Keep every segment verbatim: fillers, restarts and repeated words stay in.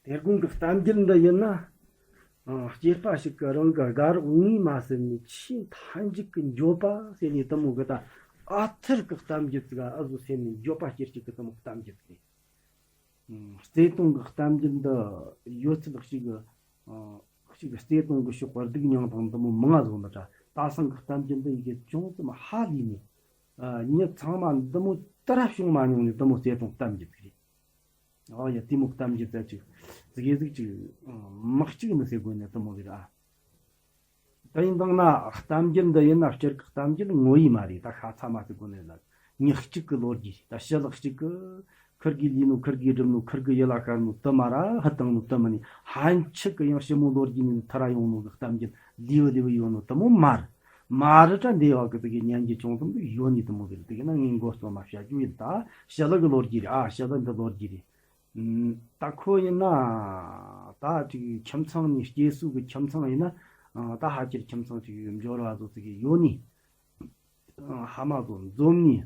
དེ་དགོང་གི་གཏམ་རྒྱུད་འདི་ཡིན་ན། ཨ། སྐྱེས་པ་ཞིག་གིས་རང་གི་དགའ་རོགས་ངོ་མ་ཟིན་ནས་ཆེས་མཐའ་མཇུག་གི་འགྱོད་པ་ཟེར་ནས་དེ་མོ་གི་ད་ཨ་ཐུར་གི་གཏམ་རྒྱུད་ཟིག་ཨ་ཟོ་ཟེར་ནས་འགྱོད་པ་སྐྱེ་རྒྱུ་གི་དེ་མོ་གཏམ་རྒྱུད་ཟིག་རེད། ཨ། བརྩེ་དུང་གི་གཏམ་རྒྱུད་འདི་ཡོད་ཚད་གཅིག་གི། ཨ། གཅིག་གི་བརྩེ་དུང་གི་ཕྱོགས་པ་སྡུག་མྱངས་དང་དེ་མོ་མང་ང་ཟིག་ཡོད་ནི་འདྲ། ད་སང་གི་གཏམ་རྒྱུད་འདི་ཡི་གེ་ཅུང་ཙམ་ཧ་ལས་ནས། ཨ། མྱི་ཚང་མ་འདི་མོ་ལྟར་བྱུང་མ་མྱོང་ནས་དེ་མོ་བརྩེ་དུང་གཏམ་རྒྱུད་ཟིག་རེད། ཨོ་ཡ། དེ་མོ་གཏམ་རྒྱུད་ད་ཅིག་ཙི་གེ་ཟིག་ཅིག་མི་གཅིག་ནི་ཟེར་དགོས་ནི་དེ་མོ་ཟིག་རེད་ཨ། དེ་ཡིན་དང་ན་གཏམ་རྒྱུད་འདི་ཡིན་ན་སྤྱིར་གི་གཏམ་རྒྱུད་ངོ་ཡི་མ་རེད། ད་ཤ་ཚ་མ་ཟེར་དགོས་ནི་ལ། མྱི་གཅིག་གི་ལོ་རྒྱུས་རེད། ད་ཞི་ལུ་གཅིག་གི་ཁིར་གིས་ལས་ནོ། ཁིར་གིས་བསྒྲུབས་ནོ། ཁིར་གིས་ཡིད་ལ་དཀར་ནོ་དེ་མ་ར་ཧུ་བཏང་ནོ་དེ་མིན་ནི། ཕན་ཆད་གི་ཡང་ཞི་མོ་ལོ་རྒྱུས་ནས་ཐར་ཡོང་ནོ་གི་གཏམ་རྒྱུད་ལེའུ་ལེའུ་ཡོད་ནོ་དེ་མོ་མ་རེད། མ་རེད་དྲ་འདི་བ་གི་དེ་གི་ཉན་རྒྱུ་ཅུང་ཙམ་དེ་ཡོད་ནི་དེ་མོ་ཟིག་རེད། དེ་གི་ན་ངས་མགོ་རྩོམ་མ་བཤད་རྒྱུ་ཡིན། ད་ཞི་ལུ་གི་ལོ་རྒྱུས་རེད་ཨ། ཞི་ལུ་འདི་ལོ་རྒྱུས་རེད། ཨ། ད་ཁོ་ཡིན་ན་ད་ཅིག་ཁྱིམ་ཚང་ནས་སྐྱེས་སུ་གི་ཁྱིམ་ཚང་ཡིན་ན། ཨ། ད་ཕལ་ཆེར་ཁྱིམ་ཚང་ཅིག་འབྱོར་བ་བཟོ་ཟིག་ཡོད་ནི། ཨ། ཕ་མ་ཚོ་འཛོམས་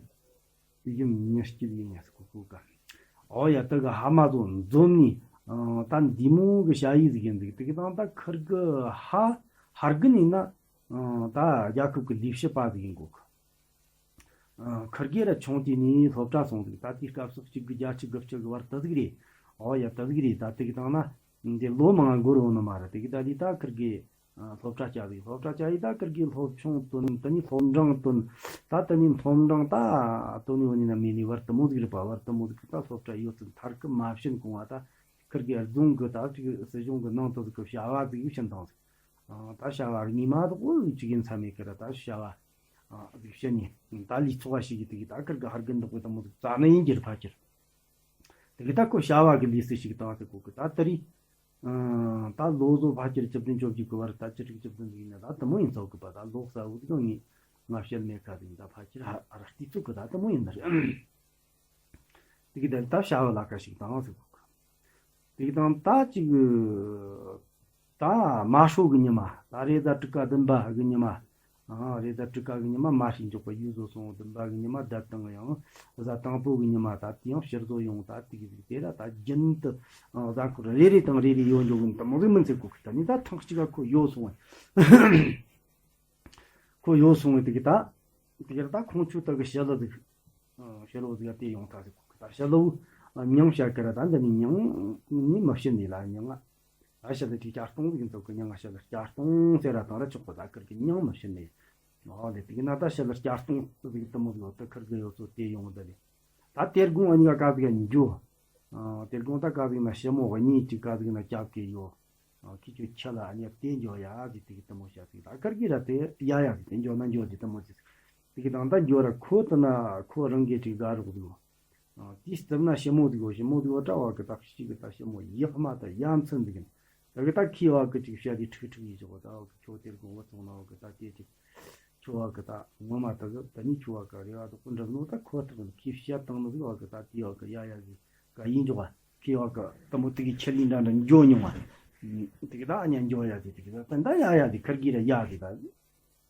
ནས་ཡུམ་མྱི་སྐྱིད་ཡིན་ཡ་ཟེར་གོ་གོ་ག། ཨོ་ཡ། དེ་གི་ཕ་མ་ཚོ་འཛོམས་ནས། ཨ། ད་འདི་མོ་གི་ཞ་ཡི་ཟིག་ཡིན་ཟིག་དེ་གི་དང་ད་ཁིར་གི་ཕ་ཕ་རྒན་ཡིན་ན། ཨ། ད་རྒྱལ་ཁབ་གི་ལས་བྱེད་པ་ཟིག་ཡིན་གོ་གི། ཨ། ཁིར་གེ་ར་ཆུང་དུས་ནས་སློབ་གྲྭ་སོང་ཟིག་ད་དེའི་སྐབས་སུ་གཅིག་དགུ་བརྒྱད་ཅུ་དགུ་བཅུ་གི་བར་དུ་ཟིག་རེད། ཨོ་ཡ། དུ་ཟིག་རེད། ད་དེ་གི་དང་ན་འདི་ལོ་མང་འགོར་འོང་ནི་མ་རེད། དེ་གི་ད་དེ་ད་ཁིར་གེ་ཨ། སློབ་གྲྭ་བཅར་ཟིག་སློབ་གྲྭ་བཅར་ཡི་ད་ཁིར་གེ་སློབ་ཆུང་བཏོན། དེ་ནས་སློབ་འབྲིང་བཏོན། ད་དེ་ནས་སློབ་འབྲིང་ད་བཏོན་ཡོད་ནི་ན་མེད་ནི་བར་དུ་མོ་ཟིག་རེད་པ། བར་དུ་མོ་ཟིག་ད་སློབ་གྲྭ་ཡོད་ཚད་མཐར་གི་མ་ཕྱིན་གོང་བ་ད་ཁིར་གེ་རྫོང་གི་ད་ཅིག་སྲིད་གཞུང་གི་ནང་དུ་ཟིག་གི་བྱ་བ་ཟིག་ཕྱིན་དང་ཟིག་ཨ། ད་བྱ་བ་རྙིང་མ་དག་པོ་ཅིག་ཡིན་ས་མེད་ཀི་ར། ད་བྱ་བ་ཨ་ཟིག་བྱེད་ནས་ད་ལུས་ཚོགས་པ་ཞིག་གིས་དེ་གི་ད་ཁིར་གི་ཕ་རྒན་འདུག་པའི་དེ་མོ་ཟིག་རྩ་ནས་ཡིན་གྱི་རེད་ཕ་ཁྱེར། དེ་གི་ད་ཁོ་བྱ་བ་གི་ལུས་སུ་ཞིག་བཏང་ཟེར་གོ་གི། ད་དེ་རིང་ཨ། ད་ལོ་བཟོ་ཕ་ཁྱེར་བཅུ་བདུན་བཅོ་བརྒྱད་གི་བར་ད་བཅུ་དྲུག་བཅུ་བདུན་ཟིག་ཡིན་ན་ད་དེ་མོ་ཡིན་ཚོད་གི་པ། ད་ལོ་གསར་བུ་ཟིག་ངས་ང་བཤད་མེད་ཁ་ཟིག་ད་ཕ་ཁྱེར་ཧ་ར་རྩིས་ཚོད་གི་ད་དེ་མོ་ཡིན་ནི་རེད། དེ་གི་ད་ད་བྱ་བ་ལ་ཁ་ཞིག་བཏང་ཟེར་གོ་གི། དེ་གི་དང་ད་ཅིག་ད་མ་ཤོ་གི་ཉི་མ། ད་རེས་ད་དྲུག་པ་བདུན་པ་གི་ཉི་མ། ཨ། རེས་ད་དྲུག་པ་གི་ཉི་མ་མ་ཤི་འཇོག་པ་ཡུལ་བཟོ་སོང་། བདུན་པ་གི་ཉི་མ་ད་དང་ཡང་གཟའ་དང་པོ་གི་ཉི་མ་ད་དེ་ཡང་ཕྱིར་བཟོ་ཡོང་། ད་དེ་གི་ཟིག་དེ་ར་ད་རྒྱུན་དུ་ཨ་གཟའ་འཁོར་རེ་རེ་དང་རེ་རེ་ཡོང་འཇོག་གི་དེ་མོ་ཟིག་མིན་ཟེར་གོ་གི། ད་ནི་ད་ཐེངས་གཅིག་ག་ཁོ་ཡོད་སོང་བས། ཁོ་ཡོད་སོང་བས་དེ་གི་ད་དེ་གི་ར་ད་ཁོང་ཆོ་ད་གི་ཞི་ལུ་ཟིག་ཨ། ཕྱི་ལོ་ཟིག་དེ་ཡོང་ཐལ་ཟེར་གོ་གི། ད་ཕྱི་ལོ་མྱིང་བཤད་ཀི་ར་ད་འདི་ནི་མྱིང་ནི་མི་བྱིན་ནི་ལ། མྱིང་ང་ཕྱི་ལོ་ཅིག་བསྐྱར་གཏོང་ཟིག་འཛུགས་གི། མྱིང་ང་ཕྱི་ལོ་བསྐྱར་གཏོང་ཟེར་ར་དང་ར་ཆོག་གི། ད་ཁིར་གི་མྱིང་མི་བྱིན་ནི། ཨོ་ལེ། དེ་གི་ན་ད་ཕྱི་ལོ་བསྐྱར་གཏོང་ཟིག་དེ་མོ་ཟིག་འོ་ད་ཁིར་གི་ཡོད་ཚོ་དེ་ཡོང་ད་ལེ། ད་དེ་དགོང་ཨ་ནི་ག་ག་ཟིག་འགྱོ། ཨ། དེ་དགོང་ད་ག་ཟིག་ན་ཞི་མོ་གཉིས་ཅིག་ག་ཟིག་ན་རྒྱབ་ཀི་ཡོད། ཨ། ཁྱེད་ཆོ་ཁྱི་ལ་ཨ་ནི་དེ་འགྱོ་ཡ་ཟིག་དེ་གི་དེ་མོ་བཤད་ཟིག་ད་ཁིར་གི་ར་དེ་ཡ་ཡ་ཟིག་དེ་འགྱོ་ན་འགྱོ་ཟིག་དེ་མོ་ཟིག་དེ་གི་དང་ད་འགྱོ་ར་ཁོ་དེ་ན་ཁོ་རང་གི་ཅིག་དགའ་རོགས་ཟིག་ཨ། དེའི་སྟབས་ན་ཞི་མོ་ཟིག་ཡོད། ཞི་མོ་ཟིག་ཡོད་དྲ་བ་གི་ད་ཤི་གི་ད་ཞི་མོ་ཡག་མ་ད་ཡ་མཚན་ཟིག་ཡིན། ད་གི་ད་ཁི་བ་གི་ཅིག་བཤད་དེ་ཁྲིག་ཁྲིག་ཡིན་ཆོག་ད་བ་གི་ཁྱོ་དེར་དགོང་བ་ཚོང་ན་བ་གི་ད་དེ་ཅིག་ཁྱོ་བ་གི་ད་ངོ་མ་ད་གི་ད་ནི་ཁྱོ་བ་གི་རེ་བ་དུ་ཀུན་འགྲུབ་ནོ་ད་ཁོ་ཐག་ནི་ཁི་བཤད་བཏང་ནོ་ཟིག་བ་གི་ད་དེ་བ་གི་ཡ་ཡ་ཟིག་ག་ཡིན་ཆོག་ཁི་བ་གི་ད་མོ་དེ་གི་ཁྱི་ལི་འདྲ་འདྲ་འགྱོ་མྱོང་བ། དེ་གི་ད་ཨ་ཉ་འགྱོ་ཡ་ཟིག་དེ་གི་ད་ད་ཡ་ཡ་ཟིག་ཁར་གི་ར་ཡ་ཟིག་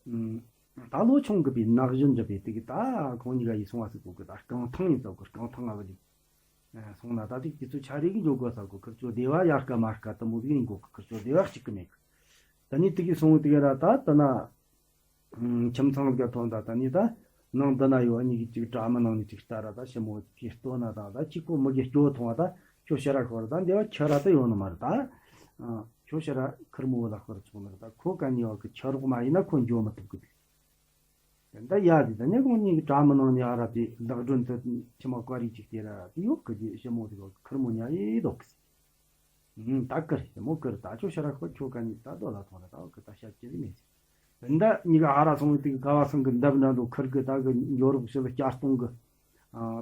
ད། ད་ལོ་ཆུང་གི་པའི་ནག་གཞོན་འདྲ་པའི་དེ་གི་ད་ཁོང་གཉིས་ཀ་ཡིས་སོང་བ་ཟིག་གོ་གི་ད་རྐང་ཐང་ཡིན་ཟེར་གོ་རྐང་ཐང་ཨ་བ་ལི། སོང་ན་ད་དེ་དུས་ཚོད་ཆ་རེ་གི་འགྱོ་དགོས་ཟེར་གོ་ཁིར་ཆོ་སྡེ་བ་ཡར་ཀ་མར་ཀ་དུ་མོ་ཟིག་ཡིན་གོ་གི་ཁིར་ཆོ་སྡེ་བ་གཅིག་གི་མེད་གི། ད་ནི་དེ་གི་སོང་དེ་གི་ར་ད་ད་ན་ཁྱིམ་ཚང་ཟིག་ག་ཐོན་ད་ད་ནི་ད་ནང་འདི་ན་ཡོད་ཨ་ནི་གི་ཅིག་དྲ་མི་ནང་ནི་ཅིག་ལྟ་ར་ད་ཞི་མོ་གི་ལྟོ་ན་ད་ད་ཅིག་གོ་མི་གི་སྐྱོ་ཐོང་བ་ད་ཁྱོ་ཤི་ར་ཤོར་ད་སྡེ་བ་ཁྱི་ར་ད་ཡོང་ནི་མ་རེད་ད། ཁྱོ་ཤི་ར་ཁིར་མོ་ལ་ཤོར་ཆོག་ནི་རེད་ད། ཁོ་ག་ནི་བ་གི་ཁྱི་རོགས་མ་ཡིན་ན་ཁོ་འགྱོ་མི་ཐུབ་གི་དེ། དེ་འདྲ་ཡ་དེ་ད་ནི་ཁོང་གཉིས་ཀྱི་དྲ་མི་ནང་ནས་ཨ་ར་དེ་ལག་སྒྲོན་དུ་ཁྱི་མ་ཀ་རིག་ཅིག་དེ་ར་དེ་ཡོད་གི་དེ་ཞི་མོ་དེ་ག་ཁིར་མོ་ཉ་ཡེ་དོག་གི་ཟེར། ད་ཀིར་ཞི་མོ་ཀིར་ད་ཁྱོ་ཤི་ར་ཁོ་ཁྱོ་ག་ནི་ད་དོ་ལ་ཐོང་ར་ད་གི་ད་ཤ་ཅི་ཟིག་མེད་ཟེར། དེ་འདྲ་གཉིས་ཀ་ཨ་ར་སོང་དེ་གི་ག་བ་སང་གི་འདབས་འདྲ་འགྲོ་ཁིར་གི་ད་གི་འགྱོ་རོགས་ཞི་ལ་བསྐྱར་གཏོང་གི།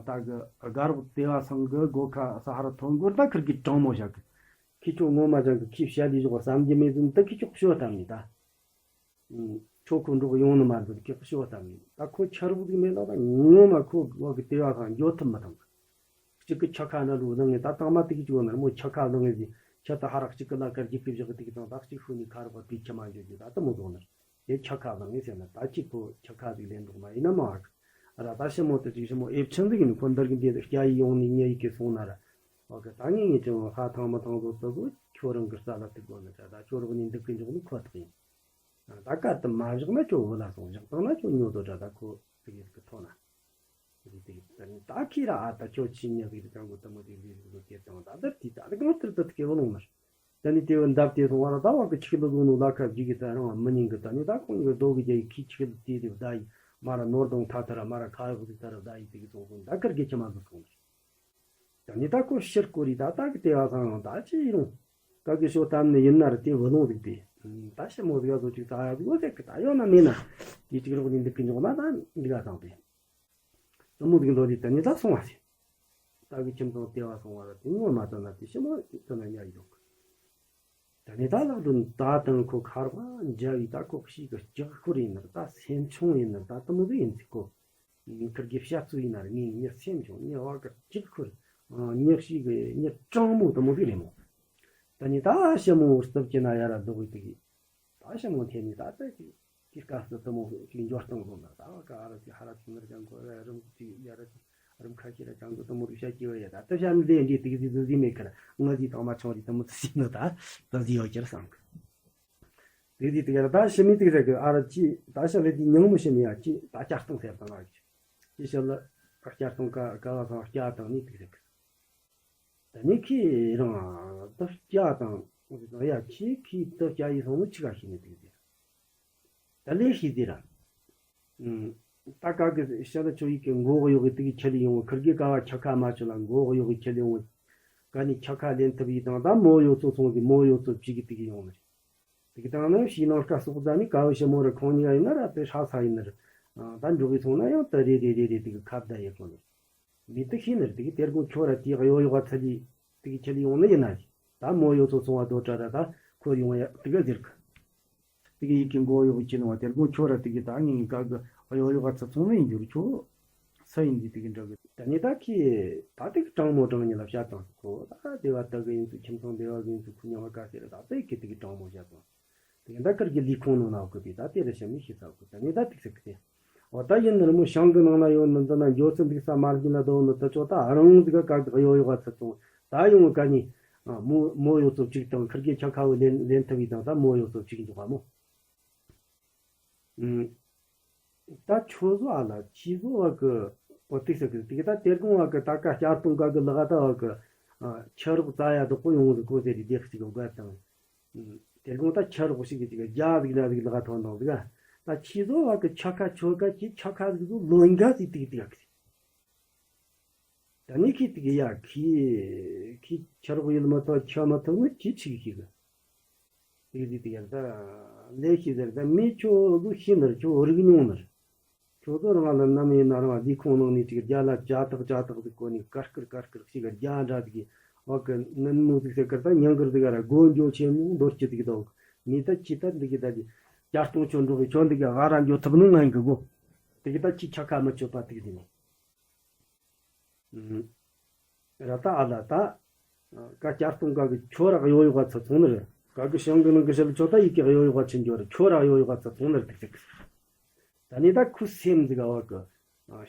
ད་གི་དགའ་རོགས་དེ་བ་སང་གི་སྒོ་ཁ་ས་ཧ་ར་ཐོན་གོ་ད་ཁིར་གི་དྲང་མོ་བཞག་གི། ཁི་ཆོ་ངོ་མ་ཅང་གི་ཁི་བཤད་ལས་ཞོག་བསམ་གྱི་མེད་ཟིན་ད་ཁི་ཆོ་ཤོ་བཏང་ནི་ད། ཁྱོ་ཁོ་འགྲོགས་ཡོང་ནི་མ་འདུག་ཀྱི་ཤོ་བཏང་ནི་ད་ཁོ་ཆ་རུག་ཟིག་མེད་ལ་ད་ངོ་མ་ཁོ་བ་གི་དེ་བ་སང་འགྱོ་ཐུབ་མི་ཐུབ། གཅིག་གི་ཆ་ཁ་ན་ལུ་ལངས་ངེ་ད་དང་མ་དེ་གི་ཅུ་ན་མོ་ཆ་ཁ་ལངས་ངེ་ཟིན་ཆ་ད་ཧ་རག་གཅིག་གི་ལ་ཀར་གཅིག་གི་བཞག་གི་དེ་གི་དང་ད་གཅིག་ཤུ་ནི་ཁ་རུ་བ་པི་ཆ་མ་འཇོ་གི་ད་ད་མོ་ཟོ་ནི་དེ་ཆ་ཁ་ལངས་ངེ་ཟེར་ན་ད་གཅིག་ཁོ་ཆ་ཁ་ཟིག་ལེན་འདུག་མ་ཡིན་ན་མ་ཧ་གི་ར་ད་ཤི་མོ་དེ་ཅིག་ཤི་མོ་ཨེབ་ཆེན་ཟིག་ནི་ཁོ་འདར་གི་འདི་སྐྱ་ཡི་ཡོང་ནི་ཉེ་ཡི་གི་སོང་ན་ར། ཨོ་གི་ད་ངས་ངས་ཀྱང་ཧ་ཐང་མི་ཐང་བཟོ་ལྟ་བུ་ཁྱོད་རང་གི་རྩ་ལ་ཐུག་དགོས་ནི་ད་ད་ཁྱོད་རང་ནས་འདུག་གི་འཇོག་ནི་ཁོ་ཐག་ཡིན། ད་ག་དུ་མ་བཞག་ན་ཁྱོད་བུ་ལ་སོང་བཞག་བཏང་ན་ཁྱོད་ཉོ་དོ་ད་ད་ཁོ་ཟིག་ཡིན་གི་ཐོག་ན། ཟིག་དེ་ད་ནི་ད་ཁྱེད་ར་ཨ་ད་ཁྱོད་ཕྱི་ཉིན་ཟིག་དེ་ཀྱང་གོ་ད་མོ་དེ་ཟིག་ཟིག་གོ་ཁྱེད་དང་ད་ལྟར་དེ་ད་ལྟ་གང་ལྟར་ད་དེ་སྐྱེ་བོ་ལོང་མར། ད་ནི་དེ་བུ་འདབ་དེ་སོང་བ་ལ་ད་བ་གི་ཆིག་ལ་ཟུག་ནོ་ལ་ཁ་བརྒྱུད་གི་ད་རང་མི་ཉན་གི་ད་ནི་ད་ཁོང་གི་རྡོ་གི་རྒྱ་ཡི་ཁི་ཆིག་ལ་དེ་དེ་བདའ་ཡི་མ་ར་ནོར་དང་ཐ་ཐ་ར་མ་ར་ཁ་ཡོག་ཟིག་ད་ར་བདའ་ཡི་དེ་གི་སོང་སོང་ད་ཁར་གི་ཆི་མ་ཟིག་སོང་། ད་ནི་ད་ཁོ་ཕྱིར་སྐོར་རི་ད་ད་གི་ལྟེ་བ་སང་ད་ཅི་ཡི་རུང་། ཀ་གི་ཤོ་གཏམ་ནི་ཡིན་ན་ར་དེ་བུ་ལོང་རིག་པས། ད་ཞི་མོ་ཟིག་བཟོ་ཅིག་ད་ཡ་ཟིག་བོ་ཟེར་གི་ད་ཡོད་ན་མེད་ན། དེ་གཅིག་རོགས་ནི་འདུག་གི་འཇོག་ན་ད་འདི་ག་སང་པས། དུ་མོ་ཟིག་འདོད་རི་ད་ནི་ད་སོང་བ་ཟེར། ད་གི་ཁྱིམ་ཚང་ལྟེ་བ་སོང་བ་ར་དེ་ངོ་མ་ད་ན་དེ་ཞི་མོ་ད་ན་ཉ་ཡོད་གི། ད་ནི་ད་ལག་དུ་ད་དང་ཁོ་ཁ་རོག་འཇའ་བའི་ད་ཁོ་ཤིག་གི་ལྕགས་ཁུར་ཡིན་ནར་ད་སེམས་ཆུང་ཡིན་ནར་ད་དུ་མོ་ཟིག་ཡིན་ཚིག་གོ། ཁིར་གི་བཤད་ཚུལ་ཡིན་ན་ར་ངས་ངས་སེམས་ཆུང་ངས་བ་གི་གཅིག་ཁུར། ཉག་ཤིག་གི་ངས་དྲང་མོ་དུ་མོ་གི་རེད་མོ། ད་ནི་ད་ཞི་མོ་སྟབས་ཀྱི་ན་ཡ་ར་འདུག་གི་དེ་གི། ད་ཞི་མོ་ཐེ་ནི་ད་ད་ཅིག་གི་སྐབས་སུ་དུ་མོ་ཅིག་འབྱོར་སྟངས་ལོ་ན་ད་བ་ག་ཨ་ར་ཅིག་ཧ་ར་ཅིག་ནར་ཅང་གོ་ར་རུམ་ཅིག་ཡ་ར་ཅིག་རུམ་ཁ་ཤི་ར་ཅང་གི་དུ་མོ་རུ་ཤ་ཅི་བ་ཡ་ད་ད་ཤ་ནི་ལས་འདི་དེ་གི་ཟི་ཟི་ཟི་མེད་ཁར་ང་ཟི་དང་མ་ཆུང་རི་དུ་མོ་ཟི་ཟི་ནི་ད་ད་ཟི་ཡོ་ཁྱེར་སང་གི། དེ་དུས་དེ་ག་ད་ཕྱི་མི་དེ་ཟེར་གི་ཨ་ར་ཅི་ད་ཕྱི་ལ་དེ་ཉང་མོ་ཕྱི་མི་ཡ་ཅི་ད་བསྐྱར་གཏོང་ཟེར་དང་ཨ་ཅི་ཕྱི་ལ་བསྐྱར་གཏོང་ཀ་ཀ་བ་སང་བསྐྱར་དང་ནི་དེ་ཟེར་གི། ད་ནི་ཁྱེད་རང་ད་བསྐྱར་དང་ཡ་ཁྱེད་ཁྱེད་ད་བསྐྱར་ཡི་སོང་ནི་ཅི་ག་ཤི་ནི་དེ་ཟེར། ད་ལས་ཤི་དེ་ར། ད་ག་གི་ཤ་ད་ཆོ་ཡི་གི་མགོ་གཡོག་གི་དེ་གི་ཁྱེར་ཡོང་ཁིར་གི་ཀ་བ་ཆ་ཁ་མ་ཆོ་ལ་མགོ་གཡོག་གི་ཁྱེར་ཡོང་། ག་ནི་ཆ་ཁ་ལེན་ཐུབ་ཡི་དང་ད་མོ་ཡོ་ཚོ་སོང་གི་མོ་ཡོ་ཚོ་བྱི་གི་དེ་གི་ཡོང་ནི་རེད། དེ་གི་དང་ནང་ཤི་ནང་སྐ་སོག་ད་ནི་ཀ་བ་ཤི་མོ་ར་ཁོང་གཉིས་ཀ་ཡིན་ན་ར་དེ་ཧྲ་ས་ཡིན་ནི་རེད། ད་འགྲོ་གི་སོང་ན་ཡང་ད་རེ་རེ་རེ་རེ་དེ་གི་ཁ་བརྡ་ཡེ་གོ་ནི་རེད། མི་དེ་ཤེས་ནི་རེད་དེ་གི་དེར་དགོང་ཁྱོད་ར་དེ་གཡོ་ཡོ་ག་ཚ་ལི་དེ་གི་ཁྱེར་ཡོང་ནི་ཡིན་ན་རེད། ད་མོ་ཡོ་ཚོ་སོང་བ་དོ་དྲ་ར་ད་ཁོ་ཡོང་ཡ་དེ་གི་ཟེར་གི། དེ་གི་ཡི་གེ་མགོ་གཡོག་གི་ཁྱེར་ཡོང་བ་དེར་དགོང་ཁྱོད་ར་དེ་གི་ད་ངེད་གཉིས་ཀ་གི་གཡོ་ཡོ་ག་ཚ་ཚོང་ནི་ཡིན་རྒྱུ་རེད་ཁྱོད། ས་ཡིན་འདི་དེ་གི་འདྲ་གི་ད་ནི་ད་ཁྱི་ད་དེ་གི་དྲང་མོ་དྲང་ཉིད་ལ་བཤད་དང་ཁོ་ད་དེ་བ་ད་གི་ཡིན་ཚུལ་ཁྱིམ་ཚང་དེ་བ་གི་ཡིན་ཚུལ་ཁུ་ཉང་བ་ག་ཟེར་ད་དེ་གི་དེ་གི་དྲང་མོ་བཤད་དང་། དེ་གི་ད་ཁར་གི་ལི་ཁོང་ནང་ན་གི་པི་ད་དེ་ར་ཤ་མི་ཤི་ས་གི་ད་ནི་ད་དེ་ཟེར་གི་དེ། འོ་ད་ཡིན་ནི་ར་མོ་ཤང་གི་ནང་ན་ཡོད་ནི་འདི་ན་འགྱོ་ཚུལ་འདུག་ས་མ་རྒྱུ་ན་དོ་ནི་ད་ཅོ་ད་རང་འདི་ག་ག་གི་གཡོ་ཡོ་ག་ཚ་ཚོང་ད་ཡོང་ག་ནི། མོ་མོ་ཡོ་ཚོ་གཅིག་དང་ཁར་གི་ཆ་ཁ་བོ་ལེན་ལེན་ཐུབ་ཡི་དང་ད་མོ་ཡོ་ཚོ་གཅིག་འཇོག་ག་མོ། ད་ཁྱོད་ཚོ་ཨ་ལ་ཁྱི་ཚོ་བ་གི་ཨོ་ཏིག་ས་གི་ཏིག་ད་དེར་གོང་བ་གི་ད་ཀ་བསྐྱར་གཏོང་ག་གི་ལག་ད་བ་གི་ཆ་རོགས་རྩ་ཡ་དོག་པོ་ཡོང་གི་གོ་ཟེར་རི་དེ་ཅིག་གི་དགའ་དང་། དེར་གོང་ད་ཆ་རོགས་ཞིག་གི་ཅིག་རྒྱ་ཟིག་ལ་ཟིག་ལག་ཐོན་དང་ཟིག་ད་ཁྱི་ཚོ་བ་གི་ཆ་ཁ་ཆོ་ག་ཁྱི་ཆ་ཁ་ཟིག་ཚོ་ལོན་ག་ཟིག་ཏིག་ཏིག་གི། ད་ནི་ཁྱི་ཏིག་ཡ་ཁྱི་ཁྱི་ཆ་རོགས་ཡིན་མ་ཐོག་ཆ་མ་ཐོག་ནི་ཁྱི་ཆིག་ཁྱི་གི། དེ་དེ་དེ་ཡར་ད་ལས་ཤི་ཟེར་ད་མི་ཁྱོད་ལུ་ཤི་ནར་ཁྱོད་རིག་མྱོང་ནར། ཁྱོད་ཚོ་རང་ལ་ནམ་ཡིན་ན་རང་ལུས་ཁུངས་ནང་ནས་ཅིག་རྒྱ་ལ་ཇ་ཐག་ཇ་ཐག་ཟིག་གོ་ནས་ཀར་ཀིར་ཀར་ཀིར་ཞིག་རྒྱ་འདྲ་ཟིག་གི་འོག་གི་ནན་མོ་ཟིག་ཟེར་ཀིར་ད་ཉང་ཀིར་ཟིག་ར་སྒོ་འགྱོ་ཆེ་མྱོང་འདོར་གྱི་ཟིག་དོག་མི་ད་ཅི་ད་འདི་གི་ད་གི་བསྐྱར་གཏོང་ཆོ་འགྲོ་གི་ཆོ་འདི་གི་ཨ་ར་འགྱོ་ཐུབ་ནོ་ངན་གི་གོ་དེ་གི་ད་ཅི་ཆ་ཁ་མི་ཆོད་པ་ཏིག་ཟིན་ནས། ར་ད་ཨ་ལ་ད། ཀ་བསྐྱར་གཏོང་ག་གི་ཁྱོད་ར་གཡོ་ཡོ་ག་ཚ་ཚོང་ནི་རེད། ག་གི་ཤང་གི་ནང་གི་ཤ་ལ་ཆོ་ད་ཡི་གེ་གཡོ་ཡོ་ག་ཆི་འགྱོ་རེད་ཁྱོད་ར་གཡོ་ཡོ་ག་ཚ་ཚོང་ནི་རེད་ཏིག་ཏིག་ད་ནི་ད་ཁུ་སེམས་ཟིག་ག་བ་གི།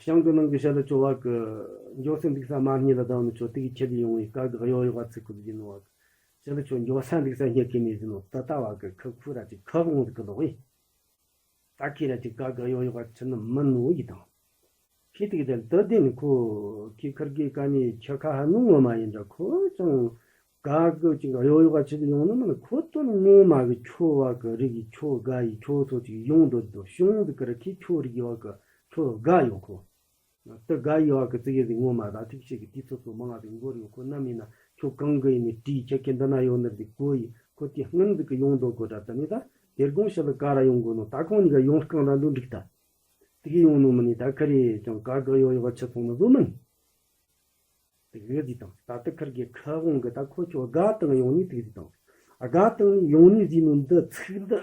ཤང་གི་ནང་གི་ཤ་ལ་ཆོ་བ་གི། འགྱོ་སེ་འདུག་ས་མ་རྙེད་ལ་ད་ནི་ཆོ་ཏིག་ཁྱེད་ཡོང་བའི་ག་གི་གཡོ་ཡོ་ག་ཚི་ཁུ་ཟིག་ནོ་བ་གི། ཤ་ལ་ཆོ་འགྱོ་ས་འདུག་ས་རྙེད་གི་མེད་ཟིན་ནོ་ད་ད་བ་གི་ཁུ་ཁུ་ར་ཅིག་ཁ་བོང་ཟིག་གི་ལོག་ཡིན། ད་ཁྱེད་ར་ཅིག་ག་གི་གཡོ་ཡོ་ག་ཆི་ནི་མིན་ནོ་ཡི་དང་། ཁྱེད་ཏིག་དེ་ལྟ་དེ་ནི་ཁོ་ཁྱེད་ཁར་གི་ཀ་ནི་ཁྱི་ཁ་ཧ་ནུ་ངོ་མ་ཡིན་འདྲ་ཁོ་ཅང་ག་གི་ཅིག་གཡོ་ཡོ་ག་ཆི་དུ་ཡོང་ནི་མིན་ཁོ་ཏོ་ནི་ངོ་མ་གི་ཁྱོ་བ་གི་རིག་གི་ཁྱོ་ག་ཡི་ཁྱོ་ཚོ་ཅིག་ཡོང་འདོད་དོ་ཤོང་དུ་ཀར་ཁྱེད་ཁྱོ་རིག་གི་བ་གི་ཁྱོ་ག་ཡོ་ཁོ། དུ་ག་ཡི་བ་གི་ཙི་གེ་ཟིག་ངོ་མ་ད་ཐིག་ཤེས་གི་དུས་ཚོད་ཚོ་མང་ང་ཟིག་འགོར་ཡོད་ཁོ་ནམ་ཡིན་ན་ཁྱོད་གང་གི་ཡིན་ནི་དྲིས་ཁྱེད་ཀྱི་འདི་ན་ཡོད་ནི་ཟིག་གོ་ཡི་ཁོ་དེ་སྔོན་ཟིག་གི་ཡོང་འདོད་གོ་འདྲ་ད་ནི་ད་དེར་དགོང་ཤི་ལ་ག་ར་ཡོང་གོ་ནོ་ད་ཁོང་གཉིས་ཀ་ཡོང་རྐང་ར་འདུག་འགྲིག་ད། དེ་གི་ཡོང་ནོ་མིན་ནི་ད་ཁ་རེ་ཅང་ག་གི་ཡོ་ཡོ་བ་ཆི་ཚོང་ནི་བཟོ་མིན། དེ་གི་ཟིག་དང་ད་ད་ཁར་གི་ཁ་དབང་གི་ད་ཁོ་ཁྱོད་དགའ་དང་ཡོང་ནི་དེ་གི་ཟིག་དང་། དགའ་དང་ཡོང་ནི་ཟིག་ནོ་འདི་ཚིག་འདི་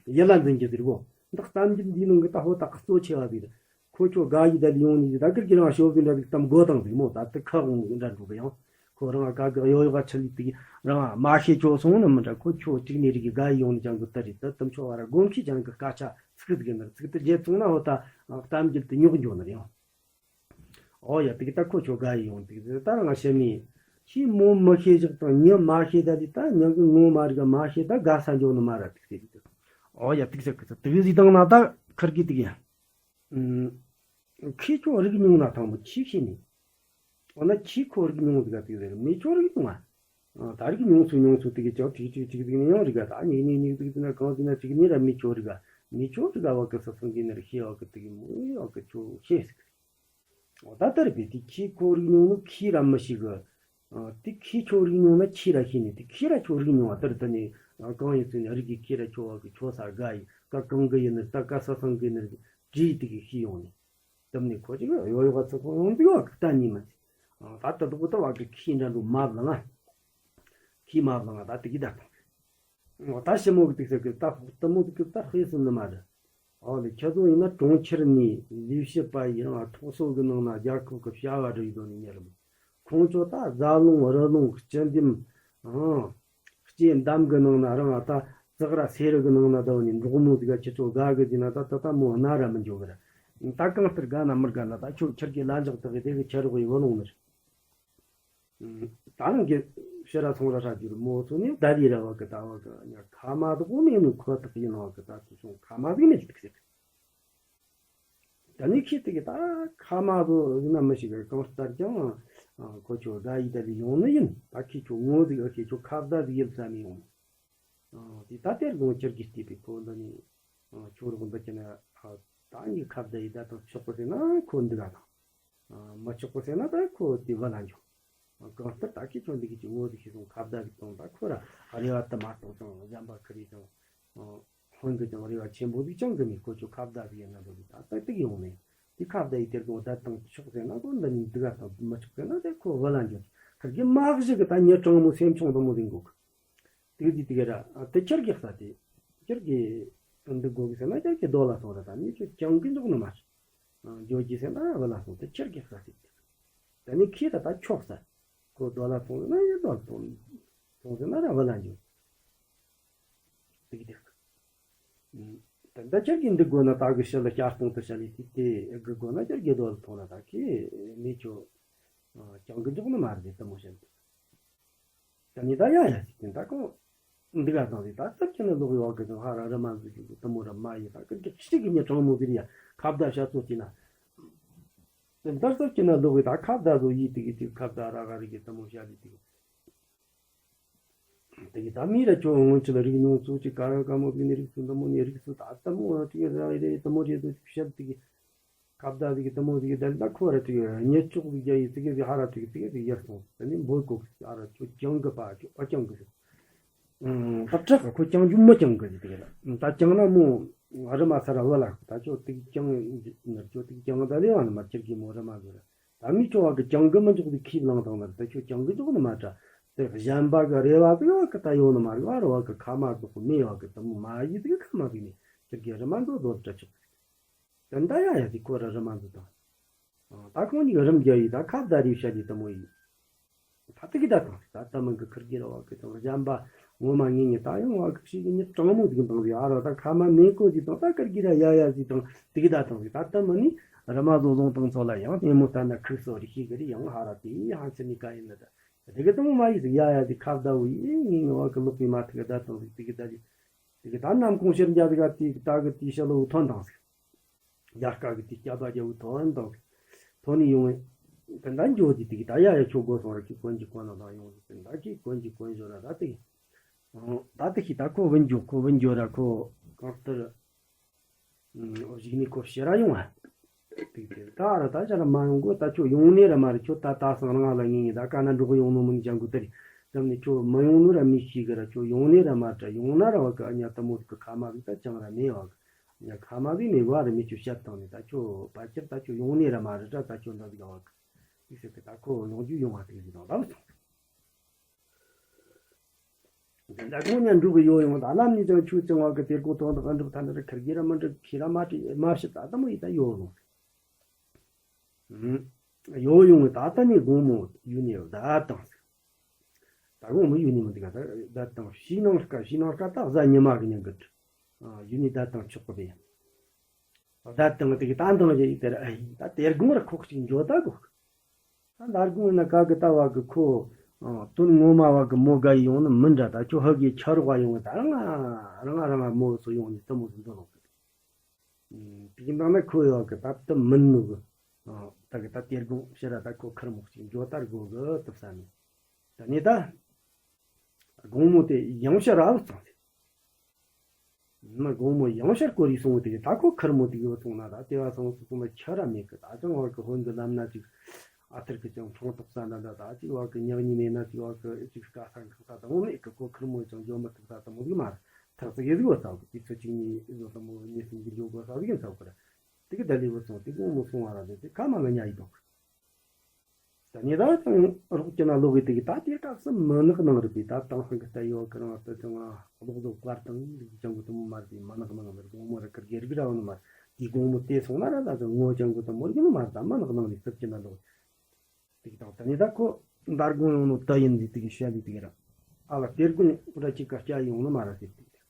ཡིད་ལ་འཛིན་གྱི་ཟིག་གོ། འདི་གཏམ་རྒྱུད་འདིའི་ནང་གི་ད་ཧོ་ད་གཙོ་ཆེ་བ་ཟིག་རེད། ཁོ་ཁྱོད་དགའ་ཡི་ད་ཡོང་ནི་ཟིག་ད་ཁར་གི་རང་ཤོབ་ཟིག་འདྲ་ཟིག་གཏམ་དགོ་དང་ཟིག་མོ་ད་ད་ཁ་དབང་འདྲ་འགྲོ་གི་ཡང་། ཁོ་རང་དགའ་གི་གཡོ་ཡོ་ག་ཆི་ལི་དེ་གི་རང་མ་ཤེས་ཁྱོད་སོང་ནི་མི་འདྲ་ཁོ་ཁྱོད་གཅིག་ནས་རིག་གི་དགའ་ཡི་ཡོང་ནི་ཅང་གི་ད་རེད་ད་དུམ་ཆོ་བ་ར་དགོངས་ཁྱི་ཅང་གི་སྐད་ཆ་ཚིག་ཟིག་ནི་ཚིག་དེ་རྗེས་ཚོང་ན་ཧོ་ད་གཏམ་རྒྱུད་དེ་རྙོག་འགྱོ་ནི་རེད་ཡང་། ཨོ་ཡ་དེ་གི་ད་ཁོ་ཁྱོད་དགའ་ཡི་ཡོང་དེ་གི་ད་རང་ཤེས་མི། ཁྱིས་མོ་མི་ཤེས་ཞག་དང་མྱི་མ་ཤེས་ད་དེ་ད་མྱི་གི་ངོ་མ་རིག་མ་ཤེས་ད་དགའ་ས་འཇོག་ནི་མ་ར་ཏིག་སེ་ཏིག་སེ། ཨོ་ཡ་ཏིག་སེ་ཏིག་སེ་ཏིག་སེ་དང་ན་ད་ཁིར་གི་ཏིག་ཡ། ཨུམ། ཁྱིས་ཁྱོ་རིག་མྱོང་ན་ཐང་མོ་ཁྱིས་ཤེས་ནི། འོ་ན་ཁྱིས་ཁོ་རིག་མྱོང་ཟིག་ག་ཏིག་ཟེར་མི་ཁྱོ་རིག་མྱོང་ཨ། ད་རིག་མྱོང་སུ་མྱོང་སུ་ཏིག་གི་ཅག་ཏིག་ཏིག་ཏིག་ཟིག་ནི་ཡང་རིག་ག་ད་ཉིག་ཉིག་ཉིག་ཏིག་ཏིག་ན་གང་ཟིག་ན་ཅིག་ནི་ར་མི་ཁྱོ་རིག་ག་མི་ཁྱོ་རིག་ག་བ་གི་ས་སང་གི་ནི་ར་ཤེས་བ་གི་ཏིག་མོ་ཡ་གི་ཁྱོ་ཤེས་ཟིག་འོ་ད་ལྟར་བས་དེ་ཁྱིས་ཁོ་རིག་མྱོང་ནོ་ཁྱིས་ར་མི་ཤེས་གི། ཨ། དེ་ཁྱིས་ཁྱོ་རིག་མྱོང་ན་ཁྱིས་ར་ཤེས་ནས་དེ་ཁྱིས་ར་ཁྱོ་རིག་མྱོང་བ་ལྟར་དུ་ནས་གང་ཡིན་ཚུལ་ནས་རིག་གི་ཁྱིས་ར་ཁྱོ་བ་གི་ཁྱོ་ས་དགའ་ཡི་ཀ་གང་གི་ཡིན་ནི་ད་ཀ་ས་སང་གི་ནི་བྲིས་དེ་གི་ཤེས་ཡོང་ནས། དེ་ནས་ཁོ་ཅིག་ཡོ་ཡོ་ག་ཚུར་ཁོ་ཡོང་དུས་བ་གི་གཏན་ནས་མ་ཚེ། ད་ལྟ་དུ་གོ་ད་བ་གི་ཁྱིས་འདྲ་འགྲོ་མ་བླངས་ང་། ཁྱིས་མ་བླངས་ང་ད་དེ་གི་ད་དང་། འོ་ད་ཞི་མོ་གི་ཏིག་ས་གི་ད་ཕོག་ཏི་མོ་གི་ད་ཧེ་སི་ནི་མ་རེད། འོ་ལེ་ཁྱེད་ཚོ་ཡིན་ན་གྲོང་ཁྱེར་ནས་ལས་བྱེད་པ་ཡིན་རང་ཐོག་སོ་གི་ནང་ན་རྒྱལ་ཁབ་གི་བྱ་བ་འགྲུབ་ཡོད་ནི་ཉེ་རུ་མོ། ཁོང་ཚོ་ད་རྫ་ལུང་རི་ལུང་སྤྱི་འདེམས་ཨང་། སྐྱེ་འདམ་གི་ནང་ན་རང་ད་ཙག་ར་སེ་རི་གི་ནང་ན་ད་བ་ནི་འབྲོག་མོ་ཟིག་ག་ཁྱེད་ཚོ་དགའ་གི་ཟིན་ན་ད་ད་ད་མོ་ན་ར་མི་འཇོག་གི་ར། ད་གང་ལྟར་དགའ་ན་མི་དགའ་ན་ད་ཁྱོད་ཁྱེད་ཀྱི་ལ་འཇག་དག་གི་དེ་གི་ཁྱེད་རོགས་ཡི་བུ་ལོང་ནི་རེད། ད་རང་གི་ཕྱི་ར་ཚོང་ར་ཧྲ་རྒྱུ་རུ་མོ་ཚོ་ནི་ད་ལི་ར་བ་གི་ད་བ་གི་ཉ་ཁ་མ་དག་མེད་ནི་ཁོ་ཐག་ཡིན་བ་གི་ད་ཚོ་སོང་ཁ་མ་ཟིག་མེད་ཟིག་ཟེར། ད་ནི་ཁྱེད་དེ་གི་ད་ཁ་མ་ཟོ་ཟིན་ན་མི་ཞིག་གི་གང་ལྟར་ཀྱང་ཁོ་ཆོ་དགའ་ཡི་ད་ལི་ཡོང་ནི་ཡིན། ད་ཁྱེད་ཆོ་ངོ་ཟིག་ཨ་ཁྱེད་ཆོ་ཁ་བརྡ་ཟིག་ཡིན་ས་མི་ཡོང་། དེ་ད་དེར་དགོང་ཁྱེད་ཀྱི་སྐྱེས་པའི་ཁོ་འདི་ནི་ཁྱོད་རོགས་འདི་ཀྱི་ན་ད་ངའི་ཁ་བརྡ་ཡི་ད་དང་ཆོག་པ་ཟེར་ན་ཁོ་འདི་ག་དང་། མི་ཆོག་པ་ཟེར་ན་ད་ཁོ་དེ་བ་ལ་འཇོག་གང་ལྟར་ད་ཁྱེད་ཚོ་འདི་གི་ཅིག་ངོ་ཟིག་ཤེས་སོང་ཁ་བརྡ་ཟིག་གཏོང་ད་ཁོ་ར་རེ་བ་དུ་མ་གཏོང་ཙང་གཞན་པ་ཁི་རེ་ཙང་། ཧོན་གི་ཀྱང་རེ་བ་ཆེན་པོ་ཟིག་ཅང་གི་མེད་ཁོ་ཚོ་ཁ་བརྡ་ཟིག་ཡིན་ན་འགྲོ་གི་ད་ད་ཏིག་ཡོང་ནས་དེ་ཁ་བརྡ་ཡི་དེར་གོ་བརྡ་བཏང་ཆོག་ཟེར་ན་ཁོ་འདི་ནི་འདི་ག་དང་མི་ཆོག་ཟེར་ན་དེ་ཁོ་བ་ལ་འཇོག་ཁར་གི་མ་གཞི་གི་ད་ཉི་གྲང་མོ་སེམས་ཆུང་དུ་མོ་ཟིག་འགོག་དེ་གི་དེ་གི་ར་དེ་ཁྱེར་གི་ས་དེ་ཁྱེར་གི་འདི་དགོ་གི་ཟེར་ན་ཁྱེར་གི་རྡོ་ལ་སོང་ར་ད་མི་ཚོ་ཅང་གི་འཇོག་ནི་མ་རེད། འཇོག་གི་ཟེར་ན་བ་ལ་སོང་དེ་ཁྱེར་གི་ས་དེ། ད་ནི་ཁྱེད་ད་ད་ཆོག་ས། ཁོ་རྡོ་ལ་ཐོང་ན་ཡ་རྡོ་ལ་ཐོང་། ཐོང་ཟེར་ན་ར་བ་ལ་འཇོག་དེ་གི་དེ། ད་ད་ཁྱེར་གི་འདི་དགོ་ན་ད་གི་ཤི་ལ་བསྐྱར་གཏོང་དུ་ཤ་ལི་དེ་དེ་གི་དགོ་ན་ཁྱེར་གི་རྡོ་ལ་ཐོང་ན་ད་ཁྱེད་མི་ཆོ། ཅང་གི་འཇོག་ནི་མ་རེད་དེ་ལྟ་མོ་བཤད་དེ། ད་ནི་ད་ཡ་ཡ་ཟིག་དེ་ད་ཁོ། འདི་ག་དང་ཟིག་ད་ཙབ་ཀྱི་ནི་ལོག་ཡོད་གི་ཅང་ཧ་ར་རི་མ་ཟིག་གི་ལྟ་མོ་ར་མ་ཡི་ད་གི་གི་ཤི་གི་ཉི་གྲང་མོ་ཟིག་ཡ་ཁ་བརྡ་བྱ་ཚོ་གྱི་ན། དེ་ད་ཙབ་ཀྱི་ན་ལོག་གི་ད་ཁ་བརྡ་ཟོ་ཡི་དེ་གི་དེ་ཁ་བརྡ་ར་ག་རི་གི་ལྟ་མོ་བྱ་ལི་དེ་གི། དེ་གི་ད་མི་ར་ཁྱོད་སྔོན་ཆད་ལ་རིག་མྱོང་ཚོ་ཅིག་ག་ར་ག་མོ་ཟིག་ནི་རིག་ཚོ་ལྟ་མོ་ནི་རིག་ཚོ་ད་ལྟ་མོ་ར་ཅིག་ར་རེ་ལྟ་མོ་རེ་ཟོ་ཅིག་བཤད་དེ་གི། ཁ་བརྡ་ཟིག་གི་དེ་མོ་ཟིག་གི་དེ་ལ་ཁོ་ར་ཅིག་ཉེ་ཆོག་ཟིག་རྒྱ་ཡི་ཙི་གེ་ཟིག་ཧ་ར་ཅིག་ཙི་གེ་ཟིག་ཡར་སོང་། དེ་ནས་འབོད་གོ་གི་ཨ་ར་ཁྱོད་ཀྱང་གི་པ་ཁྱོད་ཨ་ཀྱང་གི་ཟིག་ད་དྲག་གི་ཁོ་ཀྱང་རྒྱུ་མི་ཀྱང་གི་ཟིག་དེ་གི་ད་ད་ཀྱང་ན་མོ་རི་མ་ས་ར་བ་ལ་ད་ཁྱོད་དེ་ཀྱང་ནར་ཁྱོད་དེ་ཀྱང་ད་ལེ་བ་ན་མ་ཁྱེར་གི་མོ་རི་མ་ཟོ་ར་ད་མི་ཁྱོད་བ་གི་ཀྱང་གི་མི་འཇོག་ཟིག་ཁིབ་ལང་དང་ན་ད་ཁྱོད་ཀྱང་གི་འཇོག་ནི་མ་དྲ་དེ་གཞན་པ་གི་རེ་བ་གི་བ་གི་ད་ཡོང་ནི་མ་རེད་བ་ར་བ་གི་ཁ་མ་ཟོ་གི་མེ་བ་གི་ད་མོ་མ་ཡི་ཟིག་ཁ་མ་ཟིག་ནི་ཁྱེར་གི་རི་མ་ཟོ་ཟོ་དྲ་ཆོག་དེ་འདྲ་ཡ་ཡ་དེ་ཁོ་ར་རི་མ་འདི་དང་། ད་ཁོང་གཉིས་ཀྱི་རིམ་རྒྱག་ཡིས་ད་ཁ་བརྡ་རེས་བྱ་རྒྱུ་དེ་མོ་ཡིན། ད་དེ་གི་ད་དང་ད་ལྟ་མི་གི་ཁིར་གི་ར་བ་གི་དང་གཞན་པ་ངོ་མ་ངེས་ངེས་ད་ཡང་བ་གི་ཞིག་གི་ཉི་གྲང་མོ་ཟིག་དང་ཟིག་ཨ་ར་ད་ཁ་མ་མེད་གོ་ཟིག་དང་ད་ཁིར་གི་ར་ཡ་ཡ་ཟིག་དང་དེ་གི་ད་དང་ཟིག་ད་ལྟ་མི་ནི་རི་མ་བཟོ་བཟུང་དང་ཚོ་ལ་ཡང་སྙེ་མོ་ལྟ་ན་ཁུག་སོ་རི་ཤིག་གི་རི་ཡང་ཧ་ར་དེ་ཧང་ཆི་ནི་ཀ་ཡིན་ལ་ད་དེ་གི་དང་མ་ཡིས་ཟིག་ཡ་ཡ་ཟིག་ཁ་བརྡ་བུ་ཡིས་ངེས་ངེས་བ་གི་ལོག་པའི་མ་ཐུག་གི་ད་དང་ཟིག་དེ་གི་ད་ཟིག་དེ་གི་ད་ནམ་གུང་ཕྱིར་འཇག་ཟིག་ག་དེ་གི་ད་གི་དེ་ཤ་ལོ་བུ་ཐོན་དང་ཟིག་རྒྱ་སྐད་ཀྱི་དེ་སྐྱ་བ་རྒྱ་བོའི་ཐོན་དང་། ཐོན་ནས་ཡོང་བས། དེ་འདྲ་འགྱོ་དེ་དེ་གི་ད་ཡ་ཡ་ཁྱོད་དགོས་སོང་ར་ཁྱོད་གོན་གྱི་གོན་ལ་ད་ཡོང་དེ་འདྲ་ཁྱོད་གོན་གྱི་གོན་བཞོ་ར་ད་དེ་གི་ད་དེ་ཤི་ད་ཁོ་བུན་འགྱོ་ཁོ་བུན་འགྱོ་ར་ཁོ་གང་ལྟར་གཞིགས་ནས་ཁོ་ཕྱི་ར་ཡོང་བ། དེ་གི་དེ་ད་ར་ད་ཅ་ར་མ་ཡོང་གོ་ད་ཁྱོད་ཡོང་ནས་ར་མ་རེད་ཁྱོད་ད་ད་སང་རང་ལ་ངེས་ངེས་ད་ཀ་ན་འགྲོ་གི་ཡོང་ནོ་མིན་ཅང་གོ་དེ་རེད་དམ་ནས་ཁྱོད་མ་ཡོང་ནོ་ར་མི་ཤེས་གི་ར་ཁྱོད་ཡོང་ནས་ར་མ་དྲ་ཡོང་ན་ར་བ་གི་ཨ་ཉ་དེ་མོ་ཟིག་གི་ཁ་མ་ཟིག་ད་ཅང་ར་མེད་བ་གི། ཡ་ཁ་མ་ཟིག་མེད་བ་ར་མི་ཆུ་བཤད་བཏང་ནས་ད་ཁྱོད་ཕལ་ཆེར་ད་ཁྱོད་ཡོང་ནས་ར་མ་རེད་དྲ་ད་ཁྱོད་འདྲ་ཟིག་བ་གི། ཟིག་ཟེར་གི་ད་ཁོ་ཡོང་རྒྱུ་ཡོང་བ་དེ་ཟིག་དང་ལབ་སོང་། དེ་འདྲ་ཁོང་ཉ་འགྲུག་གི་ཡོ་ཡོང་ད་ལམ་ནས་ཀྱང་ཆུ་ཅང་བ་གི་དེར་གོ་ཐོག་འདི་ག་འགྲུབ་ཐ་ན་ར་ཁར་གི་ར་མ་འགྲུབ་ཁི་ར་མ་དྲི་མ་ཤི་ད་ད་མོ་ཡི་ད་ཡོ་ལོང་། ཡོ་ཡོང་ད་ད་ནི་དགོང་མོ་ཡུལ་ནས་བདའ་བཏང་ཟིག་ད་དགོང་མོ་ཡུལ་ནས་མི་འདུག་ག་ད་བདའ་བཏང་ཕྱི་ནང་དཀའ་ཕྱི་ནང་དཀའ་ད་གཟའ་ཉི་མ་གི་ཉིན་གི་ཡུལ་ནས་བདའ་བཏང་ཆོག་གི་བས། བདའ་བཏང་དེ་གི་ད་འདང་རེ་ཡི་དེར་ཨ་ཡིན་ད་དེར་དགོང་ར་ཁོག་ཅིག་འཇོ་ད་གོ་ད་ལ་དགོང་ན་ག་གི་ད་བ་གི་ཁོ་ ཨ། དོན་ངོ་མ་བ་གི་མོ་དགའ་ཡི་ཡོང་ནི་མིན་འདྲ། ད་ཁྱོད་ཧ་གི་ཆ་རོགས་བ་ཡོང་གི། ད་རང་ང་རང་ང་རང་ང་མོ་སོ་ཡོང་ནི་དེ་མོ་ཟིག་འདོད་ལོག་གི། ཨ། དེ་གི་ནང་ན་ཁོ་ཡོད་གི། ད་དེ་མིན་ནོ་གི། ཨ། ད་གི་ད་དེ་དགོང་ཕྱི་ར་ད་ཁོ་ཁེར་མོ་ཅིག་འགྱོ་ད་དགོ་གི་དེ་བསམ་ནི། ད་ནི་ད་དགོང་མོ་དེ་ཡང་ཕྱི་ར་བུད་སོང་ཟིག། མི་དགོང་མོ་ཡང་ཕྱིར་སྐོར་ཡི་སོང་དེ། ད་ཁོ་ཁེར་མོ་དེ་གི་སོང་ན། ད་དེ་བ་སོང་སོང་ན་ཆ་ར་མེད་གི། ད་ཅང་བ་གི་ཧོན་གི་ལམ་ན་ཅིག་ཨ་ཐུར་གི་ཅང་ཁྲོང་ཏོག་ས་ན་འདྲ། ད་ཅིག་བ་གི་ཉག་ཉི་མེད་ན་ཅིག་བ་གི་ཅིག་དཀའ་ས་འཁག་ས་དང་མོ་མེད་གི། ཁོ་ཁེར་མོ་ཅང་འགྱོ་མི་ཐུབ་ས་དང་མོ་ཟིག་མ་རེད། ཐག་ཚིག་ཡི་ཟིག་བ་ས་གི། དུས་ཚོད་གཅིག་གཉིས་བཟོ་དང་མོ་གཉིས་གསུམ་གི་འགྱོ་དགོས་ས་ཟིག་ཡིན་ས་གི་ར། དེ་གི་ད་ལི་བུ་སོང་དེ་དགོང་མོ་སོང་བ་ར་ཟེར་ཏེ་ཁ་མ་ལ་ཉ་ཡི་དོག་གི། ད་ནི་ད་ཅང་རོགས་ཀྱི་ན་ལོག་གི་དེ་གི་ད་དེ་སྐབས་སུ་མི་ནག་ནང་རེད་པས། ད་དེང་སང་གི་ལྟ་ཡོད་གི་རང་ད་ཅང་ལོག་རྫོགས་བཀར་དང་རིགས་ཅང་གི་དུ་མོ་མ་རེད་པས། མི་ནག་ནང་ལ་དགོང་མོ་ར་ཀིར་གེ་རིག་ར་བ་ནི་མ་རེད། དེ་དགོང་མོ་དེ་སོང་ན་ར་ད་ཅང་ངོ་ཅང་གི་དུ་མོ་རིག་ནི་མ་རེད། ད་མི་ནག་ནང་ནས་སྲིབ་ཀྱི་ན་ལོག་དེ་གི་དང་། ད་ནི་ད་ཁོ་འདར་དགོང་ཡོང་ནོ་ད་ཡིན་ཟིག་དེ་གི་བཤད་ལི་དེ་གི་ར། ཨ་ལ་དེར་དགོང་ར་ཅིག་ག་སྐྱ་ཡོང་ནི་མ་རེད་ཟེར་དེ་གི་དེར།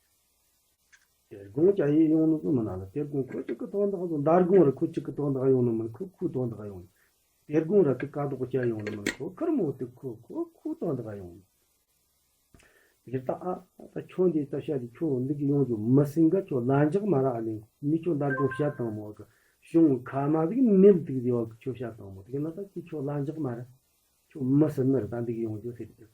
དེར་དགོང་ཅ་ཡི་ཡོང་ནི་ཟིག་མིན་ན་ལ། དེར་དགོང་ཁོ་གཅིག་གི་དོན་དག་ཟིག། འདར་དགོང་ར་ཁོ་གཅིག་གི་དོན་དག་ཡོང་ནི་མིན། ཁོ་ཁོའི་དོན་དག་ཡོང་ནི། དེར་དགོང་ར་ཁོ་ཀ་དོག་ཅ་ཡོང་ནི་མིན། ཁོ་ཁེར་མོ་དེ་ཁོ་ཁོ་ཁོའི་དོན་དག་ཡོང་ནི། དེར་ད་ཨ་ད་ཁྱོད་འདི་ད་བཤད་དེ་ཁྱོད་འདི་གི་ཡོང་རྒྱུ་མི་སྲིད་ག། ཁྱོད་ལ་འཇག་མ་ར། ཨ་ནི་མི་ཁྱོད་འདར་དགོང་བཤད་དང་མོ་གི་བྱུང་ཁ་མ་ཟིག་མེད་དུག་ཟེར་བ་གི་ཁྱོད་བཤད་དང་མོ་དེ་གི་ན་ད་ཅི་ཁྱོད་ལ་འཇག་མ་ར། ཁྱོད་མི་སྲིད་ནི་ར། ད་འདི་གི་ཡོང་རྒྱུ་ཟེར་དེ།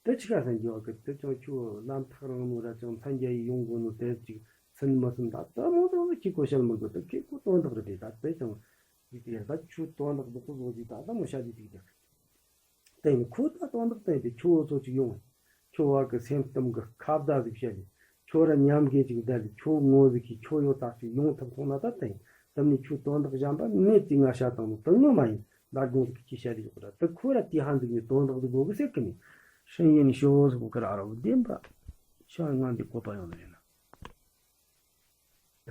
དེ་ཆི་ག་སེམས་ཀྱི་བ་གི་དེ་ཅང་ཁྱོད་ལམ་ཐག་རིང་ནོ་ར་ཅང་མཚན་རྒྱ་ཡི་ཡོང་དགོས་ནོ་དེ་ཅིག་སེམས་མི་སེམས་ད་ཙམ་མོ་ཙམ་ཁྱི་ཁོ་བཤད་མི་དགོས། དེ་ཁྱི་ཁོ་དོན་དག་རེད་དེ། ད་དེ་ཅང་ཡིག་དེ་ད་ཁྱོད་དོན་དག་རྫོགས་པོ་བཟོ་ཅིག་ད་ད་མོ་བཤད་ཅིག་ཅིག་དེ་དེ་ནི་ཁོ་ད་དོན་དག་དེ་དེ་ཁྱོད་ཚོ་ཅིག་ཡོང་། ཁྱོད་བ་གི་སེམས་གཏམ་གི་ཁ་བརྡ་ཟིག་བཤད་ལེ། ཁྱོད་ར་མཉམ་གི་ཅིག་བསྡད་ལེ། ཁྱོད་ངོ་ཟིག་གིས་ཁྱོད་ཡོད་ད་ཅིག་ཡོང་ཐུབ་སོང་ན་ད་དེ་དེ་ནི་ཁྱོད་དོན་དག་གཞན་པ་མེད་ཅིག་ང་བཤད་དང་ནོ་དེ་ངོ་མ་ཡིན། ད་དགོངས་ཀྱི་ཤ་རིགས་ར་དེ་ཁོ་ར་དེ་ཧ་འདུག་ནས་དོན་དག་འདི་གོ་གི་ཟེར་གི་ནི། ཧྲིན་ཡིན་ཤོ་ཟུག་གི་ར་ར་བདེན་པ། ཤ་ང་འདི་བཀོད་པ་ཡོང་ནི་རེད་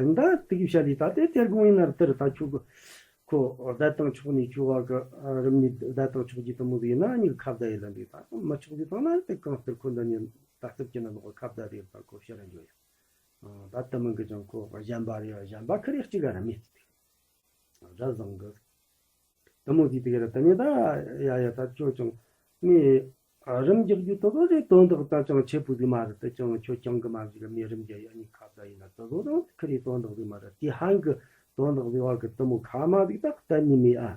ན། དེ་འདྲ་དེ་གི་ཤ་རིགས་ད་དེ་དེར་དགོངས་ཡིན་ན་ར་དེར་ད་ཆུ་གི་ཁོ་བདག་དང་ཆོག་ནས་ཆུ་བ་གི་རིམ་ནས་བདག་དང་ཆོག་གི་དུ་མོ་ཟིག་ཡིན་ན་ནི་ཁ་བརྡ་ཡིན་ལ་འདི་ད་མི་ཆོག་གི་ཚང་ན་དེ་གང་ལྟར་ཁོ་འདི་ནི་ད་རྩིབ་ཀྱི་ན་ལོག་ཁ་བརྡ་རེད། ད་ཁོ་ཤ་ར་འཇོ་ཡ། ད་དུ་མོ་གི་ཅང་ཁོ་གཞན་པ་རེད། གཞན་པ་ཁི་རེ་གཅིག་ག་ར་མེད། ར་བཟང་གི། དེ་མོ་ཟིག་དེ་ག་ར་ད་ནི་ད་ཡ་ཡ་ད་ཁྱོད་ཅང་ངས་རིམ་རྒྱག་རྒྱུ་དེ་ཚོ་རེད། དོན་དག་ད་ཅང་ཆེ་པོ་ཟིག་མ་རེད། ད་ཅང་ཁྱོད་ཅང་གི་མ་ཟིག་ག་མི་རིམ་རྒྱག་ཡ་ནི་ཁ་བརྡ་ཡིན་ན་དེ་ཚོ་རང་ཁི་རེ་དོན་དག་ཟིག་མ་རེད། དེ་ཧང་གི་དོན་དག་ཟིག་བ་གི་དེ་མོ་ཁ་མ་ཟིག་ད་གཏན་ནི་མེད་ཨ།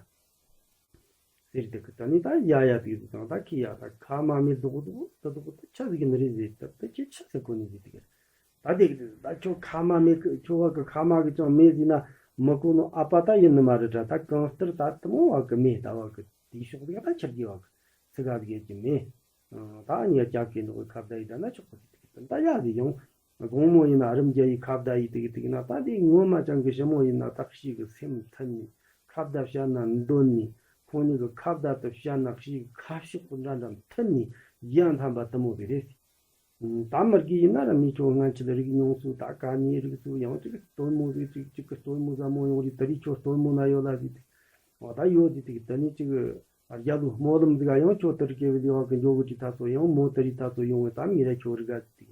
ཟེར་དེ་གི་ད་ནི་ད་ཡ་ཡ་དེ་ཟིག་དང་ད་ཁི་ཡ་ད་ཁ་མ་མི་རྡོག་རྡོག་ད་རྡོག་ད་ཆ་ཟིག་གི་ནི་རེད་ཟེར། ད་ད་ཁྱེད་ཆ་ཟིག་གོ་ནི་ཟིག་དེ་གི། ད་དེ་གི་ད་ཁྱོད་ཁ་མ་མེད་གི། ཁྱོད་བ་གི་ཁ་མ་གི་ཅང་མེད་ཟིན་ན་མི་གོ་ནོ་ཨ་པ་ད་ཡིན་ནི་མ་རེད་དྲ། ད་གང་ལྟར་ད་དུ་མོ་བ་གི་མེད། ད་བ་གི་དེའི་ཕྱོགས་ཟིག་ད་ཁྱེར་གི་བ་གི་ཚིག་ག་ཟིག་ཡེད་ཀྱི་མེད། ད་ཉེ་རྒྱ་སྐད་འདོགས་གི་ཁ་བརྡ་ཡི་ད་ན་ཆོག་གི་ཟིག་ད་ཡ་ཟིག་ཡང་དགོང་མོ་ཡིན་ན་རིམ་རྒྱ་ཡི་ཁ་བརྡ་ཡི་དེ་གི་དེ་གི་ན་ད་དེ་ངོ་མ་ཅང་གི་ཞི་མོ་ཡིན་ན་ད་ཤི་གི་སེམས་མཐུན་ནི། ཁ་བརྡ་བཤད་ན་འདོན་ནི། ཁོང་གཉིས་གི་ཁ་བརྡ་དུ་བཤད་ན་ཤི་གི་ཁ་ཕྱོགས་གི་འདྲ་འདྲ་མཐུན་ནི་ཡ་མཐའ་མ་དུ་མོ་གི་རེད། ད་མི་རྒན་ཡིན་ན་ར་མི་ཁྱོད་སྔན་ཆད་རིག་མྱོང་སོང་། ད་ག་ནས་རིག་སོང་། ཡང་ཅིག་སྟོན་མོ་ཟིག་ཅིག་ཅིག་གི་སྟོན་མོ་ཟབ་མོ་ཡོང་རེད། དེ་རིགས་ཁྱོད་སྟོན་མོ་ན་ཡོད་ལ་ཟིག་དེ། འོ་ད་ཡོད་ཟིག་དེ་གི་དེ་ནས་ཅིག་རྒྱ་ལོ་སྨོན་ལམ་ཟིག་ག་ཡང་ཁྱོད་དེ་རིགས་སྐྱེ་བའི་ལས་བ་གི་འཇོག་གི་ཅིག་ད་སོ་ཡང་མོ་དེ་རིགས་ད་སོ་ཡོང་བས་ད་མི་ར་ཁྱོད་རིག་ག་ཟིག་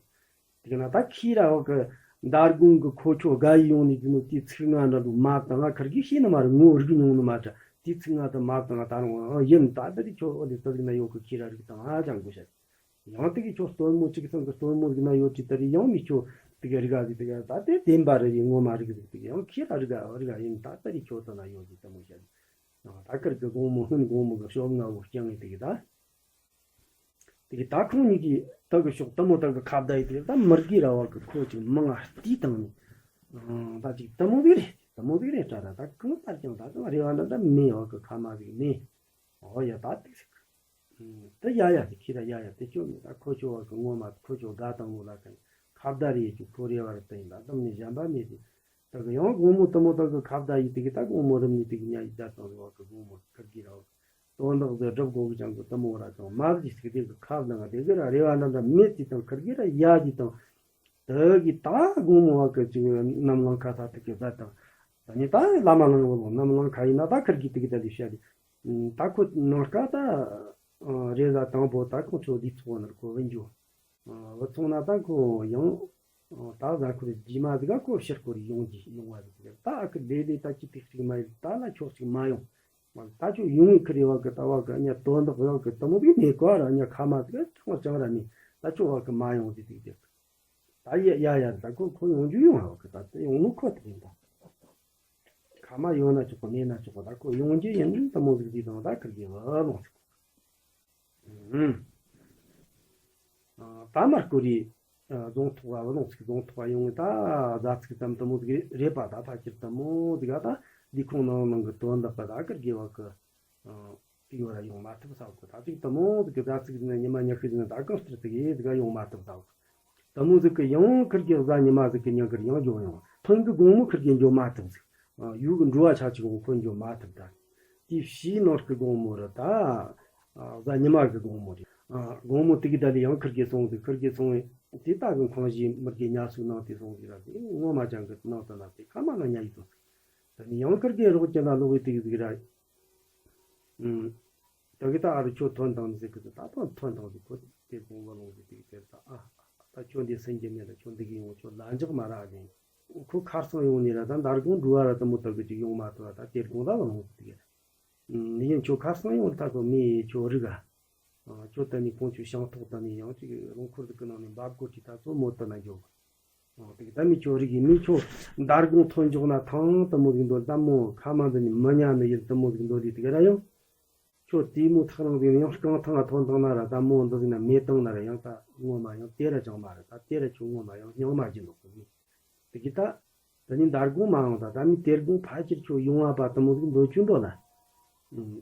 དེ་གི་ན་ད་ཁྱི་ར་བ་གི་མདའ་དགོང་གི་ཁོ་ཁྱོད་དགའ་ཡི་ཡོང་ནས་ཟིག་ནོ་དེ་ཚིག་ང་འདྲ་འདུག་མ་བཏང་ང་ཁར་གི་ཤེས་ནི་མ་རེད། ངོ་རིག་མྱོང་ནི་མ་ད་དེ་ཚིག་ང་ད་མ་བཏང་ང་ད་རུང་ཡིན། ད་དེ་རིགས་ཁྱོད་འོ་དེ་དེ་ཟིག་ན་ཡོད་གི་ཁྱི་ར་རིག་དང་ཨ་ཅང་གོ་ཤ། ཡང་དེ་གི་ཁྱོད་སྟོན་མོ་གཅིག་ཚང་གི་སྟོན་མོ་ཟིག་ན་ཡོད་ཀྱི་དེ་རིགས་ཡང་མི་ཁྱོད་དེ་གི་རིག་ག་ཟིག་དེ་གི་ད་དེ་བདེན་པ་རེད་ཡིན། ངོ་མ་རིག་ཟིག་དེ་གི་ཡང་ཁྱེད་ར་རིག་ག་རིག་ག་ཡིན། ད་དེ་རིགས་ཁྱོད་ཚོ་ན་ཡོད་ཀྱི་དེ་མོ་བཤད་ད་ཁར་གི་དགོང་མོ་སྔོན་དགོང་མོ་གི་ཤོབ་ང་བོ་རྐྱང་ཡིན་དེ་གི་ད་དེ་གི་ད་ཁོང་གཉིས་ཀྱིས་དེ་གི་ཤོག་དེ་མོ་དེ་གི་ཁ་བརྡ་ཡིན་དེ་གི་ད་མི་རྒན་ར་བ་གི་ཁོ་ཅིག་མང་ང་བལྟས་བཏང་ནས་ད་ཅིག་དེ་མོ་ཟིག་རེད། དེ་མོ་ཟིག་རེད་དྲ་ར། ད་གང་ལྟར་ཀྱང་ད་ཀྱང་རེ་བ་འདྲ་འདྲ་མེད་བ་གི་ཁ་མ་ཟིག་མེད། ཨོ་ཡ་ད་དེ་ཟེར་གི། དེ་ཡ་ཡ་དེ་ཁྱི་ར་ཡ་ཡ་དེ་ཁྱོད་མེད་ད་ཁོ་ཁྱོད་བ་གི་ངོ་མ་ཁོ་ཁྱོད་དགའ་དང་ངོ་ལ་ཀ་ནི་ཁ་བརྡ་རེ་ཡེད་རྒྱུ་ཁོ་རེ་བ་རེད་ད་ཡིན་ད་དམ་ནི་གཞན་པ་མེད་དེ། ད་གི་ཡང་དགོང་མོ་དུ་མོ་ད་གི་ཁ་བརྡ་ཡེད་དེ་གི་ད་དགོང་མོ་རིམ་ནི་དེ་གི་ཉ་ཡི་བརྡ་བཏང་རེ་བ་གི་དགོང་མོ་ཁར་གི་ར་བ་གི་དོན་དག་ཟེར་སྒྲུབ་དགོས་གི་ཅང་གི་དུ་མོ་ར་ཅང་མ་གི་ཟིག་དེ་གི་ཁ་བརྡ་ང་དེ་གི་ར་རེ་བ་འདྲ་འདྲ་མེད་དེ་དང་ཁར་གི་ར་ཡ་གི་དང་། དེ་གི་ད་དགོང་མོ་བ་གི་ཅིག་ནམ་ལངས་ཁ་ཐག་དེ་གི་བརྡ་དང་། ད་ནི་ད་བླ་མ་ལངས་བ་ལོ་ནམ་ལངས་ཁ་ཡིན་ན་ད་ཁར་གི་དེ་གི་ད་ལི་བཤད་དེ། ད་ཁོ་ནང་ཀ་ད་རེ་ཟ་དང་པོ་ད་ཁོང་ཚོ་འདི་ཚོ་ནར་ཁོ་བིན་རྒྱུ། བུད་སོང་ན་ད་ཁོ་ཡང་ད་གཟའ་འཁོར་རྗེས་མ་ཟིག་ག་ཁོ་ཕྱིར་སྐོར་ཡོང་གི་ཡོང་བ་ཟིག་ད་ཨ་ཁུ་ལེ་ལེ་ད་ཅི་ཏིག་ཅིག་མ་ཡིན་ད་ལ་ཁྱོག་ཅིག་མ་ཡོང་། ད་ཁྱོད་ཡོང་ངེ་ཁི་རེ་བ་གི་ད་བ་གི་ཨ་ཉ་དོན་དག་བ་གི་དེ་མོ་དེ་མེད་གོ་ར། ཨ་ཉ་ཁ་མ་ཟིག་ཚང་མ་ཅང་ར་མེད། ད་ཁྱོད་བ་གི་མ་ཡོང་ཟིག་དེ་དེ། ད་ཡ་ཡ་ཡ་ད་ཁོ་ཁོ་ཡོང་རྒྱུ་ཡོང་བ་གི། ད་དེ་ཡོང་ནོ་ཁོ་ཐག་ཡིན། ད་ཁ་མ་ཡོང་ན་ཆོག་གི། མེད་ན་ཆོག་གི། ད་ཁོ་ཡོང་རྒྱུ་ཡིན་དེ་མོ་ཟིག་དེ་དང་ད་ཁིར་གི་བ་ལོང་ཆོག། ཨུམ། ཨ། ད་མར་ཀོ་རི། ཨ། རྫོང་ཐོག་བ་བུ་ལོང་ཚིག་རྫོང་ཐོག་བ་ཡོང་ངེ་ད་རྫ་ཚིག་དམ་དེ་མོ་ཟིག་རེད་པ། ད་ཕ་ཁྱེར་དེ་མོ་ཟིག་ག་ད་འདི་ཁོང་ནང་ནང་གི་དོན་དག་ག་ད་ཁིར་གི་བ་གི། ཨ། ཡོད་ར་ཡོང་མ་ཐུབ་ས་གི། ད་ཅིག་དེ་མོ་ཟིག་གི་རྫ་ཚིག་ཟིག་ན་ཉི་མ་ཉི་ཤུ་ཟིག་ན་ད་གང་ལྟར་ཟིག་ཡེ་ཟིག་ག་ཡོང་མ་ཐུབ་ས་གི། དེ་མོ་ཟིག་གི་ཡང་ཁིར་གི་བཟའ་ཉི་མ་ཟིག་གི་ཉང་གིར་ཡང་འགྱོ་ཡོང་། ཐོན་གི་དགོང་མོ་ཁིར་གི་འགྱོ་མ་ཐུབ་ཟིག། ཨ། ཡུལ་གི་འགྲོ་བ་ཆ་ཅིག་འོང་ཁོ་འགྱོ་མ་ཐུབ་ད། དེ་ཕྱིའི་ནོར་གི་དགོང་མོ་རེད་ད། ཨ། གཟའ་ཉི་མ་གི་དགོང་མོ་རེད། ཨ། དགོང་མོ་དེ་གི་ད་ལི་ཡང་ཁིར་གི་སོང་ཟིག། ཁིར་གི་སོང་བས་དེ་ད་གི་ཁང་གཞིའི་མིར་གི་ཉ་ཟུག་ནང་དེ་སོང་ཟིག་ར། དེ་ངོ་མ་ཅང་གི་ནང་དུ་ན་དེ་ཁ་མ་ན་ཉ་ཡི་སོང་ཟིག། ད་ནི་ཡང་ཁིར་གི་རོགས་ཀྱི་ན་ལོག་གི་དེ་གི་ཟིག་ར། ཨུམ། ད་གི་ད་ཨ་རུ་ཁྱོད་ཐོན་དང་ཟེར་གི་ད། ད་ཐོན་ཐོན་དང་ཟེར་ཁོ་དེ་དགོང་བ་ལོང་ཟེར་དེ་གི་དེར་ད། ཨ། ད་ཁྱོད་འདི་སེམས་ཀྱི་མེད་ལ། ཁྱོད་འདི་གི་ཡོང་། ཁྱོད་ལ་འཇག་མ་ར་ཟེར། ཁོ་ཁར་སང་ཡོང་ནི་ར་ད་འདར་དགོང་འགྲོ་བ་ར་དེ་མོ་ད་གི་ཅིག་ཡོང་མ་ཐུབ་བ། ད་དེར་དགོང་ད་བ་ལོང་ཟེར་དེ་གི་ར། ཨུམ། ནི་ཡིན་ཁྱོད་ཁར་སང་ཡོང་ད་ཁོ་མི་ཁྱོད་རིག་ག། ཨ། ཁྱོད་ད་ནི་ཁོང་ཁྱོད་ཤང་ཐོག་ད་ནི་ཡང་ཅིག་རླུང་འཁོར་ཟིག་གི་ནང་ནས་འབབ་དགོས་ཀྱི་ད་ཚོ་མོ་ད་ན་འགྱོ་གི། ཨོ། དེ་གི་ད་མི་ཁྱོད་རིག་གི་མི་ཁྱོད་འདར་དགོང་ཐོན་འཇོག་ན་ཐང་དེ་མོ་ཟིག་འདོད། ད་མོ་ཁ་མ་འདི་ནི་མི་ཉན་ནི་ཡིན་དེ་མོ་ཟིག་འདོད་དེ་དེ་གི་ར་ཡང་། ཁྱོད་དེ་མོ་ཐག་རིང་ཟིག་ནས་ཡང་རྐང་ཐང་ང་ཐོན་བཏང་ན་ར། ད་མོ་འདི་ཟིག་ན་མེད་བཏང་ན་ར། ཡང་ད་ངོ་མ་ཡང་དེ་ར་ཅང་མ་རེད། ད་དེ་ར་ཁྱོད་ངོ་མ་ཡང་སྙིང་མ་རྗེ་འདུག་གི་མི། དེ་གི་ད། ད་ནི་འདར་དགོང་མ་ཡོང་ད། ད་ནི་དེར་དགོང་ཕ་ཁྱེར་ཁྱོད་ཡོང་བ་པ་དེ་མོ་ཟིག་འདོད་ཆུ་འདོད་ལ། ཨུམ།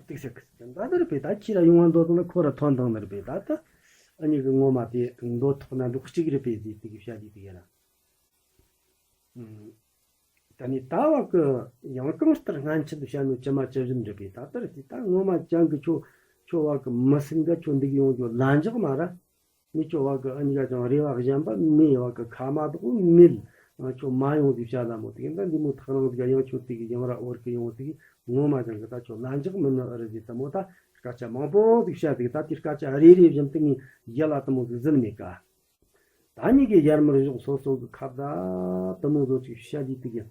ཏིག་སེ་གི་ད་ད་རེད་པས། ད་ཁྱེད་ར་ཡོང་བ་འདོད་དང་ན་ཁོ་ར་ཐོན་དང་ནི་རེད་པས། ད་ད་ཨ་ནི་གི་ངོ་མ་དེ་འདོད་ཐོག་ན་འདུག་གཅིག་རེད་པས་ཟེར་དེ་གི་བཤད་དེ་དེ་གི་ར། ཨུམ། ད་ནི་ད་བ་གི་ཡང་གང་ལྟར་སྔན་ཆད་དུ་བཤད་ནོ་ཇི་མ་ཇི་བཞིན་རེད་པས། ད་ལྟར་དེ་ད་ངོ་མ་ཅང་གི་ཁྱོད་ཁྱོད་བ་གི་མི་སེམས་འགའ་ཁྱོད་འདི་གི་ཡོང་རྒྱུ་ལ་འཇག་མ་ར། མི་ཁྱོད་བ་གི་ཨ་ནི་ག་ཅང་རེ་བ་གཞན་པ་མེད། བ་གི་ཁ་མ་དོག་མེད། ང་ཁྱོད་མ་ཡོང་ཟིག་བཤད་ལ་མོ་དེ་གི་ད་འདི་མོ་ཐག་རིང་ཟིག་ཡང་ཁྱོད་དེ་གི་ཡང་ར་འོར་གི་ཡོང་ཟིག། ངོ་མ་ཅང་གི་ད་ཁྱོད་ལ་འཇག་མི་ནི་ཨ་རི་ཟིག་ད་མོ་ད་སྐད་ཆ་མང་པོ་ཟིག་བཤད་ཟིག། ད་དེ་སྐད་ཆ་རེ་རེ་བཞིན་དུ་ངས་ཡ་ལ་དེ་མོ་ཟིག་ཟིན་མེད་ཀ། ད་ཉིད་ཀྱི་ཡར་མར་གཞུག་སོ་སོ་གི་ཁ་བརྡ་དེ་མོ་བཟོ་ཅིག་བཤད་དུས་དེ་གི།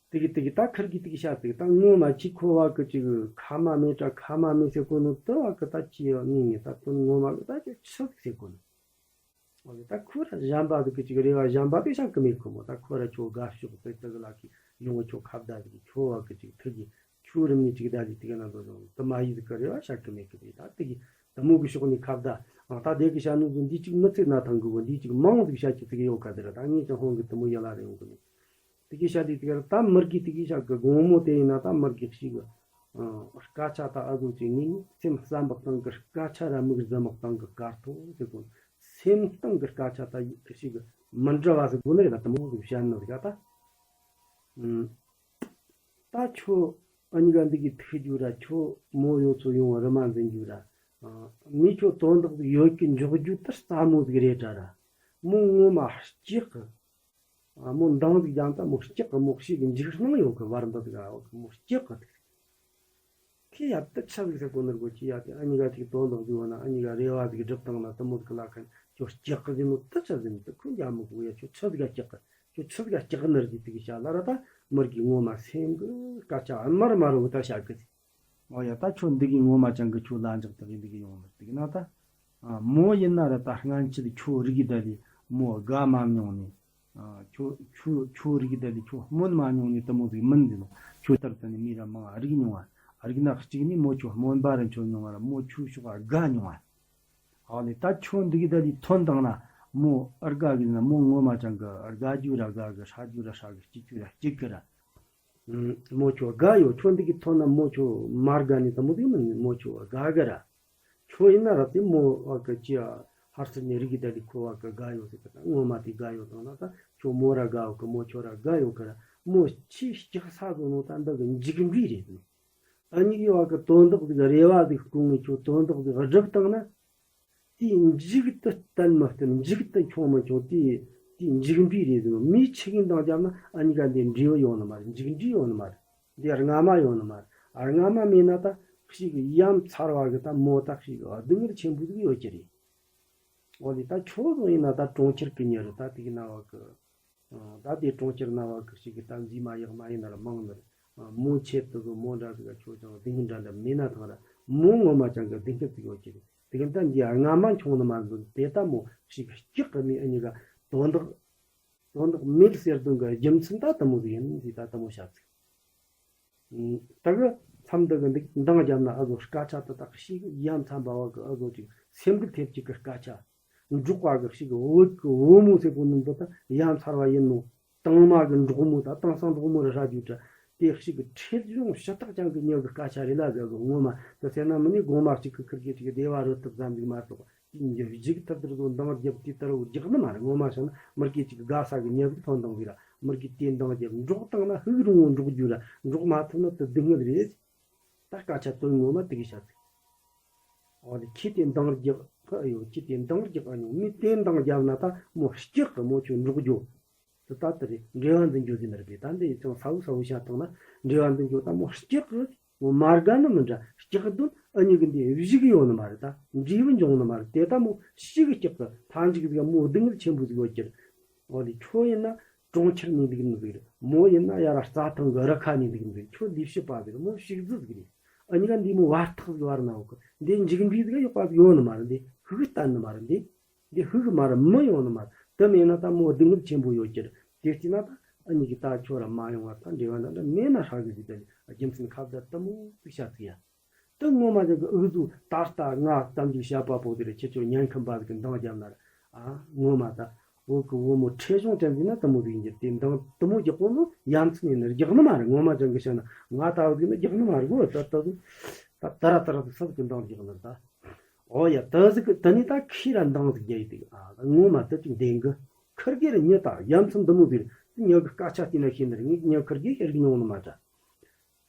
དེ་གི་དེ་གི་ད་ཁིར་གི་དེ་གི་བཤད་དེ་གི་ད་ངོ་མ་ཅིག་ཁོ་བ་གི་ཅིག་ཁ་མ་མེད་དྲ་ཁ་མ་མེད་ཟེར་གོ་ནོ་དེ་བ་གི་ད་ཅི་ཡང་ངེས་ངེས་ད་དོན་ངོ་མ་གི་ད་ཅི་ཆི་ཟིག་ཟེར་གོ་ནོ། འོ་ད་ཁོ་ར་གཞན་པ་ཟིག་གི་ཅིག་རེ་བ་གཞན་པ་དེ་བཤད་གི་མེད་ཁོ་མོ། ད་ཁོ་ར་ཁྱོད་དགའ་ཕྱོགས་དེ་དེ་གི་ལ་གི་ཡོང་ཁྱོད་ཁ་བརྡ་ཟིག་གི་ཁྱོད་བ་གི་ཅིག་ཐུག་གི་ཆུ་རིམ་ནས་ཅིག་བདའ་ལི་དེ་ག་ན་འགྲོ་རུང་དུ་མ་ཡིས་ཀ་རེ་བ་བྱ་གི་མེད་གི་རེད། ད་དེ་གི་དུ་མོ་གི་ཕྱོགས་ནས་ཁ་བརྡ། ཨ། ད་དེ་གི་བྱ་ནོ་གི་འདི་གཅིག་མི་ཚེ་ན་ཐང་གི་གོ། འདི་གཅིག་མང་གི་བྱ་གི་ཚིག་ཡོད་ག་དེ་ར། ད་ངས་ཀྱང་ཧོང་གི་དུ་མོ་ཡ་ལ་རེ་ཡོང་གི་མེད། དེ་གི་བྱ་དེ་དེ་ག་ར་ད་མི་གི་དེ་གི་བྱ་གི་དགོང་མོ་དེ་ཡིན་ན་ད་མི་གི་ཞིག་གི། ཨ། སྐད་ཆ་ད་ཨ་གོ་ཅིག་ངས་ནི་སེམས་བསམ་པ་སྟེང་གི་སྐད་ཆ་ར་མིག་རྫི་མ་སྟེང་གི་དཀར་ཐོག་ཟེར་གོ། སེམས་སྟེང་གི་སྐད་ཆ་ད་ཞིག་གི་མི་འདྲ་བ་ཟེར་གོ་ནི་རེད། ད་དུ་མོ་གི་བྱ་ནི་ཟིག་ག་ད། ཨུམ། ད་ཁྱོད་ཨ་ནི་ག་འདི་གི་ཐུག་རྒྱུ་ར། ཁྱོད་མོ་ཡོད་ཚོ་ཡོང་རི་མ་འཛིན་རྒྱུ་ར། ཨ། མི་ཁྱོད་དོན་དག་ཟིག་ཡོད་ཀི་འཇོག་རྒྱུ་དེ་སླ་མོ་ཟིག་རེད་དྲ་ར། མོ་ངོ་མ་སྐྱག་གི། ཨ། མོ་འདང་ཟིག་རྒྱང་ད་མོ་སྐྱག་གི། མོ་ཤི་གི་འཇིགས་སྣང་ཡོད་གི། བར་འདི་ཟིག་ཨ་མོ་སྐྱག་གི་ཟིག། ཁྱེད་ཡ་དེ་ཆ་ཟིག་ཟེར་གོ་ནི་ར་གོ། ཁྱེད་ཡ་དེ་ཨ་ནི་ག་ཅིག་དོན་དག་ཟིག་ཡོད་ན་ཨ་ནི་ག་རེ་བ་ཟིག་སྒྲུབ་བཏང་ན་དུ་མོ་ཟིག་ལ་ཁན་ཁྱོད་སྐྱག་གི་ཟིན་ནོ་དེ་ཆ་ཟིན་ནོ་དེ་ཁོ་འཇམ་མོ་གོ་ཡ། ཁྱོད་ཆི་ཟིག་ག་སྐྱག་གི། ཁྱོད་ཆི་ཟིག་སྐྱག་ནི་རེད། དེ་གི་བཤད་ལ་ར་ད་མི་གི་ངོ་མ་སེམས་གི་སྐད་ཆ་ཨ་མར་མར་བུ་ད་བཤད་གི་ཟིག། འོ་ཡ། ད་ཁྱོད་འདི་གི་ངོ་མ་ཅང་གི་ཁྱོད་ལ་འཇག་ད་གི་འདི་གི་ཡོང་མི་འདི་གི་ན་ད། ཨ། མོ་ཡིན་ན་ར་ད་སྔན་ཆད་ཁྱོད་རིག་གི་ད་ལི་མོ་དགའ་མ་མྱོང་ནི། ཨ། ཁྱོད་ཁྱོད་ཁྱོད་རིག་གི་ད་ལི་ཁྱོད་སྨོན་མ་མྱོང་ནི་དུ་མོ་ཟིག་མིན་འདི་ནོ། ཁྱོད་ལྟར་ད་ནི་མི་ར་མང་རིག་མྱོང་བ། རིག་ན་གཅིག་ནི་མོ་ཁྱོད་སྨོན་པ་ར་འཆོལ་མྱོང་བ་ར། མོ་ཁྱོད་ཕྱོགས་དགའ་མྱོང་བ། ཨ་ནི་ད་ཁྱོད་འདི་གི་ད་ལི་ཐོན་དང་ན་མོ་ཨར་དགའ་གི་ན་མོ་ངོ་མ་ཅང་གི་དགའ་རྒྱུ་ར་དགའ་གི། ཧྲ་རྒྱུ་ར་ཧྲ་གི། སྐྱིད་རྒྱུ་ར་སྐྱིད་གི་ར། ཨུམ། མོ་ཁྱོད་དགའ་ཡོད། ཁྱོད་འདི་གི་ཐོན་ན་མོ་ཁྱོད་མར་དགའ་ནི་དུ་མོ་ཟིག་མིན། མོ་ཁྱོད་དགའ་གི་ར། ཁྱོད་ཡིན་ན་ར་དེ་མོ་བ་གི་ཅི་ཧར་སི་ནས་རིག་གི་ད་ལི་ཁོ་བ་གི་དགའ་ཡོད་ཟེར་གི། ད་ངོ་མ་དེ་དགའ་ཡོད་དང་ན་ད་ཁྱོད་མོ་ར་དགའ་ཡོད་གི། མོ་ཁྱོད་ར་དགའ་ཡོད་གི་ར། མོ་ཆི་སྐྱག་ས་བཟོ་ནོ་ད་འདི་གི་འཇིགས་འདྲི་རེད་ཟེར། ཨ་ནི་གི་བ་གི་དོན་དག་ཟིག་རེ་བ་ཟིག་སྐོང་ངེ་ཁྱོད་དོན་དག་ཟིག་སྒྲུབ་བཏང་ན། དེའི་མཇུག་ཏུ་བསྟན་མི་བསྟན། མཇུག་ཏུ་འཁྱོངས་མི་འཁྱོངས། དེའི་དེའི་མཇུག་འབྲས་རེད་ཟེར་ནོ། མིའི་ཆི་གིན་དང་རྒྱབ་ན་ཨ་ནི་ག་འདི་འབྲས་བུ་ཡོང་ནི་མ་རེད། མཇུག་འབྲས་ཡོང་ནི་མ་རེད། འདི་རྔ་མ་ཡོང་ནི་མ་རེད། རྔ་མ་མེད་ན་ད་ཞིག་གི་ཡ་མཚར་བ་གི་ད་མོ་ད་ཞིག་གི་སྡུག་བསྔལ་ཆེན་པོ་ཟིག་ཡོད་ཀྱི་རེད། འོ་ལེ་ད་ཁྱོད་ཚོ་ཡིན་ན་ད་གྲོང་ཁྱེར་གི་མྱི་རེད། ད་དེ་གི་ན་བ་གི། ཨ། ད་དེ་གྲོང་ཁྱེར་ན་བ་གི་ཞིག་གི་ད་མཛེས་མ་ཡག་མ་ཡིན་ན་ར་མང་ནི་རེད། མོ་ཆེད་དུ་གི་མོ་འདྲ་ཟིག་ག་ཁྱོད་ཅང་སྡུག་བསྔལ་འདྲ་འདྲ་མེད་ན་ཐང་ར། མོ་ངོ་མ་ཅང་གི་སྡུག་བསྔལ་ཟིག་ཡོད་ཀྱི་རེད། དེ་གི་ད་འདི་ཨ་སྔ་མ་འཁྱོངས་ནི་མ་འདུག་དེ་ད་མོ་ཞིག་སྐྱག་གི་མི་ཨ་ཉི་ག་དོན་དག་དོན་དག་མེད་ཟེར་དོན་གི་རྒྱུ་མཚན་ད་དེ་མོ་ཟིག་ཡིན། འདི་ད་དེ་མོ་བཤད་ཚིག་ད་གི་མཚམས་འདི་གི་འདི་འདང་བརྒྱབ་ན་ཨ་ཟོ་སྐད་ཆ་དེ་དག་ཞིག་ཡ་མཚན་པ་བ་གི་ཨ་ཟོ་ཅིག་སེམས་འགུལ་ཐེབས་ཅིག་གི་སྐད་ཆ། འབྲོག་པ་གི་ཞིག་བོད་གི་བུ་མོ་ཟེར་གོ་ནི་འདི་ད་ཡ་མཚར་བ་ཡིན་ནོ། དང་མ་གི་འབྲོག་མོ་ད་དེང་སང་འབྲོག་མོ་ར་ཧྲ་རྒྱུ་དྲ་དེ་ཞིག་གི་ཁྲེལ་གཞུང་ཞུ་དག་ཅང་གི་ཉེ་གི་སྐད་ཆ་རེད་ལ་ཟེར་གི། ངོ་མ་དེ་ཟེར་ན་མི་ནི་དགོང་མ་ཞིག་གི་ཁིར་གི་ཅིག་བདེ་བ་རོལ་ཐུབ་ཙམ་ཞིག་མ་གཏོགས་ཅིག་འཇིག་ཐུབ་དེར་ཟོ་འདང་རྒྱབ་དེ་ལྟར་རྒྱག་ནི་མ་རེད། ངོ་མ་བྱས་ན་མི་གི་ཅིག་དགའ་ས་གི་ཉེ་གི་ཐོན་དང་ཟིག་ར་མི་གི་དེ་འདང་རྒྱབ་འབྲོག་བཏང་ན་ཧུག་རུང་བོ་འབྲོག་རྒྱུ་ར་འབྲོག་མ་ཐུབ་ན་དེ་སྡུག་བསྔལ་རེད། ད་སྐད་ཆ་དོན་ངོ་མ་དེ་གི་བཤད་ཚིག་འོ་དེ་ཁྱི་དེ་འདང་རྒྱག་གི་ཨ་ཡོ། ཁྱི་དེ་འདང་རྒྱག་ཨ་ཉོ། མི་དེ་འདང་རྒྱབ་ན་ད་མོ་སྐྱག་གི་མོ་ཁྱོད་འབྲོག་རྒྱུ། དེ་ད་དེ་རེད། འབྲེལ་བ་འཛིན་རྒྱུ་ཟིན་ནི་རེད་པས། ད་འདི་ཡི་ཚང་ས་བུ་ས་བུ་བཤད་བཏང་ན་འབྲེལ་བ་འཛིན་རྒྱུ་ད་མོ་སྐྱག་གི་མོ་མ་དགའ་ནི་མི་འདྲ། སྐྱག་དོན་ཨ་ཉི་གི་འདི་བཞི་གི་ཡོང་ནི་མ་རེད། ད་འབྲས་བུ་འབྱུང་ནི་མ་རེད། དེ་ད་མོ་ཤི་གི་སྐྱག་གི་མཐའ་མཇུག་ཟིག་མོ་སྡུག་བསྔལ་ཆེན་པོ་ཟིག་ཡོད་ཀྱི་རེད། འོ་དེ་ཁྱོད་ཡིན་ན་གྲོང་ཁྱེར་ནས་འདུག་ནི་ཟིག་རེད། མོ་ཡིན་ན་ཡ་ར་རྩྭ་ཐང་གི་རི་ཁ་ནས་འདུག་ནི་ཟིག་ཁྱོད་ལས་བྱེད་པ་ཟིག་རེད། མོ་ཞིག་རྫི་ཟིག་རེད། ཨ་ཉི་ག་འདི་མོ་བར་ཐག་ཟིག་བར་ན་འོ་གི་འདི་འཇིག་འདྲི་ཟིག་ཡོད་པ་ཟིག་ཡོད་ནི་མ་རེད། འདི་ཧུག་བསྟན་ནི་མ་རེད། འདི་འདི་ཧུག་མ་རེད། མི་ཡོང་ནི་མ་རེད། དེ་མེད་ན་ད་མོ་སྡུག་བསྔལ་ཆེན་པོ་ཡོད་ཀྱི་རེད། དེ་བྱས་ན་ད་ཨ་ཉི་གི་ད་ཁྱོད་ར་མ་ཡོང་བ་ད་འབྲེལ་བ་འདྲ་འདྲ་མེད་ན་ཧྲ་གི་ཟིག་ད་རྒྱུ་མཚན་ཁ་བརྡ་དེ་མོ་ཟིག་བྱ་ཚིག་ཡ། དེ་ངོ་མ་ཅན་གྱི་ཨུ་ཟུ་ད་ལྟ་ང་ཙམ་ཅིག་བཤད་པ་པོ་དེ་རེད། ཁྱེད་ཚོ་ཉན་མཁན་པ་ཟིག་གི་འདང་རྒྱབ་ན་ར། ཨ་ངོ་མ་ད་བོད་གི་བུ་མོ་ཁྲེལ་གཞུང་ཅན་ཟིག་ན་དེ་མོ་ཟིག་ཡིན་གྱི། དེ་འདང་དེ་མོ་རྒྱག་གོ་ནོ་ཡ་མཚན་ཡིན་ན་རྒྱག་ནི་མ་རེད། ངོ་མ་ཅན་གི་བཤད་ན་ང་ད་བ་ཟིག་ན་རྒྱག་ནི་མ་རེད་གོ། ད་ད་ཟིག་ད་ད་ར་ད་ར་ཟིག་ས་ཟིག་གི་འདང་རྒྱག་ནི་རེད། ད་ཨོ་ཡ་ད་ཟིག་གི་ད་ནི་ད་ཁྱི་ར་འདང་ཟིག་རྒྱག་ཡི་དེ། ཨ་ངོ་མ་ད་ཅིག་བདེན་གི། ཁིར་གེ་ར་ཉི་ད་ཡ་མཚན་དེ་མོ་ཟིག་རེད། ཉི་གི་སྐད་ཆ་བལྟས་ན་ཤེས་ནི་རེད། ངས་ཉི་ཁིར་གེ་ཤེས་རིག་མྱོང་ནི་མ་ད།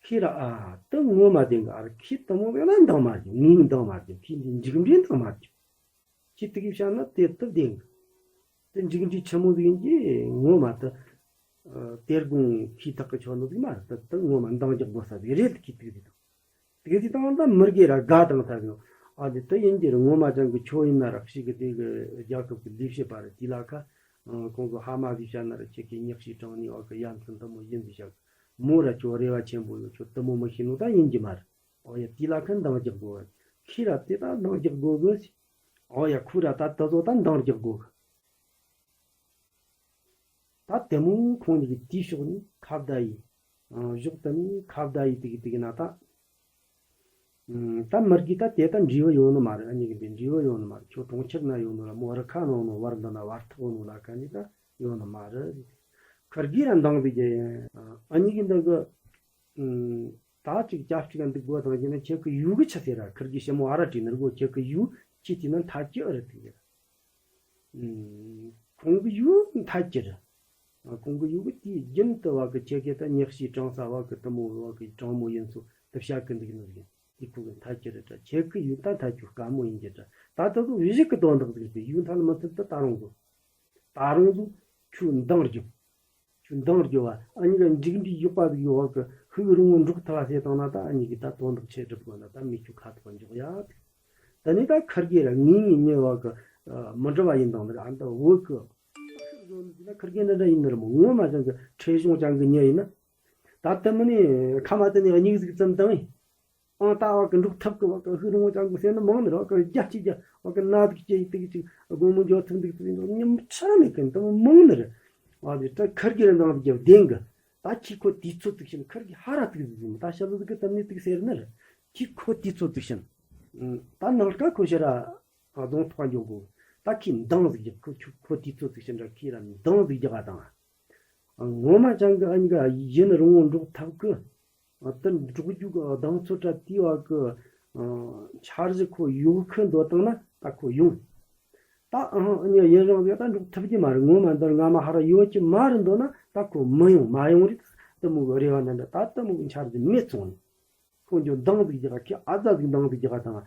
ཁྱི་ར་ཨ་དེ་ངོ་མ་བདེན་གི། ཨ་ར་ཁྱི་དེ་མོ་བས་ན་འདང་མ་རྒྱུ། ངས་འདང་མ་རྒྱུ། ཁྱི་འདི་འཇིགས་འདྲའི་འདང་མ་རྒྱུ། ཁྱི་དེ་གི་བཤད་ན་དེ་ལྟ་བདེན་གི། དེ་འཇིགས་འདྲའི་ཆེན་མོ་ཟིག་ཡིན་གྱི་ངོ་མ་དེ། ཨ་དེར་དགོང་ཁྱི་ཐག་གི་ཆོད་ནོ་ཟིག་མ་རེད། དེ་དེ་ངོ་མ་འདང་རྒྱག་དགོས་ས་ཟིག་རེད། ཁྱི་དེ་གི་དེ་དང་དེ་གི་དེ་དང་ད་མི་རྒེ་ར་དགའ་དང་ཐ་གི། ཨ་དེ་དེ་ཡིན་གྱི་རེད། ངོ་མ་ཅན་གི་ཁྱོད་ཡིན་ན་ར་ཞིག་གི་དེ་གི་རྒྱལ་ཁབ་གི་ལས་བྱེད་པ་རེད། དེ་ལ་ཁ་ཁོང་ཚོ་ཧ་མ་ཟིག་བཤད་ན་ར་ཁྱེད་ཀྱི་ཉག་ཤི་དྲང་ནས་བ་གི་ཡ་མཚན་དེ་མོ་ཡིན་ཟིག་བཤད་གི། མོ་ར་ཁྱོད་རེ་བ་ཆེན་པོ་ཡོད། ཁྱོད་དེ་མོ་མི་ཤེས་ནོ་ད་ཡིན་གྱི་མ་རེད། ཨོ་ཡ་དེ་ལ་ཁ་འདང་རྒྱག་དགོས། ཁྱི་ར་དེ་ད་འདང་རྒྱག་དགོས་གི། ཨོ་ཡ་ཁུ་ར་ད་ད་ཚོ་ད་འདང་རྒྱག་དགོས་གི། ད་དེ་མོ་ཁོང་གཉིས་ཀྱི་དེའི་ཕྱོགས་ནས་ཁ་བརྡ་ཡིན། ཨ་ཕྱོགས་དེ་ནས་ཁ་བརྡ་ཡིན་དེ་གི་དེ་གི་ན་ད། ཨུམ་ད་མི་རྒས་ད་དེ་ད་འབྲས་བུ་ཡོང་ནི་མ་རེད། ཨ་ཉི་གི་འདི་འབྲས་བུ་ཡོང་ནི་མ་རེད། ཁྱོད་གྲོང་ཁྱེར་ན་ཡོང་ནོ་ལ་མོ་རི་ཁ་ན་ཡོང་ནོ་བར་འདི་ན་བར་ཐག་ཡོང་ནོ་ལ་ཁ་ནི་ད་ཡོང་ནི་མ་རེད། ཁིར་གེ་ར་འདང་དེ་རྒྱ་ཡིན། ཨ་ཉི་གི་འདི་གི་ཨུམ་ད་ཅིག་སྐྱབས་གཅིག་ག་འདུག་དགོས་དང་ཡིན་ན་ཁྱེད་ཀྱི་ཡུལ་གི་ཆི་ཟེར་ར། ཁིར་གེ་ཞི་མོ་ཨ་ར་བྲིས་ནི་རྒོ། ཁྱེད་ཀྱི་ཡུལ་ཁྱེད་དེ་ན་ཐ་ཀྱི་ཨ་ར་ཐིག་ཡ། ཁོང་གི་ཡུལ་མཐའ་ཀྱི་རེད། ཁོང་གི་ཡུལ་གི་དེའི་རྒྱུན་དུ་བ་གི་ཁྱེད་ཀྱི་ད་ཉག་ཤི་དྲང་ས་བ་གི་དེ་མོ་བ་གི་དྲང་མོ་ཡིན་ཚུལ་དེ་བཤད་གི་འདུག་ནི་རེད། དེ་ཁོ་གི་མཐའ་ཀྱི་རེད་དྲ། ཁྱེད་ཀྱི་ཡུལ་ད་མཐའ་ཀྱི་དཀའ་མོ་ཡིན་གྱི་དྲ། ད་ད་དུ་བཞི་གི་དོན་དག་ཟིག་དེ་ཡུལ་མཐའ་ལ་མི་ཚུད་དུ་ད་རུང་གི། ད་རུང་གི་ཁྱོད་འདང་རྒྱུ། ཁྱོད་འདང་རྒྱུ་བ་ཨ་ཉི་ག་འཇིགས་འདྲི་ཡོད་པ་ཟིག་ཡོད་གི། ཧུག་རུང་བོ་འབྲོག་ཐལ་བ་ཟེར་བཏང་ན་ད་ཨ་ཉི་གི་ད་དོན་དག་ཆེ་སྒྲུབ་དགོས་ན་ད་མི་ཁྱོད་ཁ་ཐོག་འཇོག་ཡ། ད་ནི་ད་ཁར་གི་ར་ངེས་ངེས་ཉེ་བ་གི་མི་འདྲ་བ་ཡིན་དང་ནི་ཨ་ད་བོད་གི་ཁར་གི་འདྲ་འདྲ་ཡིན་ནི་ར་མོ། ངོ་མ་ཅང་གི་ཁྲེལ་གཞུང་ཅང་གི་ཉེ་ཡིན་ན། ད་ལྟ་མི་ནི་ཁ་མ་དེ་ནི་གཉིས་ཟིག་ཙམ་དང་ཨང་ད་བ་གི་འབྲོག་ཐབ་གི་བ་གི་ཧུག་རུང་བོ་ཅང་གི་ཟེར་ན་མང་ནི་ར་བ་གི་རྒྱ་ཆི་རྒྱ་བ་གི་ན་ཟིག་ཅེ་ཡི་ཏིག་ཅིག་དགོང་མོ་འཇོག་ཐུག་འདུག་ཏིག་ཉམ་ཆ་མེད་གི་ད་མང་ནི་ར། བ་གི་ད་ཁར་གི་ར་འདང་གི་བདེན་གི། ད་ཁྱི་ཁོ་དུས་ཚོད་ཅིག་ཕྱིན་ཁར་གི་ཧ་ར་ཏིག་ཟིག་ཟིན་ད་ཤ་ལུ་ཟིག་གི་དམ་ནི་ཏིག་ཟེར་ནི་ར། ཁྱི་ཁོ་དུས་ཚོད་ཅིག་ཕྱིན། ད་ནང་ཀ་ཁོ་ཤ་ར་རྫོང་ཐོག་འཇོག་གོ། ད་ཁྱི་འདང་ཟིག་རྒྱབ་ཁོ་ཁྱོད་ཁོ་དུས་ཚོད་ཅིག་ཕྱིན་ར་ཁྱི་ར་འདང་ཟིག་རྒྱག་ག་དང་། ངོ་མ་ཅང་གི་ཨ་ཉི་ག་ཡིན་རུང་འབྲོག་ཐབ་གི། དེ་འབྲོག་རྒྱུ་གི་གདངས་ཚོད་དྲ་དེའི་བ་གི་འཆར་གཞི་ཁོ་ཡོད་ཁི་འདོད་བཏང་ན་ད་ཁོ་ཡོང་། ད་ཨང་ཨ་ཉི་ཡིན་རུང་ཟེར་ད་འབྲོག་ཐུབ་ཀྱི་མ་རེད། ངོ་མ་འདིར་ང་མ་ཧ་ར་ཡོད་ཀྱི་མ་རེད་འདོད་ན་ད་ཁོ་མི་ཡོང་མ་ཡོང་རེད། དེ་མོ་གི་རེ་བ་འདྲ་འདྲ་ད་དེ་མོ་གི་འཆར་གཞི་མེད་སོང་ནས། ཁོ་འཇོག་འདང་ཟིག་རྒྱག་ཁྱི་ཨ་ཙ་ཟིག་འདང་ཟིག་རྒྱག་དང་།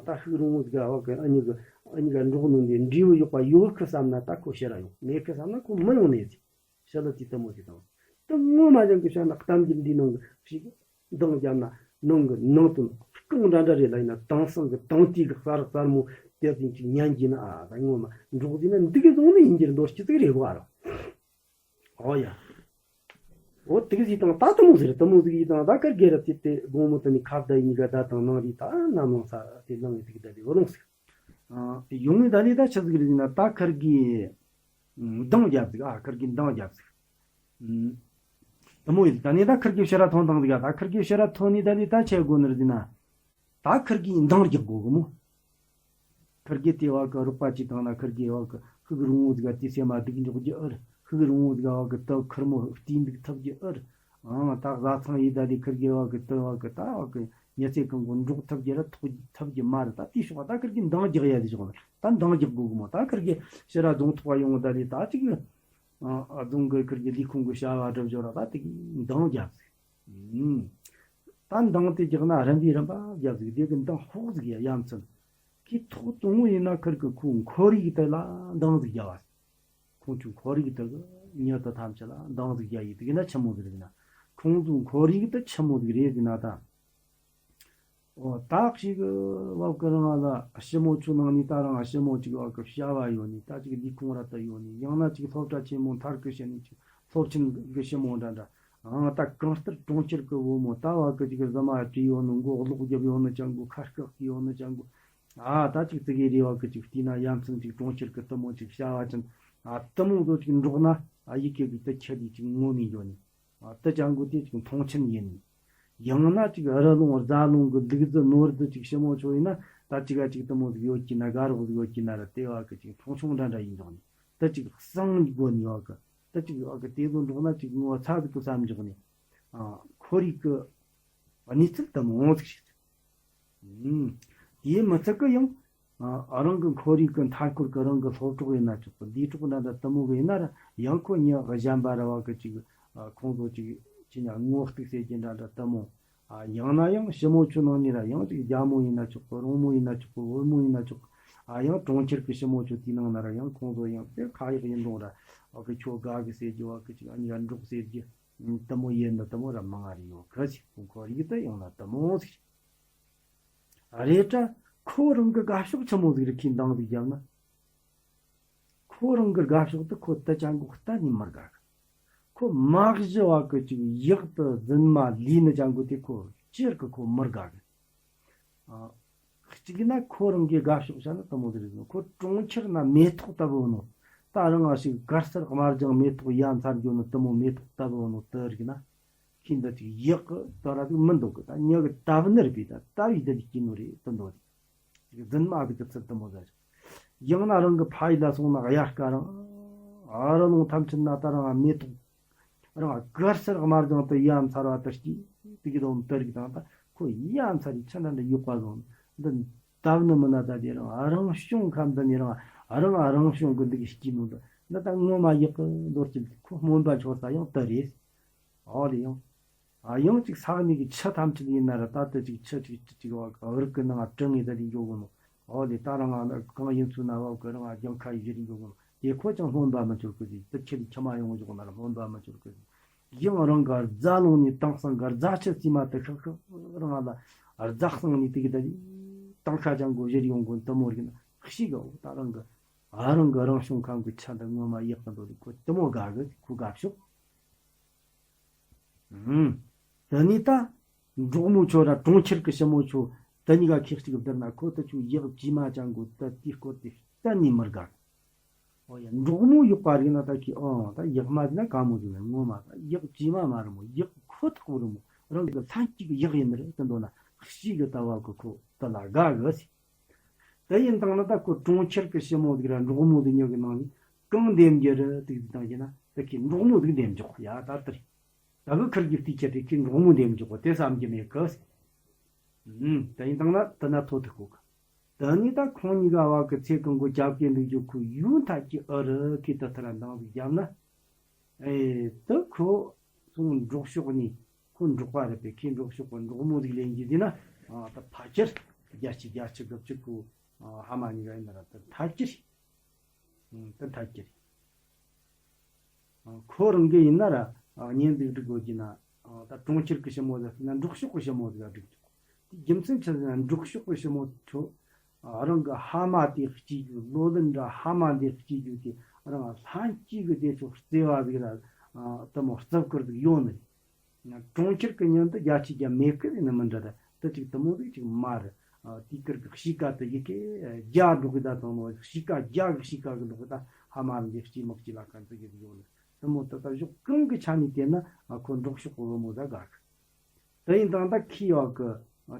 ད་ཧུག་རུང་བོ་ཟིག་བ་གི་ཨ་ཉི་གི་ཨ་ཉི་ག་འབྲོག་ནང་འདི་འབྲས་བུ་ཡོད་པ་ཡོད་ཁི་བསམ་ན་ད་ཁོ་ཤི་ར་ཡོང་། མེད་ཁི་བསམ་ན་ཁོ་མི་ཡོང་ནས་ཟིག་ཤ་ལ་ཏི་ལྟ་མོ་ཞིག་དང་། ད་ངོ་མ་ཅང་གི་བཤད་ན་གཏམ་རྒྱུད་འདི་ནང་གི་ཞིག་འདང་བརྒྱབ་ན་ནང་གི་ནང་དོན་རྐང་འདྲ་འདྲ་རེད་ལ། ཡིན་ན་དེང་སང་གི་དེང་དུས་གི་གསར་གསར་མོ་དེ་ཙམ་ཅིག་ཉན་གྱི་ན་ཨ་ད་ངོ་མ་འབྲོག་འདི་ན་འདི་གི་བཟུང་ནི་ཡིན་གྱི་རེད་འདོད་ཀྱི་ཙིག་རེད་གོ་ཨ་རོ། ཨོ་ཡ། འོ་དེ་གི་ཟིག་དང་ད་དུ་མོ་ཟེར་དུ་མོ་ཟིག་ཡིན་དང་ད་ཁར་གེ་ར་དེ་དེ་དགོང་མོ་དེ་ནི་ཁ་བརྡ་ཡིན་ག་ད་དང་ནང་རི་ད་ནམ་ལངས་ས་དེ་ལངས་ཡི་དེ་གི་ད་ལི་འོ་ལངས་ཟིག་ཨ་དེ་ཡོང་ངི་ད་ལི་ད་ཆི་ཟིག་རེད་ཟིན་ན་ད་ཁར་གེ་འདང་རྒྱབ་ཟིག་ཨ་ཁར་གེ་འདང་རྒྱབ་ཟིག་དུ་མོ་ཡིན་ད་ནི་ད་ཁར་གེ་ཕྱི་ར་ཐོན་དང་ཟིག་ཨ་ད་ཁར་གེ་ཕྱི་ར་ཐོན་ནི་ད་ལི་ད་ཆི་དགོ་ནི་རེད་ཟིན་ན། ད་ཁིར་གིས་འདང་རྒྱག་དགོ་གི་མོ། ཁིར་གེ་དེ་བ་གི་རོགས་པ་ཅིག་དང་ན་ཁིར་གེ་བ་གི་ཤུག་རིང་བོ་ཟིག་དེ་སེམས་མ་སྡུག་འཇོག་རྒྱུ་ཨར། ཤུག་རིང་བོ་ཟིག་བ་གི་དུ་ཁིར་མོ་བལྟས་འདུག་ཐབས་རྒྱུ་ཨར། ཨང་ད་བཟའ་ཚང་ཡི་ད་དེ་ཁིར་གེ་བ་གི་དུ་བ་གི་ད་བ་གི་ཉི་ཚེ་གང་གོ་འགྲོགས་ཐབས་རྒྱུ་ར་ཐོག་ཐབས་རྒྱུ་མ་རེད། ད་དེ་ཤོག་ད་ཁིར་གིས་འདང་རྒྱག་ཡ་དེ་ཤོག་ད་འདང་རྒྱག་དགོ་གི་མོ། ད་ཁིར་གེ་ཕྱི་ར་རྫོང་ཐོག་ཡོང་ད་དེ་ད་ཅིག་ཨ་རྫོང་གི་ཁིར་གེ་ལས་ཁུངས་གི་བྱ་བ་སྒྲུབ་འབྱོར་ར་ད་དེ་གི་འདང་རྒྱབ་ཟིག་ཨུམ། ད་འདང་དེ་རྒྱག་ན་རིམ་པས་རིམ་པ་རྒྱབ་ཟིག་དེ་གི་འདང་ཧོག་ཟིག་ཡ་ཡ་མཚན། ཁི་ཐོག་དང་བོ་ཡིན་ན་ཁིར་གི་ཁོ་ཁོར་ཡུག་དེ་ལ་འདང་ཟིག་རྒྱབ་བ། ཁོང་ཆུང་ཁོར་ཡུག་དེ་གི་མྱི་དེ་ཐམས་ཅད་ལ་འདང་ཟིག་རྒྱབ་ཡི་དེ་གི་ན་ཆི་མོ་ཟིག་རེད་ཟེར་ན། ཁོང་ཚོའི་ཁོར་ཡུག་དེ་ཆི་མོ་ཟིག་རེད་ཟེར་ན་ད། འོ་ད་ཞིག་བབ་གི་རང་ལ་ཞི་མོ་ཆུ་ནང་ནས་ད་རང་ཞི་མོ་ཅིག་བབ་གི་བྱ་བ་ཡོད་ནི་ད་ཅིག་ལས་ཁུངས་ར་ད་ཡོད་ནི་ཡང་ན་ཅིག་སློབ་གྲྭ་ཆེན་མོ་མཐར་གི་ཕྱིན་ནི་ཅིག་སློབ་ཆེན་གི་ཞི་མོ་འདྲ་འདྲ། ཨང་ད་གང་ལྟར་གྲོང་ཁྱེར་གི་བུ་མོ་ད་བ་གི་ཅིག་ཟ་མ་བྲིས་ཡོད་ནི་མགོ་ལོག་རྒྱབ་ཡོད་ནི་ཅང་གོ་ཁ་སྐག་གི་ཡོད་ནི་ཅང་གོ། ཨ་ད་ཅིག་ཙི་གེ་རེ་བ་གི་ཅིག་བལྟས་ན་ཡ་མཚན་ཅིག་གྲོང་ཁྱེར་གི་གཏུམ་མོ་ཅིག་བྱ་བ་ཅན། ཨ་གཏུམ་མོ་ཚོ་ཅིག་འགྲོགས་ན་ཨ་ཡི་གེ་གི་ད་ཁྱེད་ཀྱི་ཅིག་ངོ་མི་འགྱོ་ནི། ཨ་ད་ཅང་གོ་དེ་ཅིག་མཐོང་ཆེན་ཡིན་ནི། ཡང་ན་ཅིག་རི་ལུང་རྫ་ལུང་གི་ལུག་རྫི་ནོར་རྫི་ཅིག་ཞི་མོ་ཆོ་ཡིན་ན་ད་ཅིག་ཨ་ཅིག་གཏུམ་མོ་ཟིག་ཡོད་ཀྱི་ན་དགའ་རོགས་ཟིག་ཡོད་ཀྱི་ན་ར་དེ་བ་གི་ཅིག་མཐོང་ཆུང་འདྲ་འདྲ་ཡིན་འགྱོ་ནི། ད་ཅིག་གསང་ནི་དགོ་ནི་བ་གི། ད་ཅིག་ཨ་གི་དེ་ཚོ་འགྲོགས་ན་ཅིག་ངོ་ཚ་ཟིག་གི་བསམ་འཇོག་ནས། ཨ་ཁོར་ཡུག་གི་གནས་ཚུལ་དུ་མང་ཟིག་ཞིག་ཨུམ། དེའི་མི་ཚད་གི་ཡང་། ཨ་རང་གི་ཁོར་ཡུག་གི་མཐའ་འཁོར་གི་རང་གི་སློབ་གྲོགས་ཡིན་ན་ཆོག་གི་ལས་གྲོགས་འདྲ་འདྲ་དུ་མོ་གི་ཡིན་ན་ར་ཡང་ཁོ་ཉི་གཞན་པ་ར་བ་གི་ཅིག་ཨ་ཁོང་ཚོ་ཅིག་ཅི་ཉ་ངོ་གཏུག་ཟེར་གྱི་འདྲ་འདྲ་དུ་མོ། ཨ་ཡང་ན་ཡང་ཞི་མོ་ཆུ་ནང་ནས་ར་ཡང་ཅིག་རྒྱ་མོ་ཡིན་ན་ཆོག་གི་རོང་མོ་ཡིན་ན་ཆོག་གི་བོད་མོ་ཡིན་ན་ཆོག་གི་ཨ་ཡང་གྲོང་ཁྱེར་གི་ཞི་མོ་ཆུ་དེའི་ནང་ན་ར་ཡང་ཁོང་ཚོ་ཡང་དེ་ཁ་ཡག་ཡིན་དོང་ར་ཨ་གི་ཁྱོ་དགའ་གི་ཟེར་རྒྱུ་བ་གི་ཅིག་ཨ་ཉི་ག་འགྲོགས་ཟེར་རྒྱུ། དུ་མོ་ཡིན་ན་དུ་མོ་ར་མང་ང་རེ་ཡོད་གི་ཅིག་ཁོང་ཁོར་ཡུག་དུ་ཡང་ན་དུ་མོ་ཟིག་རེད་དྲ། ཁོ་རང་གི་དགའ་ཕྱོགས་ཆི་མོ་ཟིག་རེད་ཁྱི་འདང་ཟིག་བརྒྱབ་ན། ཁོ་རང་གི་དགའ་ཕྱོགས་དུ་ཁོ་དུ་ཅང་གོ་གཏན་ནས་མི་དགའ་གི་ཁོ་མ་གཞི་བ་གི་ཅིག་ཡག་ཏུ་རྫུན་མ་ལས་ནི་ཅང་གོ་དེ་ཁོ་ཅིར་གི་ཁོ་མི་དགའ་གི་ཨ། གཅིག་ན་ཁོ་རང་གི་དགའ་ཕྱོགས་བྱ་ན་དུ་མོ་དེ་རེད་ཟེར་ཁོ་གྲོང་ཁྱེར་ན་མེ་ཏོག་ལྟ་བུ་ནོ། ད་རང་ང་ཞིག་དཀར་སེར་དམར་ལྗང་མེ་ཏོག་ཡ་མཚར་རྒྱུ་ནི་དུ་མོ་མེ་ཏོག་ལྟ་བུ་ནོ་དུ་རིག་ན། ཁྱི་འདི་ཅིག་ཡག་གི་ད་ར་ཟིག་མི་འདུག་གི་ད་ཉག་གི་ད་བུ་ནི་རེད་པས་ད་ད་བི་འདི་ཅིག་སྐྱིད་ནོ་རེད་དུ་འདོད་དེ། ཅིག་རྫུན་མ་ཟིག་གི་ཚུལ་དུ་མོ་ཟ་རེད། ཡང་ན་རང་གི་ཕ་ཡུལ་ལ་སོང་ན་དབྱར་ཁ་རང་ཨ་ར་ལུང་ཐམས་ཅད་ན་ད་རང་མེ་ཏོག་རང་དཀར་སེར་དམར་ལྗང་དུ་ཡ་མཚར་བ་དུ་སྐྱིད་དེ་གི་དོན་དུ་རིག་དང་ད་ཁོ་ཡ་མཚར་རིག་ཆ་འདྲ་འདྲ་ཡོད་པ་ཟོ་འདི་ད་བུ་ནི་མི་ན་ད་དེ་རང་ཨ་རང་བྱུང་ཁམས་འདི་ནི་རང་ཨ་རང་ཨ་རང་བྱུང་གི་འདི་གི་སྐྱིད་ནོ་འདི་འདི་ད་ངོ་མ་ཡག་གི་འདོར་གྱི་ཁོ་སྨོན་པ་འཆོར་ས་ཡང་དུ་རེད། ཨོ་ལེ་ཡང་། ཨ་ཡང་ཅིག་ས་གནས་ཀྱི་ཆུ་ཐམས་ཅད་ཡིན་ན་ར་ད་ལྟ་ཅིག་ཆུ་ཅིག་ཅིག་ཅིག་བ་རིགས་ཀྱི་ནང་ང་དྲི་ངེས་ད་རིང་འགྱོ་གོ་ནོ། ཨོ་ལེ་ད་རང་ང་གང་ཡིན་ཚུལ་ན་བབ་ཀྱི་རང་ང་རྒྱང་ཁ་ཡི་རིང་འགྱོ་གོ་ནོ། དེ་ཁོ་ཅང་སྨོན་པ་མི་འཆོར་གི་ཟིག་དུ་ཁྱེད་ཀྱི་ཁྱི་མ་ཡོང་བཞག་ན་ར་སྨོན་པ་མི་འཆོར་གི་ཟིག་ཡང་རང་གི་རྫ་ལུང་ནས་དེང་སང་གི་རྫ་ཆུ་རྩིས་མ་དུ་ཤག་ཤག་རང་ང་ལ་རྫ་གསང་ནས་དེ་གི་ད་དེང་ཁ་ཅང་གོ་བཞིར་ཡོང་གོ་དུ་མོ་རིག་ན་ཤི་ག་འོ་ད་རང་གི་ཨ་རང་གི་རང་བྱུང་ཁམས་ཀྱི་ཆ་འདི་ངོ་མ་ཡག་གི་འདོད་ལེ་ཁོ་དུ་མོ་དགའ་གི་ཁོ་དགའ་ཤོག་ཨུམ། དེ་ནས་ད། འབྲོག་མོ་ཁྱོད་ར་གྲོང་ཁྱེར་གི་ཞི་མོ་ཁྱོད་དེ་གཉིས་ཀ་ཁེག་གཅིག་བསྡུར་ན་ཁོ་ད་ཁྱོད་ཡག་ཇི་མ་ཅང་གོ་ད་དེའི་སྐོར་དེ་གཏན་ནས་མི་དགའ། ཨོ་ཡ་འབྲོག་མོ་ཡག་པ་རིག་ན་ད་ཁྱི་ཨང་ད་ཡག་མ་ཟིན་ན་ག་མོ་ཟིན་ན་ངོ་མ་ད་ཡག་ཇི་མ་མ་རེད་མོ་ཡག་ཁོ་ཐག་རེད་མོ་རང་གི་ལྷན་སྐྱེས་གི་ཡག་ཡིན་ནི་རེད་དེ་འདོད་ན་ཤི་གི་ད་བ་གི་ཁོ་ད་ལ་དགའ་གི་ཟེར། དེ་ཡིན་དང་ན་ད་ཁོ་གྲོང་ཁྱེར་གི་ཞི་མོ་ཟིག་ར་འབྲོག་མོ་ཟིག་ཉོ་གི་ནང་ནས་གང་འདེམས་རྒྱུ་རེད་དེ་ཟིག་དང་ཡིན་ན་ད་ཁྱི་འབྲོག་མོ་ཟིག་འདེམས་འཇོག་ཡ་ད་ལྟར། ད་གི་ཁིར་གི་བལྟས་ཁྱེད་དེ་ཁྱི་འབྲོག་མོ་འདེམས་འཇོག་དེ་བསམ་གྱི་མེད་གི། ཨུམ། དེ་ཡིན་དང་ན་དེ་ན་ཐོ་དེ་ཁོ་གི། དེ་ནས་ད་ཁོང་གཉིས་ཀ་བ་གི་ཚེ་གང་གོ་རྒྱབ་ཀྱི་འདུག་རྒྱུ་ཁོ་ཡུན་ཐག་གི་ཨ་རི་ཁི་ད་ཐ་ར་འདང་ཟིག་རྒྱབ་ན། ཨེ་ད་ཁོ་སོང་འབྲོག་ཕྱོགས་ནས་ཁོ་འབྲོག་པ་རེད་པས་ཁྱི་འབྲོག་ཕྱོགས་པ་འབྲོག་མོ་ཟིག་ལེན་གྱི་ཟིན་ན་ཨ་ད་ཕ་ཁྱེར་རྒྱལ་སྤྱི་རྒྱལ་སྤྱི་གི་བཅུ་ཁོ་ཨ་ཧ་མ་གཉིས་ཀ་ཡིན་ན་ར་ད་ཐ་ཁྱེར། ཨང་། ད་ཐབས་ཀྱི་རེད། ཨང་། ཁོ་རང་གི་ཡིན་ན་ར་ཨང་། གཉེན་ཟིག་སྒྲིག་དགོས་ཀྱི་ན། ཨང་། ད་གྲོང་ཁྱེར་གི་ཞི་མོ་ཟིག་ཟེར་ན་འབྲོག་ཕྱོགས་གི་ཞི་མོ་ཟིག་སྒྲིག་ཆོག་དེ་རྒྱུ་མཚན་ཆི་ཟེར་ན་འབྲོག་ཕྱོགས་གི་ཞི་མོ་ཁྱོད་རང་གི་ཕ་མ་དེ་གཅིག་རྒྱུ་ལོ་ལོན་འདྲ་ཕ་མ་འདི་གཅིག་རྒྱུ་དེ་རང་ལྷན་སྐྱེས་གི་དེ་ཚོ་བརྩེ་བ་ཟིག་ར་ ཨ་དེ་མོ་རྩིབ་ཁུར་ཟིག་ཡོད་ནི་རེད། གྲོང་ཁྱེར་གི་མྱིང་དུ་རྒྱ་ཆེ་རྒྱ་མེད་ཀི་རེད་ནི་མི་འདྲ། ད་དེ་ཅིག་དེ་མོ་ཟིག་ཅིག་མ་རེད། ཨ་དེའི་ཁུར་གི་གཤིས་ཀ་དེ་ཡི་གེ་རྒྱ་འགྲོ་གི་ད་དང་ནོ་གཤིས་ཀ་རྒྱ་གི་གཤིས་ཀ་གི་འགྲོ་གི་ད་ཧ་མ་ར་འདི་སྐྱེས་མི་སྐྱེས་ལ་ཁ་འཛིན་གི་ཟིག་ཡོད་ནི་རེད། དེ་མོ་དེ་ད་གཞོགས་གང་གི་ཆ་ནས་བལྟས་ན་ཨ་ཁོ་འབྲོག་ཕྱོགས་གི་བུ་མོ་ད་དགའ་གི། དེ་ཡིན་དང་ད་ཁོའི་བ་གི་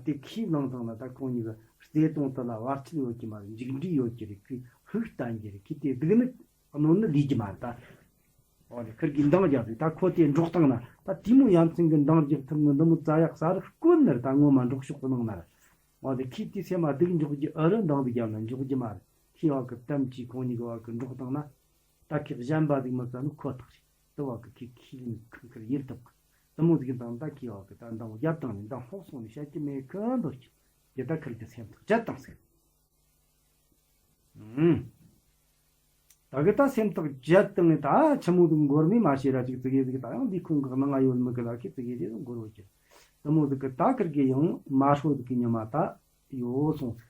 དེ་ཁོའི་ནང་དང་ན་ད་ཁོང་གཉིས་ཀྱི་བརྩེ་དུང་དེ་ལ་བར་ཆད་ཡོད་ཀྱི་མ་རེད། འཇིགས་འདྲིས་ཡོད་ཀྱི་རེད། ཁོས་ཕུགས་བསྟན་གྱི་རེད། ཁོས་དེ་སྡུག་ནི་གནོད་ནི་ལས་ཀྱི་མ་རེད་ད། འོ་ནི་ཁུར་གིས་འདང་རྒྱབ་རེད། ད་ཁོ་དེ་འབྲོག་སྟེང་ན་ད་དེ་མོ་ཡ་མཚན་གྱི་འདང་རྒྱག་ཐུབ་ནི་འདི་མོ་རྩ་ཡག་ས་རུ་དཀོན་ནི་རེད། ད་ངོ་མ་འབྲོག་ཕྱོགས་ཀྱི་ནང་ན་རེད། འོ་དེ་ཁོས་དེ་སེམས་མ་སྡུག་འཇོག་རྒྱུ་ཨེ་རེད། འདང་དུ་རྒྱབ་ན་འཇོག་རྒྱུ་མ་རེད། ཁོའི་བ་གི་དམ་གྱིས་ཁོང་གཉིས་ཀྱི་བ་གི་འབྲོག་སྟེང་ན། ད་ཁོས་གཞན་པ་ཟིག་མི་བཙལ་ནི་ཁོ་ཐག་རེད། དེ་བ་གི་ཁོས་ཁོའི་ལུས་ཁང་ཁར་ཡིན་ཐུབ་གི། དེ་མོ་ཟིག་དང་ད་ཁོའི་བ་གི་ད་འདང་རྒྱབ་བཏང་ནས་འདང་ལྷོག་སོང་ནས་བཤད་ཀྱི་མེད་གི་འདོད་ཀྱི། དེ་ད་ཁུར་གི་སེམས་ཐག་བཅད་བཏང་ཟིག་ཨུམ། ད་གི་ད་སེམས་ཐག་བཅད་བཏང་ནས་ད་ཆི་མོ་ཟིག་འགོར་མེད་མ་ཤེས་ར་ཅིག་ཙི་གེ་ཟིག་ད་ཡང་ལུས་ཁང་གི་ནང་ང་ཡོད་མི་གི་ལ་ཁོས་ཙི་གེ་ཟིག་འགོར་བ་ཅིག་དེ་མོ་ཟིག་གི་ད་ཁུར་གི་ཡང་མ་ཧྲོ་ཟིག་གི་ཉི་མ་ད་ཡོལ་སོང་ཟིག་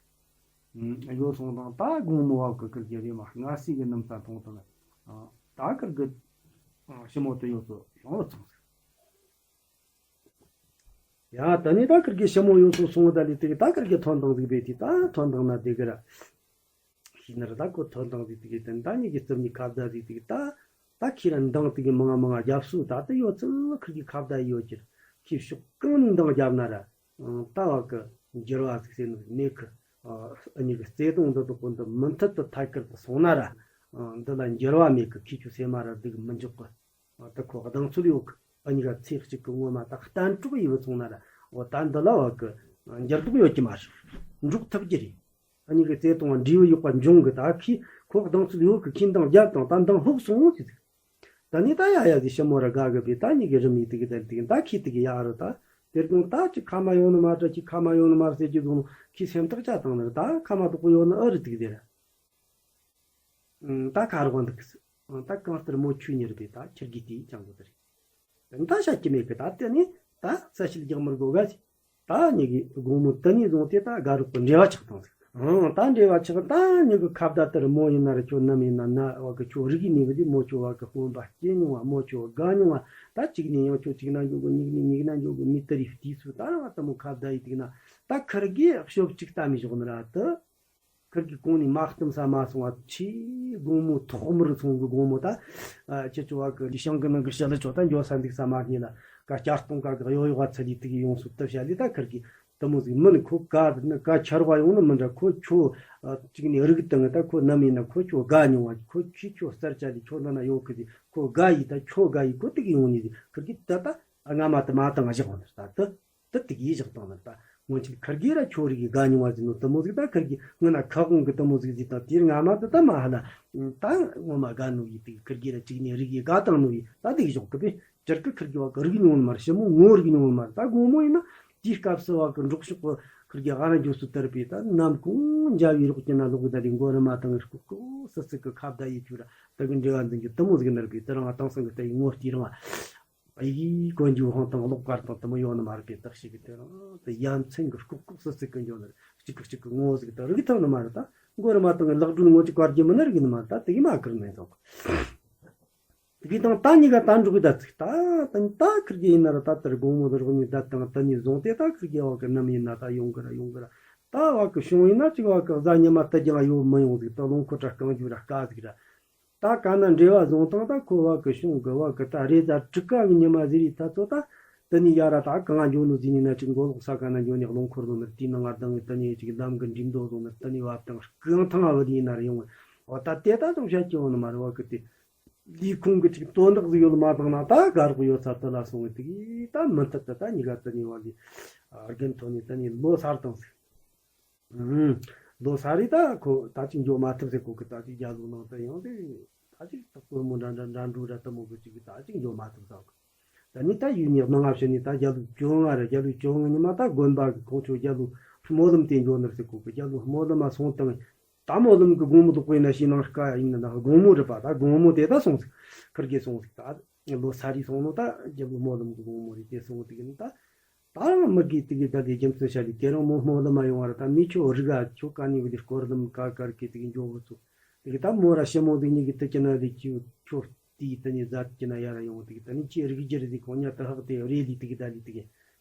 ཨུམ། ཡོལ་སོང་དང་ད་དགོང་མོ་བ་གི་ཁུར་གི་རེ་མ་སྔ་སེ་གི་ནམ་ས་མཐོང་དང་། ཨ། ད་ཁུར་གི། ཨ། ཞི་མོ་དེ་ཡོད་ཚོ་ཡོང་ལ་སོང་ཟིག་ཡ་ད་ནི་ད་ཁུར་གི་ཞི་མོ་ཡོད་ཚོ་སོང་ད་ལི་དེ་གི་ད་ཁུར་གི་ཐོན་དང་ཟིག་བེ་དེ་ད་ཐོན་དང་ན་དེ་གི་ར། ཤི་ན་ར་ད་ཁོ་ཐོན་དང་ཟིག་དེ་གི་དེ་ད་ནི་གི་རྩིབ་ནི་ཁ་བརྡ་ཟིག་དེ་གི་ད། ད་ཁྱེད་རང་འདང་དེ་གི་མང་ང་མང་ང་རྒྱབ་སུ་ད་ད་ཡོད་ཚོ་ཁུར་གི་ཁ་བརྡ་ཡོད་ཀྱི་ར། ཁྱེད་ཕྱོགས་གང་ནས་འདང་རྒྱབ་ན་ར། ཨང་། ལྟ་བ་གི་འགྱུར་བ་ཟིག་ཟེར་ནི་མེད་གི། ཨ་ཨ་ནི་གི་བརྩེ་དུང་འདི་དག་གོ་འདི་མུ་མཐུད་དུ་ཐད་ཀར་དུ་སོང་ན་ར། ཨ་འདི་ལ་འགྱུར་བ་མེད་གི། ཁྱེད་ཆོ་སེམས་མ་ར་སྡུག་མི་འཇོག་གི། ཨ་ད་ཁོ་གདེང་ཚོད་ཡོད་གི། ཨ་ནི་ག་ཚེ་གཅིག་གི་ངོ་མ་ད་གཏན་གྲོགས་ཡིན་པ་སོང་ན་ར། འོ་ད་འདི་ལ་བ་གི་འགྱུར་ལྡོག་ཡོད་ཀྱི་མ་རེད། འགྲོགས་ཐུབ་ཀྱི་རེད། ཨ་ནི་གི་བརྩེ་དུང་བ་འབྲས་བུ་ཡོད་པ་འབྱུང་གི། ད་ཁྱེད་ཁོ་གདེང་ཚོད་ཡོད་གི། ཁྱེད་འདང་རྒྱབ་དང་ད་འདང་ལྷོག་སོང་ཟེར་ཟིག་ད་ནི་ད་ཡ་ཡ་ཟིག་ཞི་མོ་ར་དགའ་གི་བས། ད་ཉི་གི་རི་མི་དེ་གི་དེར་དེ་གི་ད་ཁྱི་དེ་གི་ཡ་རུ་ད། དེར་དུང་ད་ཅི་ཁ་མ་ཡོང་ནི་མ་འདྲ། ཅི་ཁ་མ་ཡོང་ནི་མ་རེད་ཟེར་གྱི་འདུག་ནོ། ཁྱི་སེམས་ཐག་བཅད་བཏང་ནི་རེད། ད་ཁ་མ་དོག་པོ་ཡོད་ནི་ཨེ་རེད། དེ་གི་དེ་ར། ཨང་། ད་ཁ་རོག་འདུག་གི་སི། ཨང་། ད་གང་ལྟར་མོ་ཁྱོད་ཉེ་རུ་བས་ད་ཁྱི་དགེ་དེ་ཅང་གི་དེ་རེད། ད་བཤད་ཀྱི་མེད་གི། ད་དེ་ནི་ད་ས་ཞིལ་རྒྱག་མི་དགོས་ག་ཟིག་ད་ཉི་གི་དགོང་མོ་དེ་ནས་བཟུང་སྟེ་ད་དགའ་རོགས་ཀྱི་འབྲེལ་བ་ཆགས་བཏང་ཟིག་ཨང་། ད་འབྲེལ་བ་ཆགས། ད་ཉི་གི་ཁ་བརྡ་ལྟར་མོ་ཡིན་ན་ར་ཁྱོད་ནམ་ཡིན་ན་ན་བ་གི་ཁྱོད་རིག་གི་མེད་པ་དེ། མོ་ཁྱོད་བ་གི་སྨོན་པ་སྐྱེ་མྱོང་བ། མོ་ཁྱོད་དགའ་མྱོང་བ། ད་གཅིག་ནས་ཡང་ཁྱོད་གཅིག་ན་འཇོག་གི། གཉིས་ནས་གཉིས་ན་འཇོག་གི། མི་དེ་རིགས་དུས་སུ་ད་ར་བ་དེ་མོ་ཁ་བརྡ་ཡིས་ཐུག་ན་ད་ཁུར་གིས་ཤོབ་གཅིག་ལྟ་མི་ཞོག་ནི་ར་དུ། ཁུར་གི་གོང་ནས་མ་བསྟིམ་ས་མ་སོང་བ། ཆེས་དགོང་མོ་ཐོག་མར་སོང་གི་དགོང་མོ་ད། ཨ་ཁྱེད་ཆོ་བ་གི་ལི་ཤང་གི་ནང་གི་ཞི་ལི་ཆོ་ད་འགྱོ་ས་འདུག་ས་མ་རྙེད་ལ། ཀ་བསྐྱར་གཏོང་ཀ་གི་གཡོ་གཡོ་བ་ཚ་ལི་དེ་གི་ཡོང་སུ་ཏི་བྱ་ལི། ད་ཁུར་གི་དེ་མོ་ཟིག་མིན། ཁོ་ཀ་ནི་ཀ་ཆར་བ་ཡོང་ནི་མི་འདྲ། ཁོ་ཁྱོ་ཨ་གཅིག་ནས་རིག་དང་ད་ཁོ་ནམ་ཡིན་ན་ཁོ་ཁྱོ་དགའ་མྱོང་བ། ཁོ་ཁྱི་ཁྱོ་སར་ཅ་ལི་ཁྱོ་འདི་ན་ཡོད་གི་ཟིག་ཁོ་དགའ་ཡི། ད་ཁྱོ་དགའ་ཡི། ཁོ་དེ་གི་ཡོང་ནི་ཟིག་ཁུར་གི་ད་ད་ཨ་སྔ་མ་དེ་མ་བཏང་བཞག་འོང་ད་ད། དེ་དེ་གིས་བཞག་བཏང་ནི་ད། སྔོན་ཆད་ཁུར་གིས་ར་ཁྱོ་རིག་གི་དགའ་མྱོང་བ་ཟིན་ནོ་དེ་མོ་ཟིག་ད་ཁུར་གིས་སྔོན་ན་ཁ་དབང་གི་དེ་མོ་ཟིག་ཟིག་དང་དེར་སྔ་མ་དེ་ད་མ་ཧ་ལ། ད་ངོ་མ་དགའ་ནོ་ཡི་དེ་ཁུར་གིས་ར་གཅིག་ནས་རིག་གི་དགའ་བཏང་ནོ་ཡི་ད་དེ་གིས་བཞག་གི་པས། སྤྱིར་གི་ཁུར་གིས་བ་གི་རིག་མྱོང་ནི་མ་རེད། ཞི་མོ་ངོ་རིག་མྱོང་ནི་མ་རེད། ད་དགོང་མོ་ཡིན་ན་དེའི་སྐབས་སུ་བ་གི་འབྲོག་ཕྱོགས་གི་ཁུར་གིས་ཨ་ར་འགྱོ་སུ་དར་པས། ད་ནམ་གུང་འཇའ་བའི་རོགས་ཀྱི་ན་ལོག་གི་ད་རེ་མགོ་རུ་མ་བཏང་ངི་ལྐུག་ལྐུག་སི་སི་གི་ཁ་བརྡ་ཡི་ཆུ་ར་ད་གི་འབྲེལ་བ་འཛིན་རྒྱུ་དེ་མོ་ཟིག་ནར་བས། དེ་རང་ང་དེང་སང་གི་ལྟ་ཡི་ངོ་དེ་རང་ཨ་ཡིག་གོན་རྒྱུ་ཧོང་དང་གློག་དཀར་དང་དེ་མོ་ཡོང་ནི་མ་རེད་པས། བརྟག་ཞིག་གི་དེ་རང་དེ་ཡ་མཚན་གི་ལྐུག་ལྐུག་སི་སི་གི་འགྱོ་ནི་རེད། གཅིག་གི་གཅིག་གི་ངོ་ཟིག་ད་རིག་ཐུབ་ནི་མ་རེད། ད་མགོ་རུ་མ་བཏང་ངི་ལག་སྒྲོན་ངོ་གཅིག་བཀར་རྒྱུ་མིན་ནི་རིག་ནི་མ་རེད། ད་དེ་གི་མ་ཁུར་མེད་ཙང་། དེ་གི་དང་ད་གཉིས་ཀ་ད་འགྲོ་གི་ད་ཚིག་ད་ད་ད་ཁུར་གི་ཡིན་ན་ར་ད་ལྟར་དགོང་མོ་དུ་རོགས་ནི་ད་དང་ད་ནི་བཟུང་སྟེ་ད་ཁུར་གི་བ་གི་ནམ་ཡིན་ན་ད་ཡོང་གི་ར་ཡོང་གི་ར། ད་བ་གི་བྱུང་ཡིན་ན་ཅིག་བ་གི་གཟའ་ཉི་མ་ད་ཀྱང་ཡོད་མི་ཡོང་ཟིག་ད་རླངས་འཁོར་ར་རྐང་རྒྱུག་ར་དཀའ་ཟིག་ར། ད་ག་ན་འབྲེལ་བ་བཟུང་དང་ད་ཁོ་བ་གི་བྱུང་གི་བ་གི་ད་རེས་ད་དྲུག་ཀ་གི་ཉི་མ་ཟེར་རི་ད་ཚོ་ད། དེ་ནས་ཡ་ར་ད་གང་འགྱོ་ནོ་ཟིན་ནི་ན་ཅིག་མགོ་ལོག་ས་ག་ན་འགྱོ་ནི་རླངས་འཁོར་ལོ་ནི་དེའི་ནང་ང་ལྡང་ངི་དེ་ནས་ཅིག་འདམ་གི་འགྲིམ་རྡོ་ལོ་ནི་དེ་ནས་བབ་དང་རྐང་ཐང་ཨ་བ་དེའི་ནང་ར་ཡོང་ངི། འོ་ད་དེ་ད་ཚོ་བཤད་ཀྱི་ཡོང་ནི་མ་རེད། བ་གི་དེ། ལས་ཁུངས་ཀྱི་ཅིག་དོན་དག་ཟིག་ཡོད་མ་བཏང་ན་ད་དགའ་རོགས་ཡོད་ས་དེ་ལ་སོང་བའི་དེ་གིས་ད་མུ་མཐུད་དུ་ད་གཉིས་ཀ་དེ་ནས་བ་ལས་རྒན་ཐོན་ནས་དེ་ནས་ལོ་སར་བཏང་ཟིག་ཨུམ། ལོ་སར་རི་ད་ཁོ་ད་ཅིག་འགྱོ་མ་ཐུབ་ཟེར། ཁོ་གི་ད་ཅིག་རྒྱ་ལོ་ནང་དུ་ཡང་དེ་ད་ཅིག་ད་སྒོར་མོ་འདྲ་འདྲ་འདྲ་འགྲོ་ར་དེ་མོ་གི་ཅིག་ད་ཅིག་འགྱོ་མ་ཐུབ་ཟེར། ད་ནི་ད་ཡུལ་ནས་སྣང་བ་ཕྱིན་ནས་ད་རྒྱ་ལོ་བཅོ་ལྔ་རེད། རྒྱ་ལོ་བཅོ་ལྔ་ཉི་མ་ད་དགོན་པ་གི་ཁོང་ཚོ་རྒྱ་ལོ་སྨོན་ལམ་དེ་འགྱོ་ནི་རེད་ཟེར། ཁོ་གི་རྒྱ་ལོ་སྨོན་ལམ་མ་སོང་དང་། ད་སྨོན་ལམ་གི་དགོང་མོ་དུ་དཔེར་ན་ཤིང་ནགས་དཀར་ཡིན་ན་ད་དགོང་མོ་རེད་པ། ད་དགོང་མོ་དེ་ད་སོང་ཟིག་ཁུར་གེ་སོང་ཟིག་ད་ལོ་སར་རི་སོང་ནོ་ད་རྒྱལ་པོ་སྨོན་ལམ་གི་དགོང་མོ་རེད། དེ་སོང་དུས་ད་ད་རང་མི་དགེ་དེ་གི་ད་དེ་རྒྱུ་མཚན་བཤད་ལི་དེ་རང་མོ་སྨོན་ལམ་མ་ཡོང་བ་ར། ད་མི་ཁྱོ་རིག་ཨ་ཁྱོ་ག་ནི་བི་དེ་སྐོར་ལམ་ག་གར་གི་དེ་གི་འཇོག་གི་ཚུ་དེ་གི་ད་མོ་ར་ཞི་མོ་དེ་གཉིས་གི་དེ་ཀྱི་ན་དེ་ཁྱོ་ཁྱོ་ དེའི་དེ་ནས་ཟ་གི་ན་ཡར་ཡོང་དེ་གི་དེ་ནས་ཁྱི་རིག་རྒྱུ་རེད། དེ་གོ་ཉ་དུ་ཧག་དེ་རེད་ལི་དེ་གི་ད་ལི་དེ་གི་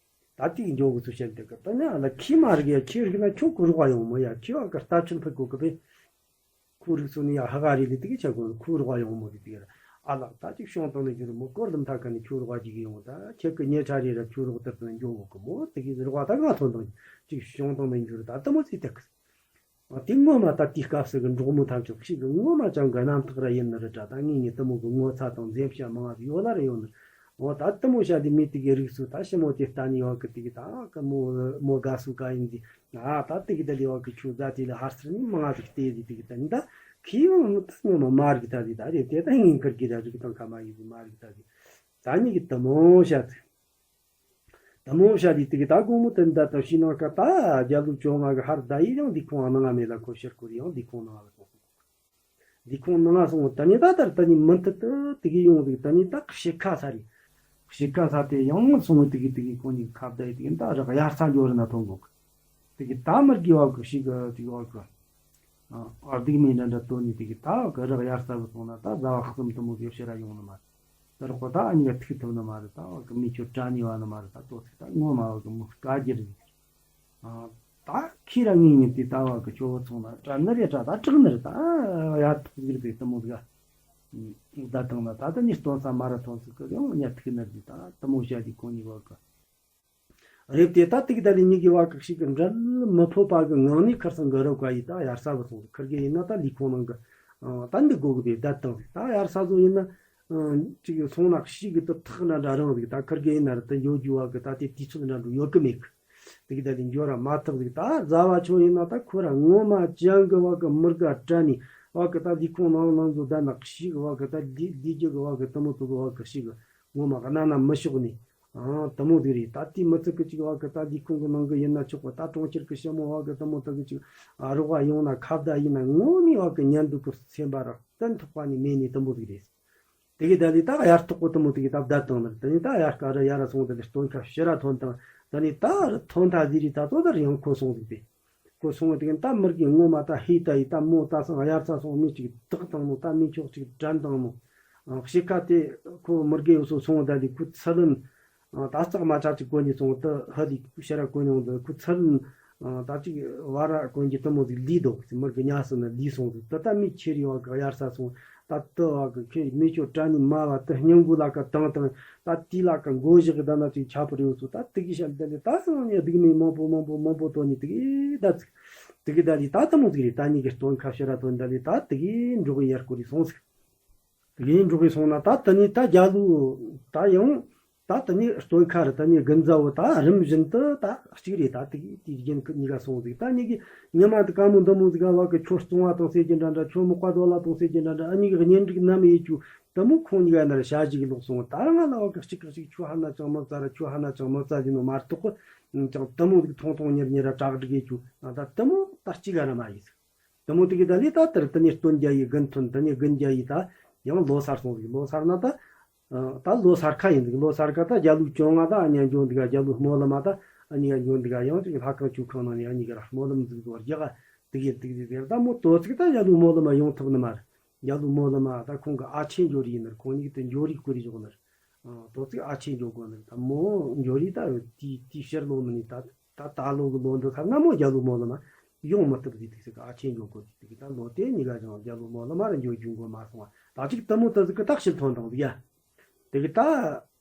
ད་དེ་གི་འཇོག་གི་ཚུལ་བཤད་དེ་གི་དེ་ནས་ཨ་ལ་ཁྱི་མ་རིག་ཡ། ཁྱི་རིག་ན་ཁྱོད་ཀྱི་རོགས་པ་ཡོང་མོ་ཡ། ཁྱི་བ་གི་རྟ་ཆུན་ཕུད་གོ་གི་པས། ཁོ་རིག་སོ་ནི་ཡ་ཧ་ག་རེ་ལི་དེ་གི་ཆ་གོ་ཁོ་རོགས་པ་ཡོང་མོ་དེ་དེ་གི་ཨ་ལ་ད་ཅིག་ཤོང་དང་ནི་རྒྱུ་རུ་མོ་སྐོར་ལམ་ཐ་ཀ་ནི་ཁྱོད་རོགས་པ་ཅིག་གི་ཡོང་ད་ཁྱི་གི་ཉེ་ཆ་རེ་ར་ཁྱོད་རོགས་དེར་དང་འཇོག་གོ་གི་མོ་དེ་གི་རོགས་པ་ད་ང་ཐོན་དང་ཅིག་ཤོང་དང་ནི་རྒྱུ་རུ་ད་དེ་མོ་ཚིག་དེ་གི་དེ་ངོ་མ་ད་དེའི་སྐབས་སུ་གི་འབྲོག་མོ་ཐམས་ཅད་ཞིག་གི་ངོ་མ་ཅང་གི་རྣམ་ཐག་ར་ཡིན་ནི་རེད་དྲ། ད་ངས་ངས་དེ་མོ་གི་ངོ་ཚ་དང་འཛེམ་བྱ་མང་ང་ཡོད་ལ་རེ་ཡོད་ནི། འོ་ད་དེ་མོ་བྱ་དེ་མི་དེ་གི་རིགས་སུ་ད་ཞི་མོ་དེ་ལྟ་ནི་ཡོད་གི་དེ་གི་ད་གི་མོ་མོ་དགའ་སུ་ག་ཡིན་དེ་ཨ་ད་དེ་གི་ད་ལི་ཡོད་གི་ཆུ་ཟ་དེ་ལ་ཧར་སར་ནི་མང་ང་ཟིག་དེ་དེ་དེ་གི་ད་ནི་ད་ཁི་ཡོང་ད་ངོ་མ་མ་རིག་ད་དེ་ད་རེད་དེ་ད་ངས་ཁར་གི་ད་རིག་དང་ཁ་མ་ཡིན་དེ་མ་རིག་ད་དེ་ད་ནི་གི་དེ་མོ་བྱ་དེ། དེ་མོ་བྱ་དེ་དེ་གི་ད་དགོང་མོ་དེ་འདྲ་དང་ཕྱི་ནང་ཀ་ད་རྒྱ་ལུག་བཅོ་ལྔ་གི་ཧར་ད་ཡི་ཡང་འདི་ཁོང་ནང་ང་མེད་ལ་ཁོ་ཕྱིར་ཁོ་རི་ཡང་འདི་ཁོང་ནང་ལ་སོང་སོང་། འདི་ཁོང་ནང་ང་སོང་ད་ནི་ད་ལྟར་ད་ནི་མུ་མཐུད་དུ་དེ་གི་ཡོང་དེ་གི་ད་ནི་ད་ཕྱི་ཁ་ས་རི། ཕྱི་ཁ་ས་དེ་ཡང་སོང་དེ་གི་དེ་གི་ཁོང་གི་ཁ་བརྡ་ཡི་དེ་གི་ད་རག་ཡར་ས་འགྱོ་རི་ན་ཐོན་གོ་གི། དེ་གི་ད་མི་དགེ་བ་གི་ཞིག་གི་དེ་གི་བ་གི། ཨ་སྡིག་མེད་འདྲ་འདྲ་བཏོན་ནས་དེ་གི་ད་གི་རག་ཡར་ས་བུ་སོང་ན་ད་ཟ་བ་གསུམ་དུ་མོ་གི་ཕྱིར་ར་ཡོང་ནི་མ་རེད། དེར་ཁོ་ད་ཨ་ཉི་ག་ཐུག་ཐུབ་ནི་མ་རེད། ད་བ་གི་མི་ཁྱོད་དྲ་ནི་བ་ནི་མ་རེད། ད་ལྟོ་ཚིག་ད་ངོ་མ་བ་གི་མི་དཀའ་རྒྱུ་རེད། ཨ་ད་ཁྱི་ར་ངེས་ངེས་དེ་ད་བ་གི་ཁྱོ་བོ་ཚོང་ན་དྲ་ནི་རེད། དྲ་ད་དྲག་ནི་རེད། ད་ཡ་ཐུག་གི་རེད། དེ་དུ་མོ་གི་ད་དང་ན་ད་ད་ནི་སྟོན་ས་མ་ར་ཐོན་ཚིག་གི་ཡང་ཉ་ཐུག་ནི་རེད། ད་དུ་མོ་བྱ་དེ་ཁོ་གཉིས་བ་གི། རེད་དེ་ད་ཏིག་ད་ལི་མྱི་གི་བ་གི་ཞིག་གི་འབྲལ་མི་ཕོད་པ་གི་ངང་ནས་ཁར་སང་གི་རོ་ག་ཡི་ད་ཡར་ས་བུ་སོང་ཁར་གི་ཡིན་ན་ད་ལི་ཁོང་ནང་གི་ད་འདི་དགོ་གི་བེ་བསྡད་དང་ཟིག་ད་ཡར་ས་བཟོ་ཡིན་ན་ཅིག་སོང་ན་ཞིག་གི་ད་ཐག་ན་འདྲ་རང་ཟིག་ད་ཁར་གི་ཡིན་ན་ར་ད་འགྱོ་རྒྱུ་བ་གི་ད་དེ་དུས་ཚོད་འདྲ་འགྲོ་ཡོད་གི་མེད་གི། ཏིག་ད་ལི་འགྱོ་ར་མ་ཐག་ཟིག་ད་ཟ་བ་ཆོ་ཡིན་ན་ད་ཁོ་ར་ངོ་མ་ཅང་གི་བ་གི་མི་དགའ་དྲ་ནི་བ་གི་ད་ལི་ཁོང་ནང་ནང་བཟོ་ད་ན་ཞིག་བ་གི་ད་ལི་ལི་རྒྱུ་གི་བ་གི་ད་མོ་ཏོ་གི་བ་གི་ཞིག་གི་ངོ་མ་གི་ན་ན་མི་ཤོག་ནི། ཨང་། དེ་མོ་ཟིག་རེད། ད་དེ་མི་ཚིག་གི་ཅིག་བ་གི་ད་ལས་ཁུངས་གི་ནང་གི་ཡིན་ན་ཆོག་པ། ད་གྲོང་ཁྱེར་གི་ཞི་མོ་བ་གི་དེ་མོ་དག་གི་ཅིག་ཨ་རོགས་པ་ཡོང་ན་ཁ་བརྡ་ཡིན་ན་ངོ་མའི་བ་གི་ཉན་འདུག་གི་སེམས་པ་རག་བརྟན་ཐོག་པ་ནས་མེད་ནས་དེ་མོ་ཟིག་རེད། དེ་གི་ད་ལས་ད་གཡར་ཐོག་གི་དེ་མོ་དེ་གི་ད་བསྡད་བཏང་ནི་རེད། དེ་ནས་ད་གཡར་ཀ་ར་ཡར་ར་སོང་དེ་ལས་སྟོན་ཁ་ཕྱིར་ར་ཐོན་བཏང་། ད་ནས་ད་ར་ཐོན་ཐ་ཟིག་རེད། ད་ཚོ་ད་ར་ཡང་ཁོ་སོང་ཟིག་པས། ཁོ་སོང་བ་དེ་གི་ད་མི་རྒན་ངོ་མ་ད་ཧེ་ད་ཡི་ད་མོ་ད་སང་གཡར་ས་སོང་མི་ཅིག་བཏགས་བཏང་ནོ། ད་མི་ཆོག་ཅིག་དྲན་བཏང་ནོ། ཨ་ཕྱི་ཁ་དེ་ཁོ་མི་རྒན་ཡོད་སོ་སོང་བ་ད་དེ་ཁོ་ཚ་ལན། ཨ་ད་ལྕགས་མ་ཆག་ཅིག་གོན་ནི་སོང་བ་ད་ཧ་དེ་ཁོ་ཤ་ར་གོན་ནི་འོང་ད་ཁོ་ཚ་ལན། ཨ་ད་ཅིག་བ་ར་གོན་གྱི་དེ་མོ་ཟིག་ལི་འདུག་ཟེར། མི་རྒན་ཉལ་སོང་ན་ལི་སོང་ཟིག་ད་ད་མི་ཁྱེར་ཡོང་བ་གི་གཡར་ས་སོང་། ད་དུ་བ་གི་ཁྱེར་མི་ཆོག་དྲན་ནི་མ་བ་ད་སྙིང་གུ་ལ་ཀ་དང་དང་ད་དེ་ལ་ཀ་མགོ་བཞག་གི་ད་ན་ཅིག་ཁྱབ་པར་ཡོད་སོ། ད་དེ་གི་ཤ་ལི་ད་ལི་ད་སང་ནི་སྡིག་མི་མང་པོ་མང་པོ་མང་པོ་དོ་ནི་དེ་གི་ད་ཚིག་དེ་གི་ད་ལི་ད་དེ་མོ་ཟིག་རེད། ད་ནི་གི་སྟོན་ཁ་ཕྱིར་ར་ཐོན་ད་ལི་ད་དེ་གི་འབྲོག་གི་ཡར་སྐོར་རི་སོང་ཟིག་དེ་གི་འབྲོག་གི་སོང་ན་ད་དེ་ནི་ད་རྒྱ་ལུ་ད་ཡང་ད་དེ་ནི་སྟོན་ཁ་རི་ད་ནི་དགུན་ཟ་བོ་ད་རིམ་བཞིན་དུ་ད་གཅིག་རེད། ད་དེ་གི་དེ་རྒྱན་གི་གཉིས་ཀ་སོང་ཟིག་ད་ནི་གི་ཉི་མ་དེ་དཀའ་མོ་འདི་མོ་ཟིག་ག་བ་གི་ཁྱོད་རྩོང་བ་དང་ཟེར་གྱི་འདྲ་འདྲ། ཁྱོད་མོ་ཀ་དོ་ལ་དང་ཟེར་གྱི་འདྲ་འདྲ། ཨ་ནི་གི་གཉེན་སྒྲིག་ནམ་ཡེ་ཆུ་དེ་མོ་ཁོང་གཉིས་ཀ་ན་ར་ཞ་ཞིག་ལོག་སོང་། ད་རང་ང་ལ་བ་གི་གཅིག་གི་གཅིག་ཁྱོད་ཧ་ན་ཅང་མི་བཙའ་ར། ཁྱོད་ཧ་ན་ཅང་མི་བཙའ་ཟིན་ནོ་མ་གཏོགས་གི་ཅང་དེ་མོ་ཟིག་ཐོང་ཐོང་ཉེར་ཉེར་ར་དྲག་སྒྲིག་ཡེ་ཆུ་ད་དེ་མོ་ད་གཅིག་ག་ར་མ་ཡིན་ཟིག་དེ་མོ་དེ་གི་ད་ལི་ད་དེར་དེ་ནས་སྟོན་རྒྱ་ཡི་དགུན་ཐོན། དེ་ནས་དགུན་རྒྱ་ཡི་ད་ཡང་ལོ་སར་སོང་ཟིག་ལོ་སར་ན་ད་ད་ལོ་སར་ཁ་ཡིན་ཟིག་ལོ་སར་ཁ་ད་རྒྱ་ལུག་བཅོ་ལྔ་ད་ཨ་ཉ་འཇོན་འདུག་ག་རྒྱ་ལུག་སྨོན་ལམ་མ་ད་ཨ་ཉ་འཇོན་འདུག་ག་ཡང་ཅིག་ལྷ་ཁང་ཆུ་ཁང་ནང་ནས་ཨ་ཉི་ག་ར་སྨོན་ལམ་ཟིག་དོར་རྒྱ་ག་དེ་གི་དེ་གི་དེ་གི་ད་མོ་དོ་ཚིག་ད་རྒྱ་ལུག་སྨོན་ལམ་མ་ཡོང་ཐུབ་ནི་མ་རེད། རྒྱ་ལུག་སྨོན་ལམ་མ་ད་ཁོང་གི་ཨ་ཆེན་འཇོ་རི་ཡིན་ནི་རེད། ཁོང་གཉིས་ཀྱི་དེ་འཇོ་རི་བསྐོར་རི་བཞག་ནི་རེད། དོ་ཚིག་ཨ་ཆེན་འཇོ་དགོ་ནི་རེད། ད་མོ་འཇོ་རི་ད་དེ་དེ་ཕྱིར་ལོ་མི་ནི་ད། ད་ད་ལོ་གི་ལོ་འདི་ཚར་ན་མོ་རྒྱ་ལུག་སྨོན་ལམ་མ་ཡོང་མི་ཐུབ་ཟིག་དེ་ཟིག་ཨ་ཆེན་འགྱོ་དགོས་ཟིག་དེ་གི་ད་ལོ་དེ་གཉིས་ཀ་ཅང་རྒྱ་ལུག་སྨོན་ལམ་མ་ར་འགྱོ་རྒྱུ་འགོ་མ་སོང་བ་ད་ཅིག་དེ་མོ་ད་ཟིག་གི་ད་ཕྱིར་ཐོན་དང་ཟིག་ཡ། དེ་གི་ད་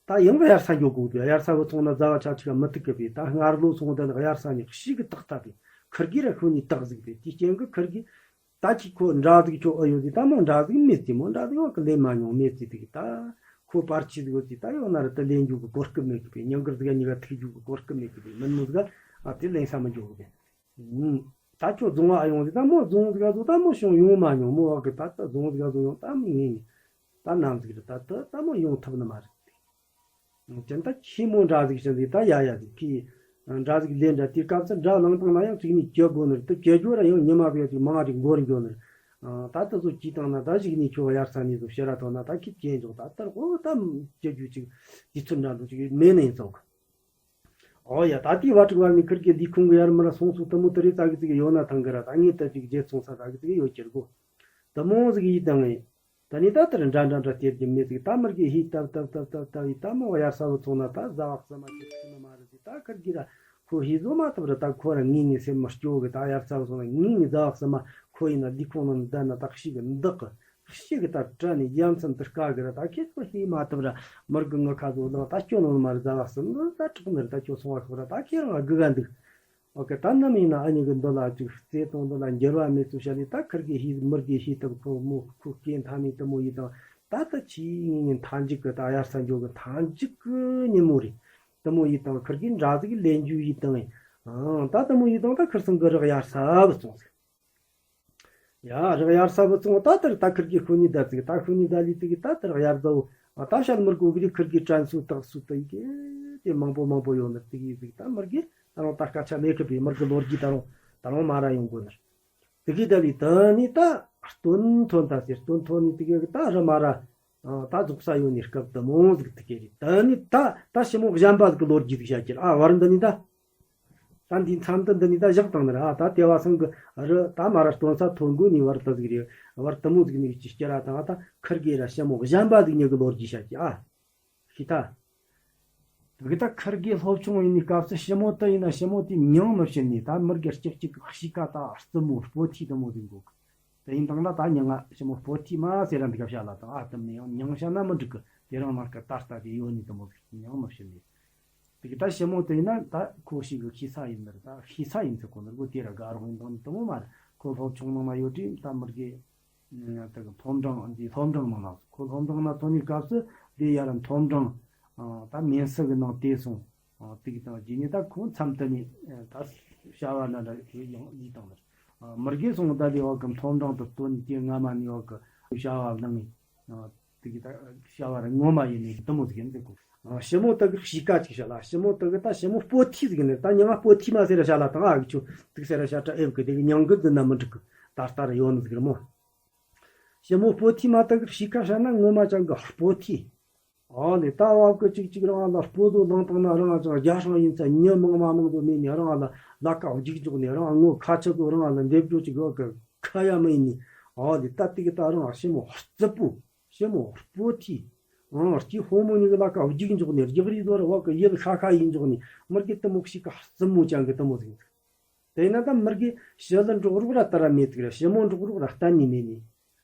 ད་ཡང་གི་གཡར་ས་འགྱོ་དགོས་དུ་གཡར་ས་བུ་ཚོང་ན་ཟ་བ་ཆ་ཆི་ག་མི་ཐུག་གི་པས། ད་སྔར་ལོ་སོང་དེ་ནི་གཡར་ས་ནི་ཤིག་གི་ཏག་ཏག་དེ་ཁུར་གི་ར་ཤོ་ནི་ཏག་ཟིག་པས། དེ་རྐྱེན་གི་ཁུར་གི་ད་ཅིག་ཁོ་འདྲ་ཟིག་ཁྱོ་ཨ་ཡོད་ཟིག་ད་མོ་འདྲ་ཟིག་མེད་ཟིག་མོ་འདྲ་ཟིག་བ་གི་ལེན་མ་མྱོང་མེད་ཟིག་དེ་གི་ད་ཁོ་པར་ཆི་ཟིག་ཡོད་ཟིག་ད་ཡོད་ན་ར་ད་ལེན་རྒྱུ་གི་གོ་སྐབས་མེད་གི་པས། ཉང་གར་ཟིག་གཉིས་ཀ་ཐུག་རྒྱུ་གི་གོ་སྐབས་མེད་གི་པས། མིན་མོ་ཟིག་ཨ་དེ་ལེན་ས་མི་འཇོག་གི་པས། ད་ཁྱོ་རྫོང་བ་ཨ་ཡོང་ཟིག་ད་མོ་རྫོང་ཟིག་ག་ཟོ་ད་མོ་ཤོང་ཡོང་མ་མྱོང་མོ་བ་གི་ད་ད་རྫོང་ཟིག་ག་ཟོ་ཡོང་ད་མི་ངེས་ནི་ད་ནམ་ཟིག་རེད། ད་ད་ད་མོ་ཡོང་ཐུབ་ནི་མ་རེད། དེ་ད་ཁྱི་མོ་འདྲ་ཟིག་བྱིན་ཟིག་ད་ཡ་ཡ་ཟིག་ཁྱི་འདྲ་ཟིག་ལས་འདྲ་དེ་སྐབས་སུ་འདྲ་ལངས་བཏང་ན་ཡང་ཅིག་ནི་གྱོད་དགོ་ནི་རེད། དེ་གྱོད་རྒྱུ་ར་ཡང་ཉི་མ་བས་ཅིག་མང་ཅིག་འགོར་འགྱོ་ནི་རེད། ད་དེ་ཚོ་གྱིས་བཏང་ན་ད་ཞིག་ནི་ཁྱོ་གཡར་ས་ནས་ཚོ་ཕྱིར་ར་ཐོན་ན་ད་ཁྱི་སྐྱེན་འཇོག་ད་ལྟར་ཨོ་ད་གྱོད་རྒྱུ་ཅིག་དུས་ཚོད་འདྲ་འགྲོ་ཅིག་མེད་ནི་ཡིན་ཚོགས། ཨོ་ཡ་ད་དེའི་བ་ཕྲུག་བ་ནི་ཁིར་གི་ལི་ཁུང་གི་ཡར་མི་ར་སོང་སོང་དེ་མོ་དེ་རེད། ཙག་གི་ཙིག་གི་ཡོད་ན་ཐང་གི་ར་ད་ངས་ད་ཅིག་རྗེས་སོང་ས་ཙག་གི་ཙིག་གི་ཡོད་ཀྱིར་གོ་དེ་མོ་ཟིག་ཡིད་དང་ངས། ད་ནི་ད་ལྟར་འདྲ་འདྲ་འདྲ་སྟེར་གྱི་མི་ཟིག་ད་མི་དགེ་ཧི་ཏབ་ཏབ་ཏབ་ཏབ་ཏབ་ཡི་ད་མོ་ཡར་ས་བུ་ཚོང་ན་ད་ཟ་བག་ཟ་མ་ཅིག་ཁྱི་ནི་མ་རེད་ཟིག་ད་ཁིར་གི་ར་ཁོ་ཧི་བཟོ་མ་ཐུབ་ར་ད་ཁོ་ར་ངེས་ངེས་སེམས་མི་སྐྱོ་གི་ད་ཡར་ས་བུ་ཚོང་ན་ངེས་ངེས་ཟ་བག་ཟ་མ་ཁོ་ཡིན་ན་ལི་ཁོང་ནང་ནི་ད་ན་ད་ཤི་གི་འདག་གི་ཤི་གི་ད་བྲ་ནི་ཡ་མཚན་དུ་དཀའ་གི་ར་ད་ཁྱེད་ཚོ་ཧི་མ་ཐུབ་ར་མི་དགེ་ངོ་ཁ་བཟོ་ལང་ད་སྐྱོ་ནོ་མ་རེད་ཟ་བག་ཟ་མི་ད་དྲག་ནི་ར་ད་ཁྱོད་སོང་བ་ཁོ་ར་ད་ཁྱེད་རང་དགུ་ག་འདུག་ཨོ་ཀེ། ད་ནམ་ཡིན་ན་ཨ་མྱེས་ཀྱི་འདོད་ལ་ཅིག་བརྩེ་དུང་འདོད་ལ་འགྱུར་བ་མེད་ཚུལ་བཤད་ལས་ད་ཁིར་གི་ཧི་མིར་གི་ཧི་ཐབ་ཁོ་མོ་ཁོ་སྐེ་མཐའ་མི་དུ་མོ་ཡི་དང་ད་ད་ཆི་ངེས་ངེས་མཐའ་མཇུག་གི་ད་ཡར་ས་འཇོག་གི་མཐའ་མཇུག་གི་ཉིན་མོ་རེད། དུ་མོ་ཡི་དང་ཁིར་གི་འདྲ་ཟིག་ལེན་རྒྱུ་ཡི་དང་ཨང་ད་དུ་མོ་ཡི་དང་ད་ཁིར་སང་གི་རག་ཡར་ས་བུ་ཚོང་ཟིག་ཡ་རག་ཡར་ས་བུ་ཚང་ད་ལྟར་ད་ཁིར་གི་ཁུ་ནི་ད་ཙིག་ད་ཁུ་ནི་ད་ལི་ཙིག་ད་ལྟར་ཡར་ཟའོ། ད་ཤལ་མུར་གོ་གི་ཁིར་གི་དྲན་སུ་དག་སུ་ད་ཡི་གེ་དེ་མང་པོ་མང་པོ་ཡོད་ནི་ཙིག་ཡི་ཙིག་ད་མུར་གི་ད་རུང་ད་སྐད་ཆ་མེད་གི་པའི་མུར་གི་ལོ་རྒྱུས་ད་རུང་ད་རུང་མ་ར་ཡོང་གོ་ནི་ཙིག་གི་ད་ལི་ད་ནི་ད་སྟོན་ཐོན་ད་ཟེར་སྟོན་ཐོན་ནི་ཙིག་གི་ད་རུང་མ་ར། ཨ། ད་རྫོགས་ས་ཡོད་ནི་སྐབས་དུ་མོ་ཟིག་དུ་སྐྱེ་རེད། ད་ནི་ད་ད་ཞི་མོ་གཞན་པ་ཟིག་གི་ལོ་རྒྱུས་ཟིག་བཤད་རྒྱུ་ཨ་བར་འདི་ནི་ད། ད་འདི་མཚམས་དུ་འདི་ནི་ད་བཞག་བཏང་ནི་ར་ཨ་ད་ལྟེ་བ་སང་གི་རི་ད་མ་ར་སྟོན་ས་ཐོན་དགོས་ནི་བར་དུ་ཟིག་རེད། བར་དུ་མོ་ཟིག་ནི་ཅི་སྐྱེ་ར་དང་ད་ཁིར་གེ་ར་ཞི་མོ་གཞན་པ་ཟིག་ཉི་གི་ལོ་རྒྱུས་བཤད་རྒྱུ་ཨ། ཤི་ད། དེ་གི་ད་ཁིར་གེ་སློབ་ཆུང་ཡིན་ནི་སྐབས་སུ་ཞི་མོ་དུ་ཡིན་ན་ཞི་མོ་དེ་མྱིང་མི་བྱེད་ནི་ད་མིར་གེ་གཅིག་གཅིག་གི་གཤིས་ཀ་ད་རྩུབ་མོ་སྤོ་ཐི་དུ་མོ་ཟིག་འགོ་གི་དེ་ཡིན་དང་ན་ད་མྱིང་ང་ཞི་མོ་སྤོ་ཐི་མ་ཟེར་ར་འདི་ག་བྱ་ལ་དང་ཨ་དུམ་ནས་ཡང་མྱིང་བྱ་ན་མི་འགྲིག་གི་དེ་རང་ནང་གི་ད་ལྟ་དེ་ཡོད་ནི་དུ་མོ་ཟིག་མྱིང་མི་བྱེད་ནི། དེ་གི་ད་ཞི་མོ་དེ་ཡིན་ན་ད་ཁོ་ཞིག་གི་ཤི་ས་ཡིན་ནི་རེད། ད་ཤི་ས་ཡིན་ཚེ་ཁོ་ནི་རྒོ་དེ་ར་དགའ་རོགས་ཡིན་དང་དུ་མོ་མ་རེད། ཁོ་སློབ་ཆུང་ནང་ན་ཡོད་དུས་ད་མིར་གེ་ད་གི་མཐོ་འབྲིང་འདི་སློབ་འབྲིང་ནང་ན་ཁོ་སློབ་འབྲིང་ན་ཐོན་ནི་སྐབས་སུ་དེ་ཡ་ར་མཐོ་འབྲིང་ད་མེན་སི་གི་ནང་དེ་སོང་། ཨ། དེ་གི་དང་རྗེས་ནས་ད་ཁོང་མཚམས་དུ་ནས་ད་བྱ་བ་ན་འདྲ་ཡང་ཡིད་དང་ལ། ཨ། མི་དགེ་སོང་ད་ལས་བ་གི་མཐོ་འབྲིང་དུ་སྟོན་ནས་ཀྱི་སྔ་མ་ནས་བ་གི་བྱ་བ་བླངས་ནས། ཨ། དེ་གི་ད་བྱ་བ་ར་ངོ་མ་ཡིན་ནས་དུ་མོ་ཟིག་ཡིན་ཟེར་གོ། ཨ། ཞི་མོ་དག་གི་གཤིས་ཀ་ཅིག་བྱ་ལ་ཞི་མོ་དག་གི་ད་ཞི་མོ་སྤོ་ཐི་ཟིག་ནས་ད་མྱིང་ང་སྤོ་ཐི་མ་ཟེར་ར་བྱ་ལ་དང་ཨ་གི་ཆུ་དུག་ཟེར་ར་བྱ་ཏྲ་ཨེབ་གི་དེ་གི་མྱིང་གི་འདི་ན་མི་འགྲིག་གི་ད་ལྟ་ར་ཡོད་ནི་ཟིག་ར་མོ། ཞི་མོ་སྤོ་ཐི་མ་དག་གི་གཤིས་ཀ་བྱ་ན་ངོ་མ་ཅང་གི་སྤོ་ཐི། ཨ་ནི་ད་བབ་ཀི་ཅིག་ཅིག་རང་ལ་སྤོ་དོ་ལང་བཏང་ན་རང་ཅང་རྒྱ་སྲང་ཡིན་ཚ་མྱི་མང་མ་མང་དོ་མེད་ནི་རང་ལ་ལ་ཀ་འཇིག་འཇོག་ནི་རང་ངོ་ཁ་ཆེ་དོ་རང་ལ་འདེབས་འཇོག་ཅིག་བབ་ཀི་ཁ་ཡ་མེད་ནི། ཨ་ནི་ད་ཏི་གི་ད་རང་ཞི་མོ་རྩུབ་པོ་ཞི་མོ་སྤོ་ཐི། ཨང་སྐྱི་ཧོ་མོ་ནི་གི་ལ་ཀ་འཇིག་འཇོག་ནི་རྒྱག་རི་དོ་ར་བབ་ཀི་ཡིད་ཁ་ཁ་ཡིན་འཇོག་ནི་མི་དགེ་དུ་མོ་ཞིག་ག་རྩུབ་མོ་ཅང་གི་དུ་མོ་ཟིག་དེ་ན་ད་མི་དགེ་ཞི་ལི་འབྲོག་རོགས་ར་ད་ར་མེད་ཟིག་ར་ཞི་མོ་འབྲོག་རོགས་ར་གཏན་ནི་མེད་ནི།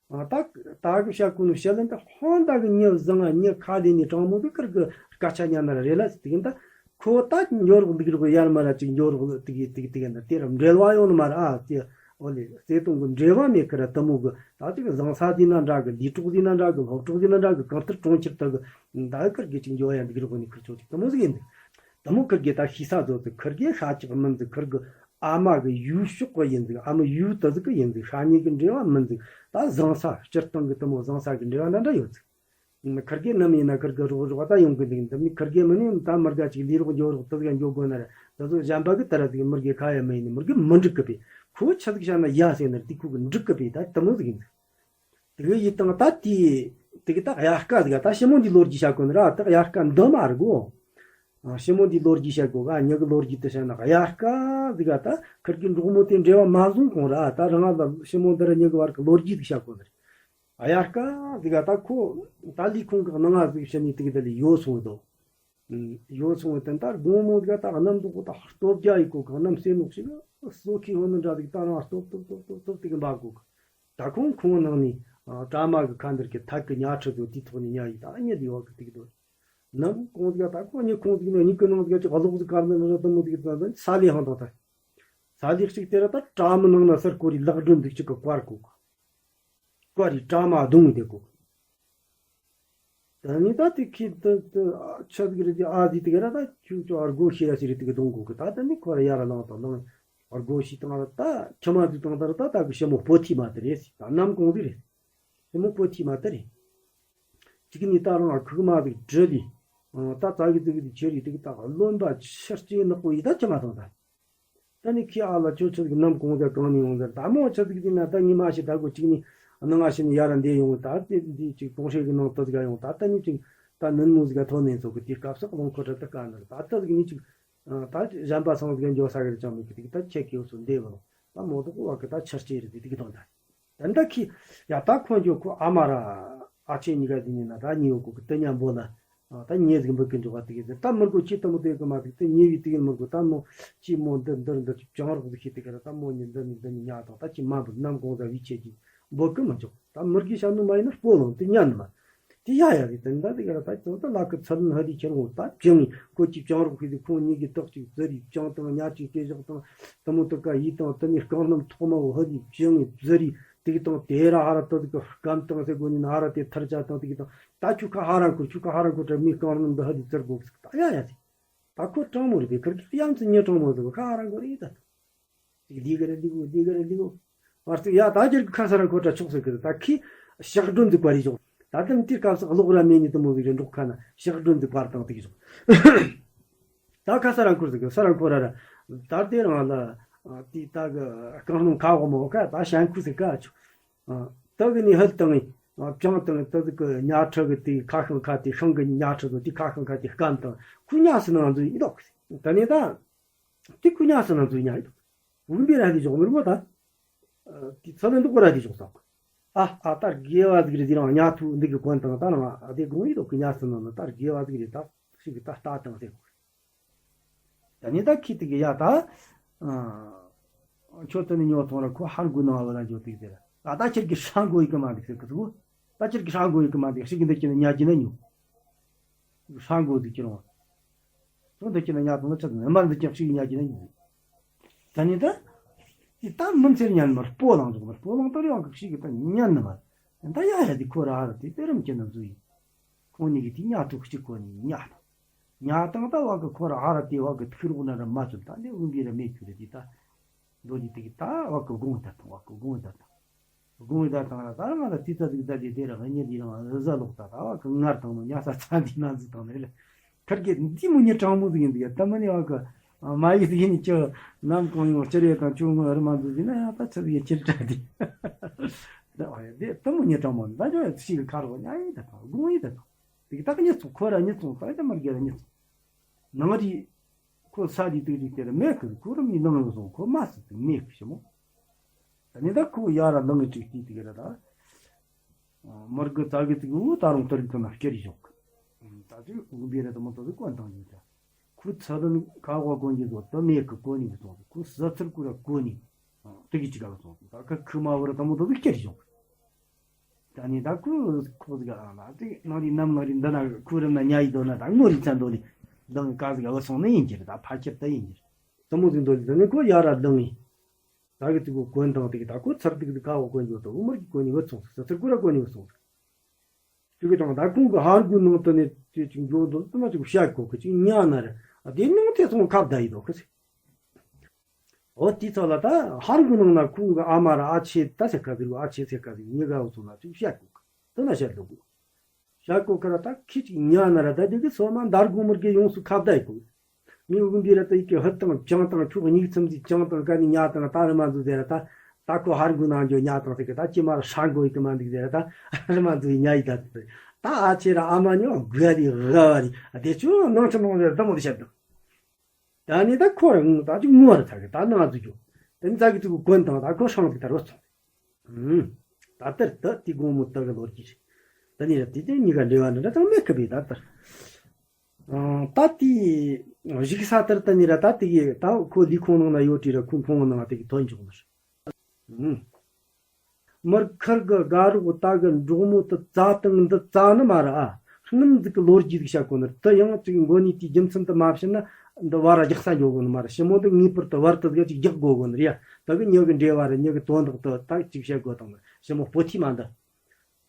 ཨ། ད་ད་གི་བྱ་ཀུན་ནི་བྱ་ལན་ད་ཧོན་ད་གི་མྱི་བཟང་ང་མྱི་ཁ་ལེན་ནི་དྲང་མོ་གི་ཁིར་གི་སྐད་ཆ་ཉན་ན་ར་རེ་ལ་ཟེར་དེ་གི་ད་ཁོ་ད་འགྱོ་རོགས་འདུག་རོགས་ཡར་མ་ར་ཅིག་འགྱོ་རོགས་དེ་གི་དེ་གི་དེ་གི་ན་དེ་ར་འབྲེལ་བ་ཡོང་ནི་མ་ར་ཨ་དེ་ཨོ་ལེ་བརྩེ་དུང་གི་འབྲེལ་བ་མེད་ཁི་ར་དུ་མོ་གི་ད་ཅིག་བཟང་ས་དེ་ན་འདྲ་གི་ལི་གྲོགས་དེ་ན་འདྲ་གི་སློབ་གྲོགས་དེ་ན་འདྲ་གི་གང་ལྟར་གྲོང་ཁྱེར་ད་གི་ད་ཁིར་གི་ཅིག་འགྱོ་ཡ་འདུག་རོགས་ནི་ཁིར་ཆོ་ཅིག་དུ་མོ་ཟིག་ཡིན་འདུག་དུ་མོ་ཁིར་གི་ད་ཤི་ས་ཟོ་ཟིག་ཁིར་གི་ཤ་ཅིག་མིན་ཟིག་ཁིར་གི་ཨ་མ་གི་ཡུལ་ཕྱོགས་གི་ཡིན་ཟིག་ཨ་མ་ཡུལ་དུ་ཟིག་གི་ཡིན་ཟིག་ཤ་ཉེ་གི་འབྲེལ་བ་མིན་ཟིག་ད་བཟང་ས་སྤྱིར་བཏང་གི་དུ་མོ་བཟང་ས་གི་འབྲེལ་བ་འདྲ་འདྲ་ཡོད་ཟིག་ཁིར་གེ་ནམ་ཡིན་ན་ཁིར་གེ་རོགས་རོགས་ད་ཡོང་གི་འདུག་འདི་ནི་ཁིར་གེ་མི་ནི་ད་མི་དགེ་ཅིག་ལས་རོགས་འགྱོ་རོགས་དུ་ཟིག་འགྱོ་དགོས་ན་ར་ད་ཚོ་གཞན་པ་གི་ད་ར་ཟིག་མི་དགེ་ཁ་ཡ་མི་ཡིན་ནི་མི་དགེ་མི་འགྲིག་གི་པས་ཁོ་ཆ་ཟིག་བྱ་ན་ཡ་ཟེར་ན་དེ་ཁོ་གི་འགྲིག་གི་པས་ད་དུ་མོ་ཟིག་ཡིན་ཟིག་དེ་གི་ཡིད་དང་ད་དེ་དེ་གི་ད་དབྱར་ཁ་ཟིག་ད་ཞི་མོ་འདི་ལོ་རྒྱུས་བྱ་དགོས་ན་ར་ད་དབྱར་ཁ་འདི་མ་རེད་གོ་ཞི་མོ་འདི་ལོ་རྒྱུས་བཤད་དགོས་ག་ཉི་གི་ལོ་རྒྱུས་དུ་བཤད་ན་དབྱར་ཁ་ཟིག་ག་ད་ཁིར་གི་འབྲོག་མོ་དེ་འབྲེལ་བ་མ་བཟུང་གོང་ར་ད་རང་ལ་ཞི་མོ་འདི་ར་ཉི་གི་བར་གི་ལོ་རྒྱུས་ཟིག་བཤད་དགོས་ནི་རེད། དབྱར་ཁ་ཟིག་ག་ད་ཁོ་ད་ལི་ཁུང་གི་ནང་ང་ཟིག་བཤད་ནི་དེ་གི་ད་ལི་ཡོ་སོང་གི་དོ། ཡོ་སོང་གི་དེ་ད་དགོང་མོ་ཟིག་ག་ད་གནམ་དུ་གོ་ད་སྟོབས་རྒྱ་ཡི་གོ་ག་གནམ་སེ་ནོག་ཞིག་སོ་ཁི་ཧོ་ནི་འདྲ་ཟིག་ད་རང་སྟོབས་སྟོབས་སྟོབས་སྟོབས་སྟོབས་དེ་གི་འབབ་གོ་གི་ད་ཁོང་ཁོང་ནང་ནས་ཨ་བྲ་མ་གི་ཁ་འདིར་གི་ཐག་གི་ཉ་ཁྲི་ཚོ་དེའི་ཐོག་ནས་ཉ་ཡི་ད་གཉིད་ཡོད་གི་དེ་གི་དོ། ནམ་གུང་ཟིག་ད་ཁོ་གཉིད་ཁུང་ཟིག་ནས་གཉིད་ཀྱི་ནང་ཟིག་ཅིག་གློག་ཟིག་དཀར་ནི་རི་དུ་མོ་ཟིག་ད་ད་ས་ལི་ཧང་དང་ད། ས་ལི་གཅིག་དེ་ར་ད་བྲ་མི་ནང་ན་སར་སྐོར་རི་ལག་སྒྲོན་འདུག་ཅིག་གི་བཀར་གོ་གི་བཀར་རི་བྲ་མ་རྡུང་བསྡད་གོ་གི་ད་ནི་ད་དེ་ཁྱི་ད་ད་ཆ་ཟིག་རི་དེ་ཨ་ཟིག་དེ་ག་ར་ད་ཁྱུ་ཅོ་ཨར་གོ་ཤི་ར་ཤི་རི་དེ་གི་རྡུང་གོ་གི་ད་ད་ནི་ཁོ་ར་ཡ་ར་ལང་དང་ལང་ཨར་གོ་ཤི་དང་ར་ད་ཁྱི་མ་ཟིག་དང་ད་ར་ད་ད་གི་ཞི་མོ་སྤོ་ཐི་མ་དེ་རེད་ད་ནམ་གུང་ཟིག་རེད། ཞི་མོ་སྤོ་ཐི་མ་དེ་རེད། གཅིག་ནི་ད་རང་ཨ་ཁུག་མ་ཟིག་བྲི་ལི། ཨང་ད་ཙ་གི་ཙི་གི་དེ་ཁྱེར་ཡི་དེ་གི་ད་རློན་པ་ཆུ་རྐྱེན་ནག་པོ་ཡི་ད་ཅི་མ་དང་ད། ད་ནི་ཁྱི་ཨ་ལ་ཁྱོད་ཆི་ཟིག་ནམ་གུང་ཟིག་གང་ནས་ཡོང་ཟེར་ད་མོ་ཆི་ཟིག་དེ་ན་ད་ཉི་མ་ཞིག་ད་གོ་གཅིག་ནི་ནང་ང་ཞིག་ནི་ཡ་ར་འདེ་ཡོང་ད་དེ་འདི་ཅིག་གྲོང་ཤེས་གི་ནང་དུ་ཟིག་ཡོང་ད་ད་ནི་ཅིག་ད་ནུན་མོ་ཟིག་ཐོན་ནས་ཚོ་གི་དེ་སྐབས་སུ་རླུང་ཁོ་ཁྲ་ད་ག་ནི་ད་ད་ཟིག་ནི་ཅིག་ད་གཞན་པ་སང་ཟིག་འགྱོ་ས་གི་རེད་ཅང་མི་གི་དེ་གི་ད་ཁྱེད་ཀྱི་འོ་སུ་འདེ་བ་ལོ་ད་མོ་དུ་ཀོ་བ་གི་ད་ཆུ་རྐྱེན་རེད་དེ་དེ་གི་དང་ད། ད་ད་ཁི་ཡ་ད་ཁོང་ཁྱོད་ཁོ་ཨ་མ་ར་ ཨ་ཆེ་གཉིས་ཀ་དེ་ནས་ན་ད་ཉེ་བོ་གོ་གི་དེ་ཉམ་པོ་ན། ཨ་ད་ཉེ་ཟིག་འབུད་གི་འགྲོ་བ་དེ་གི་ཟེར། ད་མི་དགོ་ཁྱི་དེ་མོ་དེ་གི་མ་ཟིག་དེ་ཉེ་བའི་དེ་གི་མི་དགོ། ད་མོ་ཁྱི་མོ་འདི་འདིར་འདི་བྱང་རོགས་ཟིག་ཤེས་དེ་གི་ར། ད་མོ་ཉིད་འདི་ནས་འདི་ནས་ཉ་དང་ད་ཁྱི་མ་འབུད་ནམ་གང་ཟ་བའི་ཆེད་ཀྱི་འབུད་གི་མི་འཇོག་ད་མི་དགོ་ཤ་ནུ་མ་ཡིན་ན་སྤོ་ལང་དེ་ཉན་ནི་མ། དེ་ཡ་ཡ་གི་དེ་འདྲ་དེ་གི་ར། ད་ཅང་ད་ལ་གི་ཚུལ་ལ་ཧ་དེ་ཁྱེར་འོང་ད་བྱང་ངི་ཁོ་ཁྱི་བྱང་རོགས་ཤེས་དེ་ཁོང་གཉིས་ཀྱི་དག་ཅིག་ཟེར་རི་བྱང་དང་ཉ་ཅིག་སྐད་བཞག་དང་དེ་མོ་དེ་ཀ་ཡིད་དང་དེ་ནས་རྐང་སྣམ་ཐོག་མ་བོ་ཧ་དེ་བྱང་ངི་ཟེར་རི། དེ་གི་དང་དེ་ར་ཧ་ར་ཏི་ཟིག་གི་སྐམ་དང་ཟེར་གོ་ནི་ན་ཧ་ར་དེ་ཐར་ཆ་དང་དེ་གི་དང་ད་ཆུ་ཁ་ཧ་ར་འཁོར་ཆུ་ཁ་ཧ་ར་འཁོར་དྲ་མི་རྐང་སྣམ་འདི་ཧ་དེ་ཙར་གོ་ཟིག་ད་ཡ་ཡ་ཟིག་ད་ཁོ་དྲང་མོ་རེད་པས། ཁིར་གི་ཡང་ཚུ་ཉི་དྲང་མོ་ཟིག་ཁ་ཧ་ར་འཁོར་ཡིན་ད། ཅིག་ལི་གི་རེད་ལི་གོ་ལི་གི་རེད་ལི་གོ། བར་དུ་ཡ་ད་ཁྱེར་གི་ཁ་ས་ར་འཁོར་དྲ་ཆོག་ཟེར་གི་རེད། ད་ཁི་ཞག་སྒྲོན་འདུག་པ་རེད་ཞོག་ད་དེ་དེ་སྐབས་སུ་གློག་ར་མེད་ནི་དེ་མོ་ཟིག་རེད། འབྲོག་ཁ་ན་ཞག་སྒྲོན་འདུག་པར་དང་དེ་གི་ཞོག་ད་ཁ་ས་ར་འཁོར་ཟེར་གི་ས་ར་འཁོར་ར་ར། ད་དེ་རང་ལ་དེ་ད་གི་རྐང་སྣམ་ཁ་འོག་མོ་ཁ་ད་ཤན་ཁུ་ཟེར་ག་ཆོག་ད་གི་ནི་ཧལ་བཏང་ངི་བྱང་བཏང་ངི་ད་ཟིག་གི་ཉ་ཁྲི་གི་དེ་ཁ་ཤང་ཁ་དེ་ཤང་གི་ཉ་ཁྲི་ཟོ་དེ་ཁ་ཤང་ཁ་དེ་སྐམ་དང་ཁུ་ཉ་སི་ནང་འཛུལ་ཡི་དོག་ད་ནི་ད་དེ་ཁུ་ཉ་སི་ནང་འཛུལ་ཉ་ཡི་དོག་དབུ་མའི་ར་དེ་ཞོག་མི་རུ་མོ་ད། དེ་ཚ་ལེ་འདུག་གོ་ར་དེ་ཞོག་ས། ཨ་ཨ་ད་དགེ་བ་ཟིག་རེད། དེ་རང་ཉ་ཐུ་འདི་གི་གོན་དང་ད་རང་ཨ་དེ་དགོང་ཡི་དོག་གི་ཉ་སི་ནང་ན་ད་དགེ་བ་ཟིག་རེད། ད་ཞིག་གི་ད་ལྟ་དང་ཟེར་གོ། ད་ནི་ད་ཁི་དེ་གི་ཡ་ད། ཁྱོད་དེ་ནི་ཉོ་ཐོང་ར་ཁོ་ཧར་དགོས་ནང་བ་ལ་འཇོག་དེ་གི་དེ་ར། ད་ད་ཁྱེར་གི་ཧྲང་གོ་ཡི་གི་མ་འདུག་ཟེར་གི་ཟིག་ད་ཁྱེར་གི་ཧྲང་གོ་ཡི་གི་མ་འདུག་ཞིག་གི་འདི་ཁྱེར་ནི་ཉ་གི་ན་ཉོ། ཧྲང་གོ་འདུག་ཁྱེར་འོང་། ཚོ་འདི་ཁྱེར་ན་ཉ་དང་ན་ཆ་དང་མ་འདི་ཀྱང་ཞིག་ཉ་གི་ན་ཉོ། ད་ནི་ད། དེ་ད་མི་ཚེར་ཉན་མར་སྤོ་ལང་འཇོག་མར་སྤོ་ལང་ད་རེ་བ་གི་ཞིག་གི་ད་ཉན་ནི་མ། ད་ཡ་ཡ་དེ་ཁོ་ར་ཧ་ར་དེ་དེ་རིམ་གྱི་ན་འཛུལ་ཡི། ཁོང་གཉིས་ཀྱི་དེ་ཉ་ཐུག་གཅིག་གོ་ནི་ཉ་དང་། ཉ་དང་ད་བ་གི་ཁོ་ར་ཧ་ར་དེ་བ་གི་ཐུག་རོགས་ན་ར་མ་ཚུལ་ད་འདི་དབུ་འབི་ར་མེད་ཁྱུ་རེ་དེ་ད། འགྲོ་ནི་དེ་གི་ད་བ་གི་དགོང་ད་དང་བ་གི་དགོང་ད་དང་། དགོང་ད་དང་ར་ད་ར་ང་ལ་དེ་ད་ཟིག་ད་དེ་དེ་ར་ང་ཉེ་དེ་ར་ང་རི་ཟ་ལོག་ད་ད་བ་གི་ངར་དང་ནོ་ཉ་ས་ཚ་འདི་ན་ཟིག་དང་ནི་རེ་ལ། ཁར་གི་འདི་མོ་ཉེ་དྲང་མོ་ཟིག་ཡིན་དུ་ཡ་ད་མ་ནི་བ་གི་མ་ཡི་ཟིག་ཡིན་ནི་ཅི་ནམ་གང་ཡོང་ཅི་རེ་དང་ཅུང་ངོ་རི་མ་འདུག་ཟིན་ན་ཡང་ད་ཆི་ཟིག་ཡ་ཅི་རེ་དྲ་དེ། ད་བ་ཡ་དེ་ད་མོ་ཉེ་དྲང་མོ་ད་ཅོ་ཡ་ཚི་གི་ཁ་རོ་ཉ་ཡི་ད་དང་དགོང་ཡི་ད་དང་། དེ་གི་ད་གི་ཉེ་ཚོང་ཁོ་ར་ཉེ་ཚོང་ད་ད་མར་གི་ར་ཉེ་ཚོང་། ནང་རི་ཁོ་ས་རི་དུག་རི་དེ་ར་མེད་གི་ཁོ་ར་མི་ནང་ཡོང་སོང་ཁོ་མ་སི་དུ་མེད་གི་ཤི་མོ། ད་ནི་ད་ཁོ་ཡ་ར་ནང་གི་ཅིག་དེ་དེ་གི་ར་ད། མར་གི་ཙ་གི་དུ་གུ་ད་རུང་ཏ་རིག་ཏུ་ན་སྐྱེ་རི་ཞོག་ད་དུ་གུ་བེ་ར་ད་མོ་ད་དུ་གོན་དང་ཡོད་ད། ཁོ་ཚ་ལ་ནི་ཁ་བ་གོན་གི་དོ་ད་མེད་གི་གོན་ནི་གི་སོང་ཁོ་ཟ་ཚུར་ཁོ་ར་གོན་ནི། དེ་གི་ཅི་ག་ལ་སོང་ད་ཁ་ཁུ་མ་བ་ར་ད་མོ་ད་དུ་སྐྱེ་རི་ཞོག་ད་ནི་ད་ཁུ་ཁོ་ཟིག་ཨ་ན་དེ་ནང་རི་ནམ་ནང་རི་འདི་ན་ཁུ་རི་ན་ཉ་ཡི་དོ་ན་ད་ངོ་རི་ཚན་དོ་ལི་ལང་ཀ་ཟིག་ཨ་བ་སོང་ནི་ཡིན་གྱི་རེད། ད་ཕ་ཁྱེར་ད་ཡིན་གྱི་རེད། དེ་མོ་ཟིག་དོ་ལི་ད་ནི་ཁོ་ཡ་ར་ལང་ངི་ད་གི་དུ་གོ་གོན་དང་དེ་གི་ད་ཁོ་ཚར་དེ་གི་དུ་ཁ་བ་གོན་གྱི་དོ་འུ་མར་གི་གོན་ནི་བ་སོང་ཟིག་ཚར་ཁོ་ར་གོན་ནི་བ་སོང་ཟིག་དེ་གི་དང་ད་ཁོང་གི་ཧར་གུ་ནང་དུ་ནི་དེ་ཅིག་འགྱོ་དོ་དུ་མ་ཅིག་བཤད་གོ་གི་ཅིག་ཉ་ན་རེད། དེ་ནང་དེ་སོང་ཁ་བརྡ་ཡི་དོ་གི་ཟིག་འོ་དེའི་ཚོ་ལ་ད་ཧར་གུ་ནང་ན་ཁོང་གི་ཨ་མ་ར་ཨ་ཆེ་ད་ཟེར་ཁ་ཟིག་ཨ་ཆེ་ཟེར་ཁ་ཟིག་ཉི་ག་འུ་ཚོ་ལ་ཅིག་བཤད་གོ་གི་དེ་ན་བཤད་འདུག་གོ་བཤད་གོ་ཁ་ར་ད་ཁི་ཅིག་ཉ་ན་ར་ད་དེ་གི་སོ་མ་འདར་གོ་མུར་གི་ཡོངས་སུ་ཁ་བརྡ་ཡི་གོ་ངའི་དབུ་འདི་ར་ད་ཡི་གི་ཧུད་དང་བྱང་དང་ཁྱོག་གཉིས་ཚིམ་ཟིག་བྱང་དང་ཀ་ནི་ཉ་དང་ད་རི་མ་འཛུ་ཟེར་ར་ད་ད་ཁོ་ཧར་གུ་ནང་འགྱོ་ཉ་དང་ཟེར་གི་ད་ཅི་མ་ར་ཧྲ་གོ་ཡི་གི་མ་འདུག་ཟེར་ར་ད་རི་མ་འཛུ་ཡི་ཉ་ཡི་ད་ད་ཨ་ཆེ་ར་ཨ་མ་ཉོ་དགོས་རི་ཧ་བ་རི་དེ་ཆུ་ནང་ཆུ་ནང་ཟེར་ད་མོ་དེ་བཤད་འདུག་ད་ནི་ད་ཁོ་རང་ད་ཅིག་ངོ་ར་ཚ་གི་ད་ནང་ཚུ་རྒྱུ། དེ་ནི་ཚ་གི་ཚུ་གི་གོན་དང་ད་ཁོ་ཧྲང་གི་ད་རོ་ཚོང་། ད་ལྟར་ད་དེ་དགོང་མོ་ད་གི་ལོ་རྒྱུས་རེད། ད་ནི་ར་དེ་དེ་གཉིས་ཀ་འབྲེལ་བ་འདྲ་འདྲ་ཚང་མེད་གི་བས་ད་ལྟར། ད་དེ་གཞིག་ས་ལྟར་ད་ནི་ར་ད་དེ་གི་ད་ཁོ་ལི་ཁོང་ནང་ན་ཡོད་དྲི་ར་ཁོ་ཁོང་ནང་དེ་གི་ཐོན་འཇོག་ནི་རེད། མར་ཁར་གི་དགའ་རོགས་ད་གི་འབྲོག་མོ་དུ་བཙའ་སྟངས་འདི་བཙའ་ནི་མ་རེད་ཨ། སྣུམ་ཟིག་གི་ལོ་རྒྱུས་ཟིག་བཤད་གོ་ནི་རེད། དེ་ཡང་ཅིག་མགོ་ནས་དེའི་རྒྱུ་མཚན་དུ་མ་བཤད་ན་འདི་བར་རྒྱག་ས་འཇོག་གོ་ནི་མ་རེད། ཞི་མོ་འདི་ངེས་པར་དུ་བར་དུ་ཟིག་ཅིག་རྒྱག་དགོས་གོ་ནི་རེད་ཡ། ད་གི་མྱི་གི་འབྲེལ་བ་རེད། མྱི་གི་དོན་དག་ཏུ་ད་ཅིག་བཤད་དགོས་དང་ནི་ཞི་མོ་སྤོ་ཐི་མ་འདི།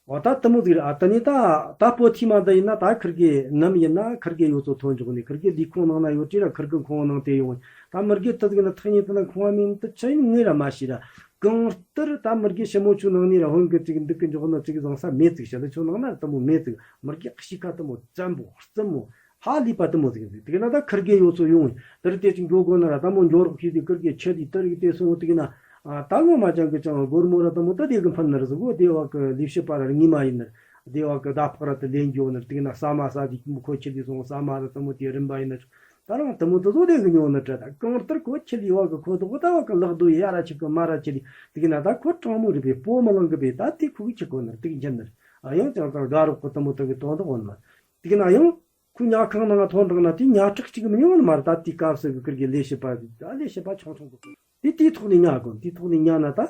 འོ་ད་དེ་མོ་ཟིག་རེད་ཨ། དེ་ནས་ད་ད་སྤོ་ཐི་མ་འདི་ཡིན་ན་ད་ཁིར་གི་ནམ་ཡིན་ན་ཁིར་གི་ཡོད་ཚོ་ཐོན་འཇོག་ནི་ཁིར་གི་ལུས་ཁོང་ནང་ན་ཡོད་དྲིས་ར་ཁིར་གི་ཁོང་ནང་དེ་ཡོང་། ད་མི་རྒས་དུ་ཟིག་ན་ཐག་ཉེ་དུ་ན་ཁོང་བ་མིན་དུ་ཆ་ཡིན་ངོས་ར་མ་ཤེས་ར། གང་ལྟར་ད་མི་རྒས་ཞི་མོ་ཆུ་ནང་ནས་ར་ཧོན་གི་ཅིག་འདུག་གི་འཇོག་ན་ཅིག་བཟང་ས་མེད་ཅིག་བཤད་ལ་ཆུ་ནང་ན་དེ་མོ་མེད་ཅིག་མི་རྒས་གཤིས་ཀ་དེ་མོ་བཙན་པོ་རྩུབ་མོ་ཧ་ལས་པ་དེ་མོ་ཟིག་ཟིག་དེ་གི་ན་ད་ཁིར་གི་ཡོད་ཚོ་ཡོང་དེར་དེ་ཅིག་འགྱོ་དགོ་ན་ར་ད་མོ་འགྱོ་རོགས་ཤེས་དེ་ཁིར་གི་ཆེ་དེ་དེར་གི་དེ་སོང་དེ་གི་ན། ད་ངོ་མ་ཅང་གི་ཅང་སྒོར་མོ་ར་དེ་མོ་ད་དེ་གི་ཕན་ནར་ཟིག་གོ་དེ་བ་གི་ལས་བྱེད་པ་ར་ངི་མ་ཡིན་ནར། དེ་བ་གི་ཟླ་ཕོགས་ར་དེ་ལེན་འགྱོ་ནར་དེ་གི་ན་ས་མ་ས་དེ་མོ་ཁོ་ཁྱེར་དེ་སོང་ས་མ་ར་དེ་མོ་དེ་རིམ་པ་ཡིན་ནར། ད་རང་དེ་མོ་དེ་ཚོ་དེ་གི་ཉོ་ནར་བྲ་ད་གང་ལྟར་ཁོ་ཁྱེར་ལི་བ་གི་ཁོ་དོ་གོ་ད་བ་གི་ལག་དོ་ཡ་ར་ཆི་གི་མ་ར་ཁྱེར་ལི་དེ་གི་ན་ད་ཁོ་དྲང་མོ་རི་བའི་སྤོ་མ་ལང་གི་བའི་ད་དེ་ཁོ་གི་ཁྱི་གོ་ནར་དེ་གི་འཇན་ནར། ཨ་ཡང་ཅང་ཙང་དགའ་རོགས་གི་དུ་མོ་དུ་གི་དོན་དུ་འོང་མ། དེ་གི་ན་ཡང་ཁོའི་ཉལ་ཁང་ནང་ཐོན་དང་ན་དེ་ཉལ་ཁྲག་གཅིག་མི་ཉུང་ནི་མ་རེད། ད་དེའི་སྐབས་སུ་གི་ཁིར་གི་ལས་བྱེད་པ་ད་ལས་བྱེད་པ་ཆུང་ཆུང་གི་དེ་དེའི་ཐོག་ནས་ཉལ་དགོས། དེའི་ཐོག་ནས་ཉལ་ན་ད།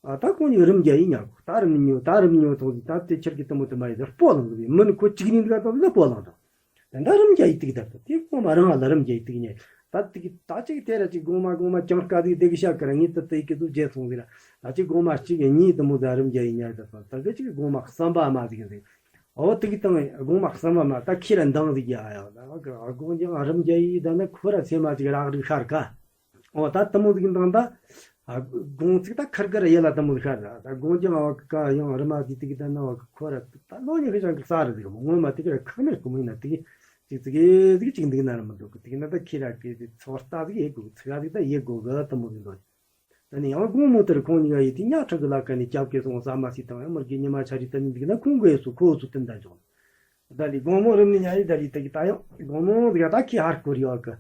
ཨ་ད་ཁོང་གཉིས་རུམ་རྒྱག་ཡིན་ཉག་གོ། ད་རུམ་ཉོ་ད་རུམ་ཉོ་ཐོག་ཟིག་ད་དེ་ཁྱེར་གི་དུ་མོ་དུ་མ་ཡིན་ཟེར་སྤོ་ལངས་གི་མི་ནི་ཁོ་གཅིག་ཉིད་འདུག་ག་ཐོག་ཟིག་སྤོ་ལངས་དང་། དེ་འདྲ་རུམ་རྒྱག་ཡིན་ཏིག་ད་ད་དེ་ཁོ་མ་རང་ལ་རུམ་རྒྱག་ཡིན་ཏིག་ཉེ། ད་ཏིག་ད་ཅིག་དེ་ར་ཅིག་དགོང་མ་དགོང་མ་ཅང་དཀའ་ཟིག་དེ་གི་ཤ་ཀ་ར་ངེད་དུ་དེ་གི་དུ་རྗེས་སོང་ཟིག་ར། ད་ཅིག་དགོང་མ་གཅིག་གཉིས་དུ་མོ་ཟིག་རུམ་རྒྱག་ཡིན་ཉག་ད་སོང་ད་གི་ཅིག་དགོང་མ་གསུམ་པ་མ་ཟིག་ཟིག་ཨོ་དེ་གི་དང་དགོང་མ་གསུམ་པ་མ་ད་ཁྱེད་ར་འདང་ཟིག་རྒྱག་ཡ་ད་དགོང་ཀྱང་རུམ་རྒྱག་ཡིན་ད་ན་ཁོ་ར་སེམས་མ་ཅིག་རག་རིག་ཤར་ཀ་ཨོ་ད་དུ་མོ་ཟིག་འདང་ད། ཨ་དགོང་ཚིག་ད་ཁར་ཁར་ཡེ་ལ་དུ་མོ་ཟིག་ཤར་ར། ད་དགོང་ཀྱང་ཨ་ཀ་ཡང་རི་མ་དེ་དེ་གི་ད་ན་བ་ཁོ་ར་ད་ལོ་ཉི་ཤུ་ཅང་གི་ས་རི་ཟིག་མོ་ངོ་མ་དེ་གི་ར་ཁག་མེད་གི་མོ་ཡིན་ན་དེ་གི་ཅིག་ཙི་གེ་ཟིག་ཅིག་འདུག་ན་ར་མི་འདུག་གི་དེ་གི་ན་ད་ཁྱེད་ར་གི་དེ་ཚོ་ལྟ་ཟིག་ཡེ་དགོ་གི་ཚིག་ཟིག་ད་ཡེ་དགོ་གི་དུ་མོ་ཟིག་འདུག་ད་ནི་ཡང་དགོང་མོ་དེར་ཁོང་གཉིས་ཀ་ཡིས་དེ་ཉལ་ཁྲི་གི་ལ་ཀ་ནས་སྐྱབས་ཀྱི་སོང་ཟ་མ་སི་དང་ཡང་མི་རྒན་ཉི་མ་ཆ་རི་ད་ནི་འདུག་ན་ཁོང་གི་སུ་ཁོ་སུ་དེ་འདྲ་འཇོག་ད་ལི་དགོང་མོ་རིམ་ནི་ཉ་ཡི་ད་ལི་ད་གི་ད་ཡང་དགོང་མོ་ཟིག་ད་ཁྱི་ཧར་ཁོ་རི་བ་གི་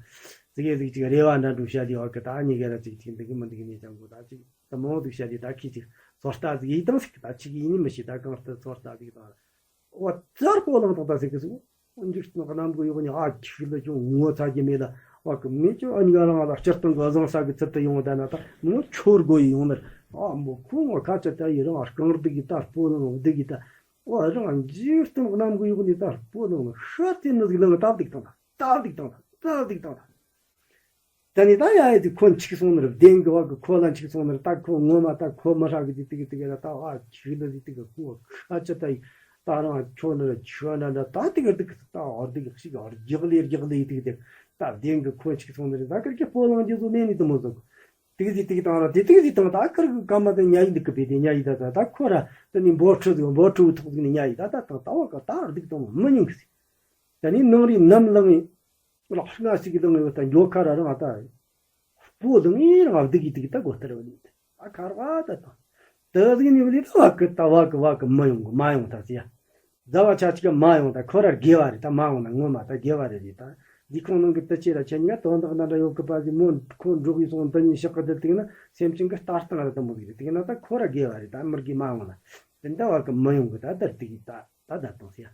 ཟིག་གེ་ཟིག་ཅིག་རེ་བ་འདྲ་འགྲོ་བྱ་ལི་བ་གི་ད་ཉི་གེ་ར་ཅིག་ཅིག་འདི་གི་མི་འདི་གི་ཉེ་ཅང་གོ་ད་ཅིག་ད་མོ་ཟིག་བྱ་ལི་ད་ཁྱི་ཅིག་ཚོད་ལྟ་ཟིག་ཡི་དང་ཟིག་ད་ཅིག་ཡིན་ནི་མི་ཤེས། ད་གང་ལྟར་ཚོད་ལྟ་ཟིག་དང་འོ་ཙར་པོ་ལང་དང་ད་ཟིག་གི་ཟིག་འཇིག་རྟེན་གནམ་གི་གཡོག་ནི་ཨ་ཁྱི་ལ་ཅུང་ངོ་ཚ་རྒྱུ་མེད་ལ་བ་གི་མི་ཅོ་ཨ་ཉི་ག་རང་ལ་སྤྱིར་བཏང་གི་བཟང་ས་གི་ཚུལ་དུ་ཡོང་ད་ན་ད་མོ་ཆོར་དགོ་ཡི་ཡོང་ནར་ཨ་མོ་ཁོ་ངོ་ཁ་ཆ་ད་ཡི་རང་རྐང་སྡིག་གི་ད་སྤོ་ལང་སྡིག་གི་ད། ཨོ་རང་འཇིག་རྟེན་གནམ་གི་གཡོག་ནི་ད་སྤོ་ནང་ལ་ཤར་ཏེ་ནི་ཟིག་ལང་སྟབས་སྡིག་དང་ད་སྟབས་སྡིག་དང་ད་སྟབས་སྡིག་དང་ད། ད་ནི་ད་ཡ་ཡ་དེ་ཁོ་འཆིག་སོང་ནི་རེད། བདེན་གི་བ་གི་ཁོ་ལ་འཆིག་སོང་ནི་རེད། ད་ཁོ་ངོ་མ་ད་ཁོ་མི་ཧྲ་གི་དེ་དེ་གི་དེ་གི་ར་ད་ཨ་ཁྱི་ལ་དེ་དེ་གི་ཁོ་ཁ་ཆ་ད་ཡི་ད་རང་ཁྱོ་ནི་ར་ཆོ་ན་འདྲ་ད་དེ་གི་དེ་གི་ད་ཨ་སྡིག་ཞིག་ཨ་རྒྱག་ལེ་རྒྱག་ལེ་དེ་གི་དེ་ད་བདེན་གི་ཁོ་འཆིག་སོང་ནི་རེད། ད་ཁིར་གི་སྤོ་ལང་རྒྱུ་ཟོ་མེད་ནི་དུ་མོ་ཟོ་གི། ཏིག་ཟིག་ཏིག་བཏང་ར་དེ་ཏིག་ཟིག་བཏང་ད་ཁིར་གི་ཀ་མ་དེ་ཉ་ཡི་འདུག་གི་བེ་དེ་ཉ་ཡི་ད་ད་ད་ཁོ་ར་དེ་ནི་འབོ་ཁྲུ་ཟིག་འབོ་ཁྲུ་ཐོག་ཟིག་ནི་ཉ་ཡི་ད་ད་བཏང་ད་བ་ཀ་ད་སྡིག་བཏང་མི་ཉུང་གི་ཟིག་ད་ནི་ནང་རི་ནམ་ལང་ངི་ལག་ལྔ་ཞིག་གི་ལང་ངི་བ་ད་འགྱོ་ཁ་ར་རང་ཨ་ད་སྤོ་ལང་ངི་རང་ཨ་སྡིག་གི་ཏིག་ད་གོ་ཐར་བ་ནི་ད་ཁར་བ་ད་ད་ད་ཟིག་ནི་བ་ལི་ད་བ་ཀི་ད་བ་ཀི་བ་ཀི་མི་ཡོང་གི་མ་ཡོང་ད་ཟི་ཡ། ཟླ་བ་ཆ་གཅིག་མ་ཡོང་ད་ཁོ་ར་དགེ་བ་རེད། ད་མ་འོང་ན་ངོ་མ་ད་དགེ་བ་རེད་རེད། ད་འདི་ཁོང་ནང་གི་དུ་ཆེ་ར་ཆེ་ཉ་དོན་དག་ན་འདྲ་ཡོད་གི་པ་ཟི་མོ་ཁོ་འགྲོ་གི་སོང་འདི་ཉིད་ཤག་གི་དུ་དེ་ན་སེམས་ཅན་གི་ལྟ་སྟངས་ར་དུ་མོ་ཟིག་རེད། དེ་ན་ད་ཁོ་ར་དགེ་བ་རེད། ད་མི་དགེ་མ་འོང་ན་དེ་འདྲ་བ་གི་མི་ཡོང་གི་ད་དར་དེ་གི་ད་ད་ད་དང་ཟི་ཡ།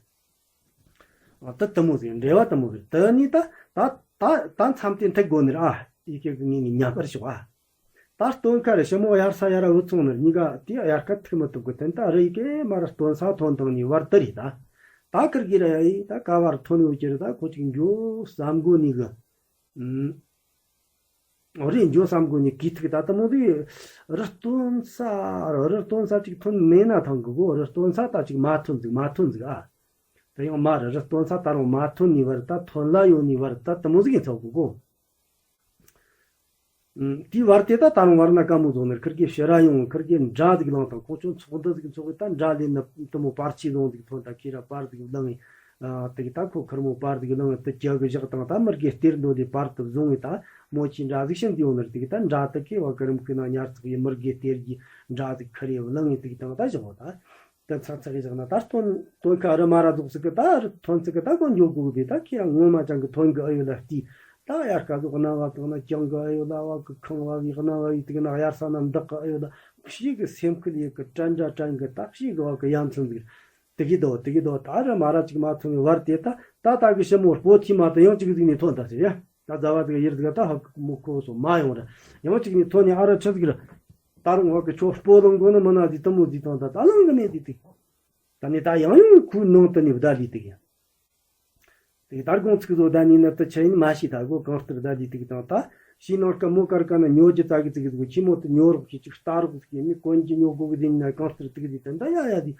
ད་དུ་མོ་ཟིག་འབྲེལ་བ་དུ་མོ་ཟིག་དུ་ནི་ད་ད་ད་ད་མཚམས་དེ་མཐུད་དགོ་ནི་ར་ཨ་ཡི་གེ་གི་ངེས་ནི་ཉམས་པར་ཤོག་ཨ། ད་སྟོན་ཁ་རེ་ཞི་མོ་དབྱར་ས་ཡར་བུད་སོང་ནི་གཉིས་ཀ་དེ་དབྱར་ཁ་ཐུག་མི་ཐུབ་གི་དོན་ད་རི་ཡི་གེ་མར་སྟོན་ས་ཐོན་དང་ནི་བར་དུ་རེད། ད་ད་ཁིར་གི་ར་ཡ་ཡི་ད་ཀ་བར་ཐོན་ཡོད་ཀྱི་རེད། ད་ཁོ་ཅིག་འགྱོ་བསམ་གོ་ནི་གི་ཨུམ། རེ་འགྱོ་བསམ་གོ་ནི་གི་ཐུག་ད་ད་མོ་དེ་རི་སྟོན་ས་རི་སྟོན་ས་ཅིག་ཐོན་མེད་ན་ཐང་གི་གོ་རི་སྟོན་ས་ད་ཅིག་མ་ཐོན་ཟིག་མ་ཐོན་ཟིག་ཨ། དེ་ཡང་མ་རི་རི་སྟོན་ས་ད་རུང་མ་ཐོན་ནི་བར་ད་ཐོན་ལ་ཡོད་ནི་བར་ད་ད་མོ་ཟིག་ཡིན་ཚོག་གི་གོ་དེའི་བར་དེ་ད་ད་རུང་བར་ན་དཀའ་མོ་བཟོ་ནར་ཁིར་གེ་ཕྱི་ར་ཡོང་ཁིར་གེ་འདྲ་ཟིག་ལང་དང་ཁོ་ཚོ་ཚོགས་འདུ་ཟིག་ཚོགས་གི་ད་འདྲ་ལས་ན་དུ་མོ་པར་ཆས་ལོང་ཟིག་ཐོན་ད་ཁྱེད་ར་པར་ཟིག་ལང་ངི་དེ་གི་ད་ཁོ་ཁིར་མོ་པར་ཟིག་ལང་ངི་དུ་རྒྱ་གི་བཞག་དང་ད་མི་རྒེ་སྟེར་འདོད་དེ་པར་དུ་བཟུང་ངི་ད་མོ་ཆི་འདྲ་ཟིག་ཤིན་ཏུ་ཡོང་ནར་དེ་གི་ད་འདྲ་དུ་ཁེ་བ་ཀི་རིམ་ཁི་ན་ཉར་ཚག་གི་མི་རྒེ་སྟེར་གི་འདྲ་ཟིག་ཁི་རེ་ལང་ངི་དེ་གི་དང་ད་བཞག་ད། དེ་ཚག་ཚག་གི་བཞག་ན་ད་སྟོན་སྟོན་ཁ་རི་མ་ར་རྫོགས་སི་གི་ད་རི་ཐོན་སི་གི་ད་གོ་འགྱོ་དགོ་གི་བས་ད་ཁྱེད་རང་ངོ་མ་ཅང་གི་ཐོན་གི་ཨ་ཡོད་ལ་ལྟི་ད་དབྱར་ཁ་ཟོག་གནའ་བ་དང་ན་ཅང་གི་ཨ་ཡོད་ལ་བ་གི་ཁང་བ་བའི་གནའ་བ་ཡི་དེ་གི་ན་དབྱར་ས་ན་འདག་གི་ཨ་ཡོད་ལ་ཤི་གི་སེམས་ཁུལ་ཡི་གི་དྲན་དྲ་དྲན་གི་ད་ཤི་གི་བ་གི་ཡ་མཚན་ཟིག་དེ་གི་དོ་དེ་གི་དོ་ད་རི་མ་ར་ཅིག་མ་ཐོན་གི་བར་དེ་ད་ད་ད་གི་ཞི་མོ་སྤོ་ཐི་མ་ད་ཡང་ཅིག་ཟིག་ནི་ཐོན་ད་ཟེར་ཡ། ད་ཟླ་བ་དེ་ག་ཡིར་དེ་ག་ད་ཧ་གི་མོ་ཁོ་སོ་མ་ཡོང་ར། ཡང་གཅིག་ནི་ཐོ་ནི་ཨ་ར་ཆ་ཟིག་ར། ད་རུང་བ་གི་ཆོ་སྤོ་ལོང་གོ་ནི་མ་ན་ཟི་ཏི་མོ་ཟི་ཐོང་ད་ད་ལང་གི་མེད་ཟི་ཏི། ད་ནི་ད་ཡང་ཡང་ཁུ་ནང་དུ་ནི་བདའ་ལི་ཏི་ཡ། དེ་ད་དགོང་ཚིག་བཟོ་ད་ནི་ན་ཏི་ཆ་ཡིན་མ་ཤི་ད་གོ་གང་ལྟར་བདའ་ལི་ཏི་དང་ད་ཤི་ནང་ཀ་མོ་ཀར་ཀ་ན་ཉོ་རྒྱུ་ཙ་གི་ཙི་གི་ཟིག་ཁྱི་མོ་ཏི་ཉོ་རོགས་ཀྱི་ཅིག་ལྟ་རོགས་ཟིག་ཡིན་མི་གོན་གྱི་ཉོ་དགོ་གི་ཟིན་ན་གང་ལྟར་ཏི་གི་ཟི་ཏི་ད་ཡ་ཡ་ཟི།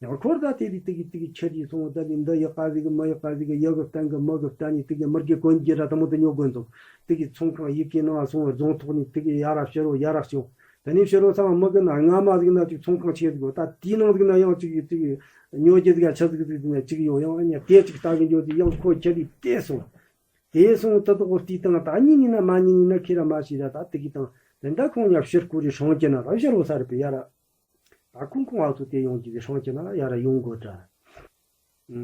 ཡང་འཁོར་ད་དེ་ལི་ཏི་གི་ཏི་གི་ཆེ་ལི་སོང་ད་ལི་འདི་ཡག་ག་ཟིག་མི་ཡག་ག་ཟིག་ཡག་གི་སྟེང་གི་མི་གི་སྟེང་ནི་ཏི་གི་མི་གི་གོན་གྱི་ར་ཏི་མོ་ཏི་ཉོ་གོན་ཚོགས་ཏི་གི་ཚོང་ཁང་ཡི་གེ་ནང་སོང་རྫོང་ཐོག་ནི་ཏི་གི་ཡ་ར་ཕྱི་རོ་ཡ་ར་ཤོག་ད་ནི་ཕྱི་རོ་ཚང་མི་གི་ན་སྔ་མ་ཟིག་ན་ཅིག་ཚོང་ཁང་ཆེ་ཟིག་ད་དེའི་ནང་ཟིག་ན་ཡང་ཅིག་ཏི་གི་ཉོ་རྒྱུ་ཟིག་ཆ་ཟིག་ཟིག་ན་ཅིག་ཡོ་ཡང་ཨ་ནི་དེ་ཅིག་ལྟ་གི་འགྱོ་ཟིག་ཡང་ཁོ་ཁྱེར་ལི་དེ་སོང་དེ་སོང་ཏི་ཏོག་ཏི་དང་ད་ཉིན་ནི་ན་མ་ཉིན་ནི་ན་ཁྱེར་ར་མ་ཤི་ར་ད་ཏི་གི་དང་དེ་འདྲ་ཁོང་ཉ་ཕྱིར་ཁུ་རི་སྲོང་གྱི་ན་ད་ཕྱི་རོ་ས་རི་པི་ཡ་ར། ད་ཁོང་ཁོང་ཨ་ཚོ་དེ་ཡོང་གི་སྲང་གི་ན་ཡ་ར་ཡོང་དགོས་དྲ།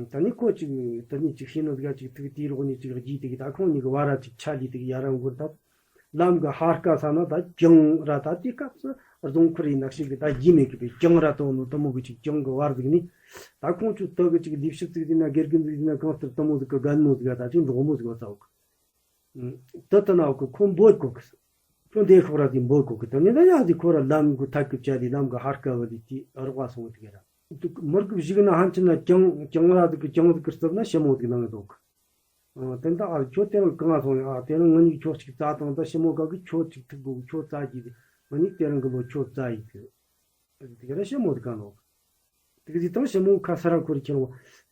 ད་ནི་ཁོ་ཅིག་ད་ནི་ཅིག་ཤེས་ནོ་ཟིག་ཅིག་ཐུག་དེའི་རོགས་ནི་ཅིག་རྒྱུས་དེ་གི་ད་ཁོང་གཉིས་ཀྱི་བར་ར་ཅིག་ཆ་ལི་དེ་གི་ཡ་ར་འགོར་ད། ལམ་གི་ཧར་ཀ་ས་ན་ད་གྱང་ར་ད་དེ་སྐབས་སུ་ རྫོང་འཁོར་ཡིན་ན་ཞིག་གི་ད་རྒྱུས་མེད་གི་པའི་གྱང་ར་དང་ནོ་དེ་མོ་གི་ཅིག་གྱང་གི་བར་ཟིག་ནི། ད་ཁོང་ཚོའི་དུ་གི་ཅིག་ལས་བྱེད་ཟིག་ཟིན་ན་དགེ་རྒན་ཟིག་ཟིན་ན་གང་ལྟར་དེ་མོ་ཟིག་གི་རྒན་མོ་ཟིག་ཡ་ད་ཅིག་འབྲོག་མོ་ཟིག་བ་ཚ་བོ་གི། དུ་དུ་ན་བོ་གི་ཁོ་འབོད་གོ་གི། ཁོ་འདས་ཤོག་ར་ཟིག་འབོད་གོ་གི། དེ་ནི་ད་ཡ་ཟིག་ཁོ་ར་ལམ་གི་ཐད་གི་བཅད་ལི་ལམ་གི་ཧར་ཀ་བ་ལི་ཅི་རོགས་བ་སོང་བ་ཟིག་ཡ་ར། མུར་གི་བཞུགས་ན་ཧན་ཆི་ན་གྱང་གྱང་ར་ཟིག་གི་གྱང་ཟིག་གི་རྩིབ་ན་ཞི་མོ་ཟིག་ནང་ཟོག་གི། ཨ། དེ་འདྲ་ཨ་ཁྱོད་དེ་རིང་གང་སོང་ཡ། ཨ། དེ་རིང་ང་གཉིས་ཁྱོད་གཅིག་བཙལ་དང་ད་ཞི་མོ་ག་གི་ཁྱོད་གཅིག་ཐུག་གོ་གི། ཁྱོད་བཙལ་གྱི་ང་གཉིས་དེ་རིང་གི་ལོ་ཁྱོད་བཙལ་ཡི་གི། དེ་ག་ར་ཞི་མོ་དེ་ག་ནོ། དེ་གི་དང་ཞི་མོ་ཁ་ས་ར་ཁོ་རི་ཁྱེར་བ་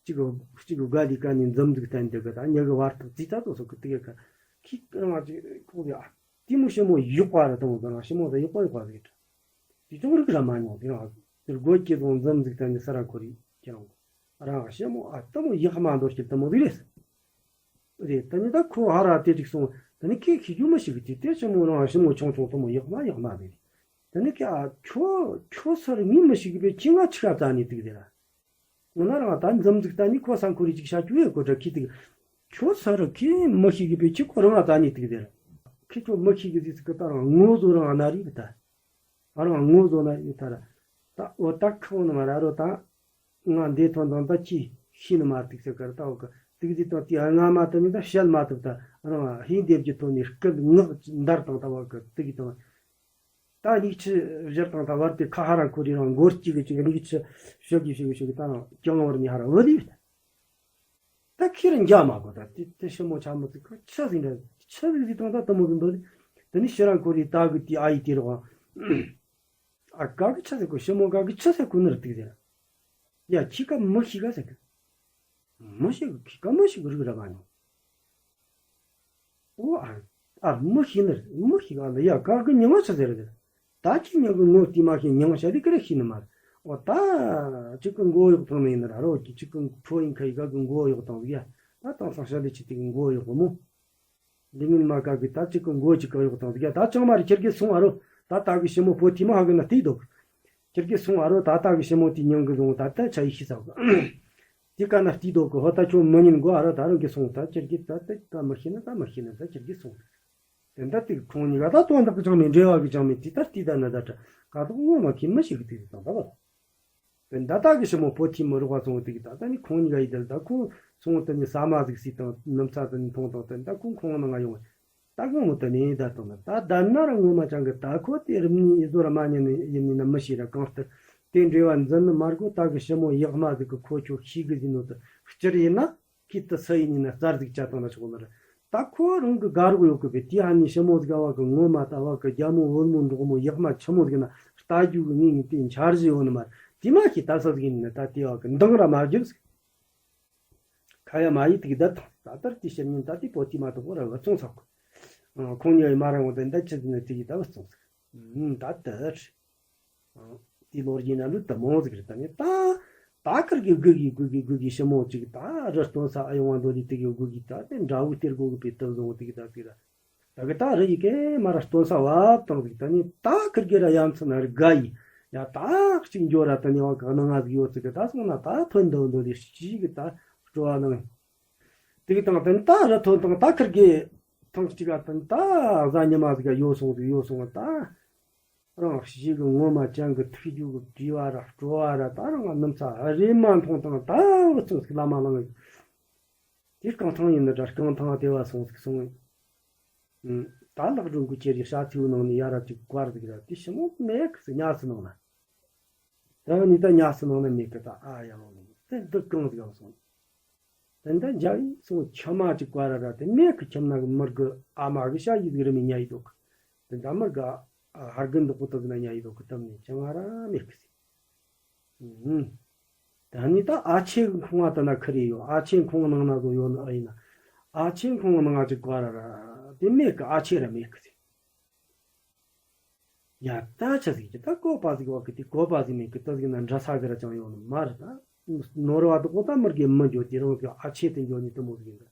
གཅིག་གཅིག་གི་དགའ་ལི་ཀ་ནི་འཛུམ་ཟིག་བསྟན་དེ་ག་ད་ཉེ་གི་བར་ཐག་ཙི་ད་དོ་སོ་གི་དེ་ག་ཁི་རང་ཅིག་ཁོ་གི། ཨ། དེ་མོ་ཞི་མོ་ཡོག་པ་ར་དང་ག་རང་ཞི་མོ་ད་ཡོག་པ་ཡོག་པ་ཟིག་ད། དེ་ཅུང་རིག་ར་མ་མྱོང་། དེ་རང་དེར་སྒོ་སྐྱེ་དང་འཛུམ་ཟིག་བསྟན་ནས་ས་ར་ཁོ་རི་ཁྱེད་རང་རང་ཞི་མོ་ཨ་དེ་མོ་ཡག་མ་འདོར་གྱི་དེ་མོ་ཟིག་རེད། རེད། དེ་ནི་ད་ཁོ་ཧ་ར་དེ་ཅིག་སོང་། དེ་ནི་ཁྱེད་ཤི་རྒྱུ་མི་ཤི་གི་དེ་དེ་ཞི་མོ་རང་ཞི་མོ་ཆུང་ཆུང་དེ་མོ་ཡག་མ་ཡག་མ་རེད། དེ་ནི་ཁྱེད་ཨ་ཁྱོད་ཁྱོད་སར་ངས་མི་ཤི་གི་པས་ཁྱེད་ང་ཆི་ག་བཙལ་ནས་དུག་དེ་ར། ང་ན་རང་ད་འཛུམ་ཟིག་བསྟན་ནས་ཁོ་སང་ཁོ་རི་ཅིག་བྱ་རྒྱུ་ཡོད་གོ་དྲ་ཁྱེད་དུག་ཁྱོད་སར་ཁྱེད་མི་ཤི་གི་པས་ཁྱེད་ཁོ་རང་ང་བཙལ་ནས་དུག་དེ་ར། ཁྱེད་ཁྱོད་མི་ཤི་གི་ཟིག་ཟིག་གི་ད་རང་ངོ་བཟོ་རང་ང་ན་རིག་ད། ང་རང་ངོ་བཟོ་ན་ཡོད་ད་ར། ད་འོ་ད་ཁོང་ནང་ར་རོ་ད། ང་འདི་ཐོན་དང་ད་ཁྱི་ཤི་ནི་མ་ཐུག་ཟེར་གར་ད་འོ་གི་དུག་ཟིག་དང་དེ་སྔ་མ་དུ་ནི་ད་བཤད་མ་ཐུབ། ད་རང་ཧིན་རྡེབ་ཀྱི་ཐོག་ནས་སྐད་ངག་འདར་དང་ད་འོ་གི་དུག་དང་། ད་ཉིག་ཆུ་བཞིར་དང་ད་བར་དེ་ཁ་ཧ་ར་ཁོ་རི་རང་མགོ་སྐྱིད་གི་ཅིག་ཉིག་ཆུ་ཤོད་ཀྱི་ཤོད་ཀྱི་ཤོད་ཀྱི་ད་རང་ཀྱང་བར་ནི་ཧ་ར་འོ་དེ་ཡོད། ད་ཁྱེད་རང་འཇགས་མ་དགོས། ད་དེ་དེ་ཞི་མོ་ཆ་མོ་ཚིག་ཁོ་ཆི་ཟིག་འདྲ་ཆི་ཟིག་ཟིག་དང་ད་དུ་མོ་གི་འདོད། དེ་ནི་ཤི་རང་ཁོ་རི་ད་གི་དེ་ཨ་ཡི་དེ་རོགས། ཨ་ག་གི་ཆི་ཟེར་གོ། ཞི་མོ་ག་གི་ཆི་ཟེར་གོ་ནི་ར་དེ་ཟེར། ཡ་ཁྱི་ཀ་མི་ཤི་ག་ཟེར་གི། མི་ཤི་གི་ཁྱི་ཀ་མི་ཤི་གི་རིག་ར་མ་ནི། ཨོ་ཨ། ཨ་མི་ཤི་ནི་ར་མི་ཤི་ག་ལ་ཡ་ག་གི་ཉི་མ་ཆི་ཟེར་ར་ཟེར། ད་ཁྱི་ཉག་གི་ངོ་དེ་མ་ཤེས་མྱང་ཤ་ལི་ཀི་རེ་ཤི་ནི་མ་རེད། འོ་ད་ཅིག་གི་མགོ་གཡོག་ཐང་ནི་ཡིན་ན་ར་རོ་ཅིག་གི་ཁྲོ་ཡིན་ཁ་ཡི་ག་གི་མགོ་གཡོག་ཐང་ཡ། ད་དང་སང་ཤ་ལི་ཅི་ཏི་གི་མགོ་གཡོག་མོ། འདི་ངན་མ་ག་གི་ད་ཅིག་གི་མགོ་ཅིག་ག་གཡོག་ཐང་ཡ། ད་ཅང་མ་རེད། ཁྱེར་གི་སོང་ཨ་རོ། ད་ད་གི་ཞི་མོ་བོ་ཐི་མ་ཧ་གི་ན་ཏི་དོ། ཁྱེར་གི་སོང་ཨ་རོ། ད་ད་གི་ཞི་མོ་ཏི་མྱང་གི་ལོང་ད་ད་ཆ་ཡི་ཤི་ས་གི། དེ་ཀ་ན་ཏི་དོ་གི་ཧོ་ད་ཁྱོད་མི་ཉན་གོ་ཨ་རོ། ད་རང་གི་སོང་ད་ཁྱེར་གི་ད་ད་ད་མི་ཤི་ན་ད་མི་ཤི་ན་ད་ཁྱེར་གི་སོང་། དེ་འདྲ་དེ་ཁོང་གཉིས་ཀ་ད་དོན་དག་གི་ཅང་མེད། འབྲེལ་བ་གི་ཅང་མེད། དེ་ལྟར་དེ་ད་ན་ད་ད་ཀ་ཐོག་ངོ་མ་ཁྱི་མི་ཞིག་གི་དེ་དང་ད་བ། དེ་ད་ད་གི་ཞི་མོ་བོ་ཐི་མི་རོགས་པ་སོང་དེ་གི་ད་ད་ནི་ཁོང་གཉིས་ཀ་ཡི་དལ་ད་ཁོང་སོང་དེ་ནི་ཟ་མ་ཟིག་སི་དང་ནམ་ཚ་དེ་ནི་མཐོང་དང་དེ་ད་ཁོང་ཁོང་ནང་ང་ཡོང་ད་ཁོང་མོ་དེ་ནི་ད་དང་ད་ད་ན་ར་ངོ་མ་ཅང་གི་ད་ཁོ་དེ་རིམ་ནི་ཡི་ཟོ་ར་མ་ཉན་ནི་ཡིན་ནི་ན་མི་ཤེས་ར། གང་ལྟར་དེ་འབྲེལ་བ་འཛིན་ནི་མ་དགོས། ད་གི་ཞི་མོ་ཡག་མ་ཟིག་གི་ཁོ་ཁྱོད་ཤེས་གི་ཟིན་ནོ་དེ་སྤྱིར་ཡིན་ན། ཁྱི་དེ་སུ་ཡིན་ན་རྩར་ཟིག་བཅད་བཏང་ན་ཆོག་ལ་ར། ད་ཁོ་རང་གི་དགའ་རོགས་ཡོད་གི་བས་དེ་ཧ་ནི་ཞི་མོ་ཟིག་ཨ་བ་གི་ངོ་མ་ད་བ་གི་རྒྱ་མོ་བོད་མོ་འབྲོག་མོ་ཡག་མ་ཆི་མོ་ཟིག་ན་ལྟ་རྒྱུ་གི་ངེས་ངེས་དེ་འཆར་གཞི་ཡོད་ནི་མ་རེད། དེ་མ་ཁྱི་ད་སུ་ཟིག་ཡིན་ན་ད་དེ་བ་གི་འདང་ར་མ་རྒྱབ་ཟིག་ཁ་ཡ་མ་ཡི་དེ་གི་ད་དང་ད་ལྟར་དེ་ཤེར་ཉིན་ད་དེ་པོ་དེ་མ་གཏོགས་པོ་ར་བ་ཚོང་ས་གོ། ཁོང་གཉིས་ཡ་མ་ར་ངོ་ད་ད་ཆི་ཟིག་ན་དེ་གི་ད་བ་ཚོང་ས་གོ། ད་ལྟར། དེའི་ལོ་རྒྱུས་ན་ལུས་དུ་མང་ཟིག་རེད། ད་ནི་ད་ད་ཁིར་གི་སྒུག་གི་སྒུག་གི་སྒུག་གི་ཞི་མོ་ཅིག་ད་རི་སྟོན་ས་ཨ་ཡོང་བ་འདོད་དེ་དེ་གི་སྒུག་གི་ད་དེ་འདྲ་བོ་སྟེར་དགོ་གི་པའི་དུ་བཟུང་དེ་གི་ད་ཟིག་ར། ད་གི་ད་རི་ཡི་གེ་མ་ར་སྟོན་ས་བབ་བཏང་ཟིག་ད་ནི་ད་ཁིར་གི་ར་ཡ་མཚན་ན་རི་ག་ཡི་ཡ་ད་གཅིག་འགྱོ་ར་ད་ནི་བ་ག་ན་ང་ཟིག་ཡོད་ཟིག་གི་ད་སོང་ན་ད་ཐོན་འདུག་འདོད་དེ་ཤི་གི་ད་སྤྲོ་བ་ནང་དེ་གི་དང་ད་ནི་ད་རི་ཐོན་དང་ད་ཁིར་གི་ཐང་གཅིག་ག་ད་ནི་ད་གཟའ་ཉི་མ་ཟིག་ག་ཡོད་སོང་ཟིག་ཡོད་སོང་ད། རང་གཤིས་ཀྱི་ངོ་མ་ཅན་གྱི་ཐུགས་རྒྱུད་ཀྱི་བྲིས་པ་ར་སྤྲོ་བ་ར་ད་རང་ང་ནམ་ཚ་རེ་མ་མཐོང་དང་ད་བུ་ཚོང་ཟིག་ལ་མ་ལང་། དེ་རྐང་ཐང་ཡིན་ན་འདྲ་རྐང་ཐང་དེ་བ་སོང་ཟིག་སོང་། ད་ལག་སྒྲོན་གྱི་ཁྱེར་གྱི་ཤ་ཚིའུ་ནང་ནས་ཡ་ར་ཅིག་བཀར་ཟིག་ར་དེ་ཞི་མོ་མེད་གི་ཟིག་ཉལ་སི་ནང་ན། ད་ནི་ད་ཉལ་སི་ནང་ན་མེད་གི་ད་ཨ་ཡ་ལོ་ལོ་དེ་འདི་རྐང་ཟིག་ཡང་སོང་། དེ་འདྲ་འཇའ་ཡིས་སོང་ཁྱིམ་མ་གཅིག་བཀའ་ར་ར་དེ་མེད་གི། ཁྱིམ་ན་གི་མི་གི་ཨ་མ་གི་ཤ་ཡིས་གི་རི་མི་ཉ་ཡི་དོ་གི། དེ་འདྲ་མི་གི་ཧར་གི་འདུག་གི་དུ་གི་ན་ཉ་ཡི་དོ་གི་དམ་ནས་ཅང་ང་ར་མེད་གི་ཟེར། ད་ནི་ད་ཨ་ཆེ་གི་ཁོང་ང་དེ་ན་ཁི་རེ་ཡོད། ཨ་ཆེ་ཁོང་ནང་ན་བཟོ་ཡོད་ནི་ཨ་ཡིན་ན། ཨ་ཆེ་ཁོང་ནང་ང་གཅིག་བཀའ་ར་ར་དེ་མེད་གི། ཨ་ཆེ་ར་མེད་གི་ཟེར། ཡ་ད་ཆ་ཟིག་གི་ད་བཀོད་པ་ཟིག་བ་གི་དེ་བཀོད་པ་ཟིག་མེད་གི་ད་ཟིག་ན་འདྲ་ས་གི་ར་ཅང་ཡོང་ནི་མ་རེད་ད། ནོར་བ་དུ་གོ་ད་མི་རྒན་མི་འགྱོ་དེ་རང་གི་ཨ་ཆེ་དེ་འགྱོ་ནི་དུ་མོ་ཟིག་ཡིན་ད།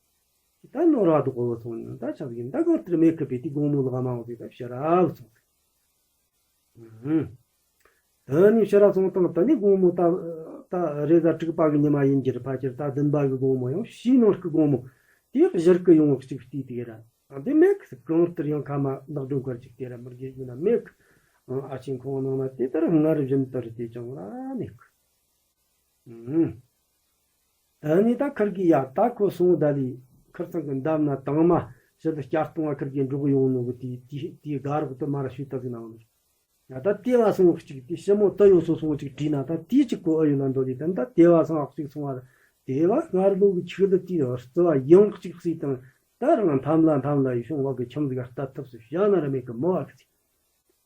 ད་ནོར་བ་དུ་གོ་བ་སོང་ནི་ད་ཆ་ཟིག་ཡིན་ད་གང་ལྟར་མེད་གི་པས་དེ་དགོང་མོ་ལག་མ་འོང་ཟིག་ད་ཕྱི་ར་བུ་སོང་ཟིག་ད་ནི་ཕྱི་ར་སོང་དང་ད་ནི་དགོང་མོ་ད་ད་རེས་གཟའ་དྲུག་པ་གི་ཉི་མ་ཡིན་གྱི་རེད། ཕ་ཁྱེར་ད་བདུན་པ་གི་དགོང་མོ་ཡང་ཕྱིའི་ནང་གི་དགོང་མོ་དེ་གཞིར་གི་ཡོང་བ་གཅིག་བལྟས་དེ་ར། ཨ་འདི་མེད་གི་གང་ལྟར་ཡང་ཁ་མ་ལག་སྒྲོན་སྐོར་ཅིག་དེ་ར་མི་དགེ་རྒྱུ་ན་མེད་གི། ཨ་ཆེན་ཁོང་ནང་ན་དེ་ལྟར་སྔར་བཞིན་དུ་རེད། དེ་ཅང་ར་མེད་གི། ཨུམ། ད་ནི་ད་ཁིར་གི་ཡ་ད་ཁོ་སོང་ད་ལི་ཁིར་ཚང་གི་འདབས་ན་དང་མ་ཞི་ལུ་བསྐྱར་གཏོང་བ་ཁིར་གི་འགྲོགས་ཡོང་ནོ་གི་དེ་དེ་དེ་དགའ་རོགས་དུ་མ་ར་ཞུས་ད་ཟིག་ན་འོང་། ཡ་ད་དེ་བ་སོང་གཅིག་དེ་ཞི་མོ་ད་ཡོད་སོ་སོང་གཅིག་བྲིས་ན་ད་དེ་གཅིག་གོ་ཨ་ཡོད་ལ་འདོད་ལི་ད་ད་དེ་བ་སོང་གཅིག་སོང་བ་དེ་བ་སྔར་ལོ་གི་ཆིག་ལི་དེ་རྩི་བ་ཡང་གཅིག་སྲིད་དང་ད་རང་འཐམ་ལ་འཐམ་ལ་ཡི་ཤོང་བ་གི་ཁྱིམ་ཟིག་ལྟ་ཐུབ་སུ་བྱ་ན་ར་མེད་གི་མོ་བ་གི་ཚིག་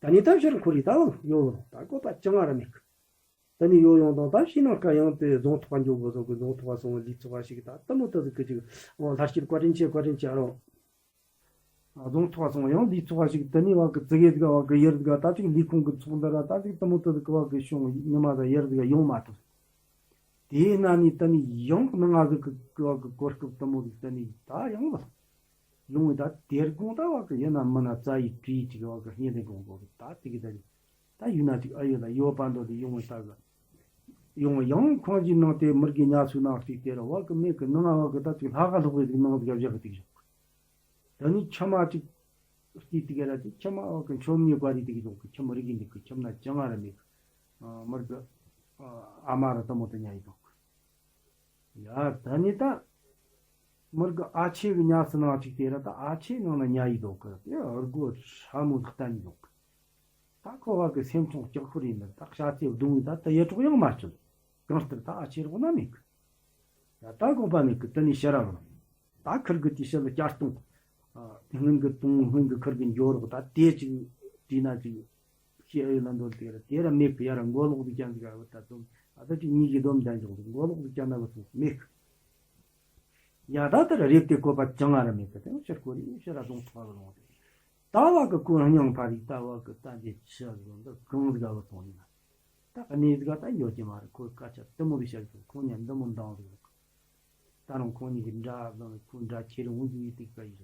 ད་ནི་ད་ཕྱིར་འཁོར་རི་ད་ཡོད་ལོ་ད་བཀོད་པ་ཅང་ང་ར་མེད་གི། ད་ནི་ཡོ་ཡོང་དང་ད་ཕྱི་ནང་ཀ་ཡང་དེ་རྫོང་ཐོག་འགྱོ་དགོས་སོགས་ཀྱི་རྫོང་ཐོག་སོང་ལི་ཚོགས་ཤིག་ད་ལྟ་མོ་ད་ཟིག་གི་ཅིག་འོ་ལྷ་སྐྱིད་བཀའ་དྲིན་ཆེ་བཀའ་དྲིན་ཆེ་ཨ་རོ། རྫོང་ཐོག་སོང་ཡང་ལི་ཚོགས་ཤིག་ད་ནི་བ་གི་ཙི་གེ་ཟིག་བ་གི་ཡར་ཟིག་ད་ཅིག་ལི་ཁུང་གི་ཚོགས་འདི་ར་ད་ཟིག་ལྟ་མོ་ད་ཟིག་བ་གི་བྱུང་ཉི་མ་ད་ཡར་ཟིག་ཡོང་མ་ཐུབ། དེས་ན་ནི་ད་ནི་ཡང་ནང་ང་ཟིག་གི་བ་གི་གོ་སྐབས་ལྟ་མོ་ཟིག་ད་ནི་ད་ཡང་བ། ཡོང་ངེ་ད་དེར་དགོང་ད་བ་གི་ཡིན་ན་མིན་ན་རྩ་ཡི་བྲིས་ཅིག་བ་གི་བརྙན་དེ་དགོང་གོ་གི་ད་དེ་གི་ད་ནི་ད་ཡུལ་ན་ཅིག་ཨ་ཡོད་ལ་ཡོད་པ་འདོད་དེ་ཡོང་ངེ་ད་གི་ཡོང་ངེ་ཡང་ཁོང་གི་ནང་དེ་མི་དགེ་ཉ་སུ་ནང་ཅིག་དེ་ར་བ་གི་མེད་གི་ནང་བ་གི་ད་ཅིག་ལྷ་ག་ལྷོག་རེ་ཟིག་ནང་ཟིག་བཞག་གི་ཏིག་ཞོག་ད་ནི་ཁྱིམ་མ་ཅིག་སྐྱིད་ཏིག་ར་ཅིག་ཁྱིམ་མ་བ་གི་མཆོད་མེ་བཀའ་རི་ཏིག་ཞོག་གི་ཁྱིམ་རི་གི་འདུག་གི་ཁྱིམ་ན་ཅང་ང་ར་མེད་གི་མི་དགེ་ཨ་མ་ར་ད་མོ་ད་ཉ་ཡི་འདུག་ཡ་ད་ནི་ད་མི་དགེ་ཨ་ཆེ་གི་ཉ་སི་ནང་ཅིག་དེ་ར་ད་ཨ་ཆེ་ནང་ན་ཉ་ཡི་འདུག་གི་དེ་ཨར་གོ་ཧྲ་མོ་ལག་ཏན་འདུག་གི་ད་ཁོ་བ་གི་སེམས་ཆུང་སྐྱག་ཤོར་ཡིན་ན་ད་ཤ་ཚེ་གདུང་ཡིན་ད་ད་ཡེ་གྲོགས་ཡང་མ་བྱུང་གང་ལྟར་ད་ཨ་ཆེ་རོགས་ན་མེད་གི་ཡ་ད་དགོངས་པ་མེད་གི་ད་ནི་ཤི་ར་རུང་ད་ཁིར་གི་དེ་ཤི་ལ་བསྐྱར་གཏོང་ཨ་སྔོན་གི་གཏོང་སྔོན་གི་ཁིར་གི་འགྱོ་རོགས་ད་དེ་ཅིག་བྲིས་ན་ཅིག་ཤེས་ཨེ་ཡོད་ལ་འདོད་དེ་ར་དེ་ར་མེད་གི་ཡ་ར་མགོ་ལོག་དེ་ཀྱང་ཟིག་ཨ་བུ་ད་དུམ་ཨ་ད་ཅིག་གཉིས་ཀྱི་སྡོམ་ལྡན་འཇོག་ཟིག་མགོ་ལོག་དེ་ཀྱང་ན་བུ་སོང་མེད་གི་ཡ་ད་ད་ར་རེབ་དེ་བཀོད་པ་ཅང་ང་ར་མེད་གི་དེ་ཕྱིར་བཀོད་རེ་ཕྱིར་ར་གདོང་ཐོག་གི་ལོང་དེ་ད་བ་གི་ཀུན་སྙིང་ཕ་རིག་ད་བ་གི་ད་འདི་ཆི་ཟིག་འདི་གང་ཟིག་ཨ་བུ་སོང་ཡིན་ན་ད་གནས་ཟིག་ད་འགྱོ་གི་མ་རེད་ཁོ་སྐད་ཆ་དེ་མོ་རེ་བཤད་གི་ཁོ་ཉན་འདི་མོ་འདང་ཟིག་རེད། ད་རུང་ཁོང་གཉིས་ཀྱི་འདྲ་བླངས་ཁོ་འདྲ་ཁྱེད་རང་འོང་དུས་དེ་ག་ཡིན་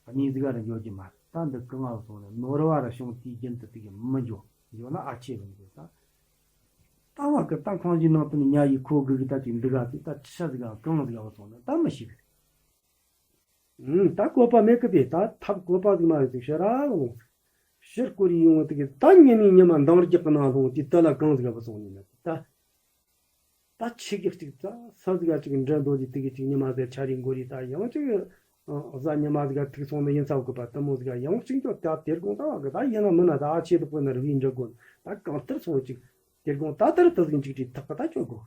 རུང་། གནས་ཟིག་ར་འགྱོ་རྒྱུ་མ་རེད། ད་འདི་གང་ང་སོང་ནས་ནོར་བ་ར་བྱུང་དུས་རྒྱུན་དུ་དེ་གི་མི་འགྱོ། འགྱོ་ན་ཨ་ཆེ་རུང་འགྱོ་ད། ད་བ་གི་ད་ཁང་གཞིས་ནང་དུ་ནི་ཉ་ཡི་ཁོ་གི་གི་ད་ཅིག་འདི་ག་དེ་ད་ཆི་ཟིག་ག་གང་ཟིག་ག་སོང་ན་ད་མི་ཤེས་གི། ཨུམ། ད་བཀོད་པ་མེད་གི་པས་ད་ཐབས་བཀོད་པ་ཟིག་མ་ཡོད་ཟིག་ཕྱིར་ར་ལོང་། ཕྱིར་བསྐོར་ཡི་ཡོང་དེ་གི་ད་ཉི་མའི་ཉི་མ་འདང་རྒྱག་གི་ནང་ལྷུང་དེ་ད་ལ་གང་ཟིག་ག་བུད་སོང་ནི་ན་ད། ད་ཆི་གི་གཅིག་ད་ས་ཟིག་ག་གཅིག་འདྲ་འདོད་དེ་དེ་གི་གཅིག་ཉི་མ་ཟེར་ཆ་རེ་འགོར་རེ་ད་ཡང་གཅིག་གཟའ་ཉི་མ་ཟིག་ག་ཐུག་སོང་ནི་ཡིན་ཚ་གི་པ་དེ་མོ་ཟིག་ག་ཡང་གཅིག་འགྱོ་ད་དེར་དགོང་ད་བ་གི་ད་ཡིན་ན་མིན་ན་ད་ཨ་ཆེ་དུ་པོ་ན་རི་བའི་འདྲ་དགོ་ད་གང་ལྟར་སོང་གཅིག་དེར་དགོང་ད་ལྟར་དུ་ཟིག་གཅིག་གཅིག་ཐག་གི་ད་གཅོད་དགོ་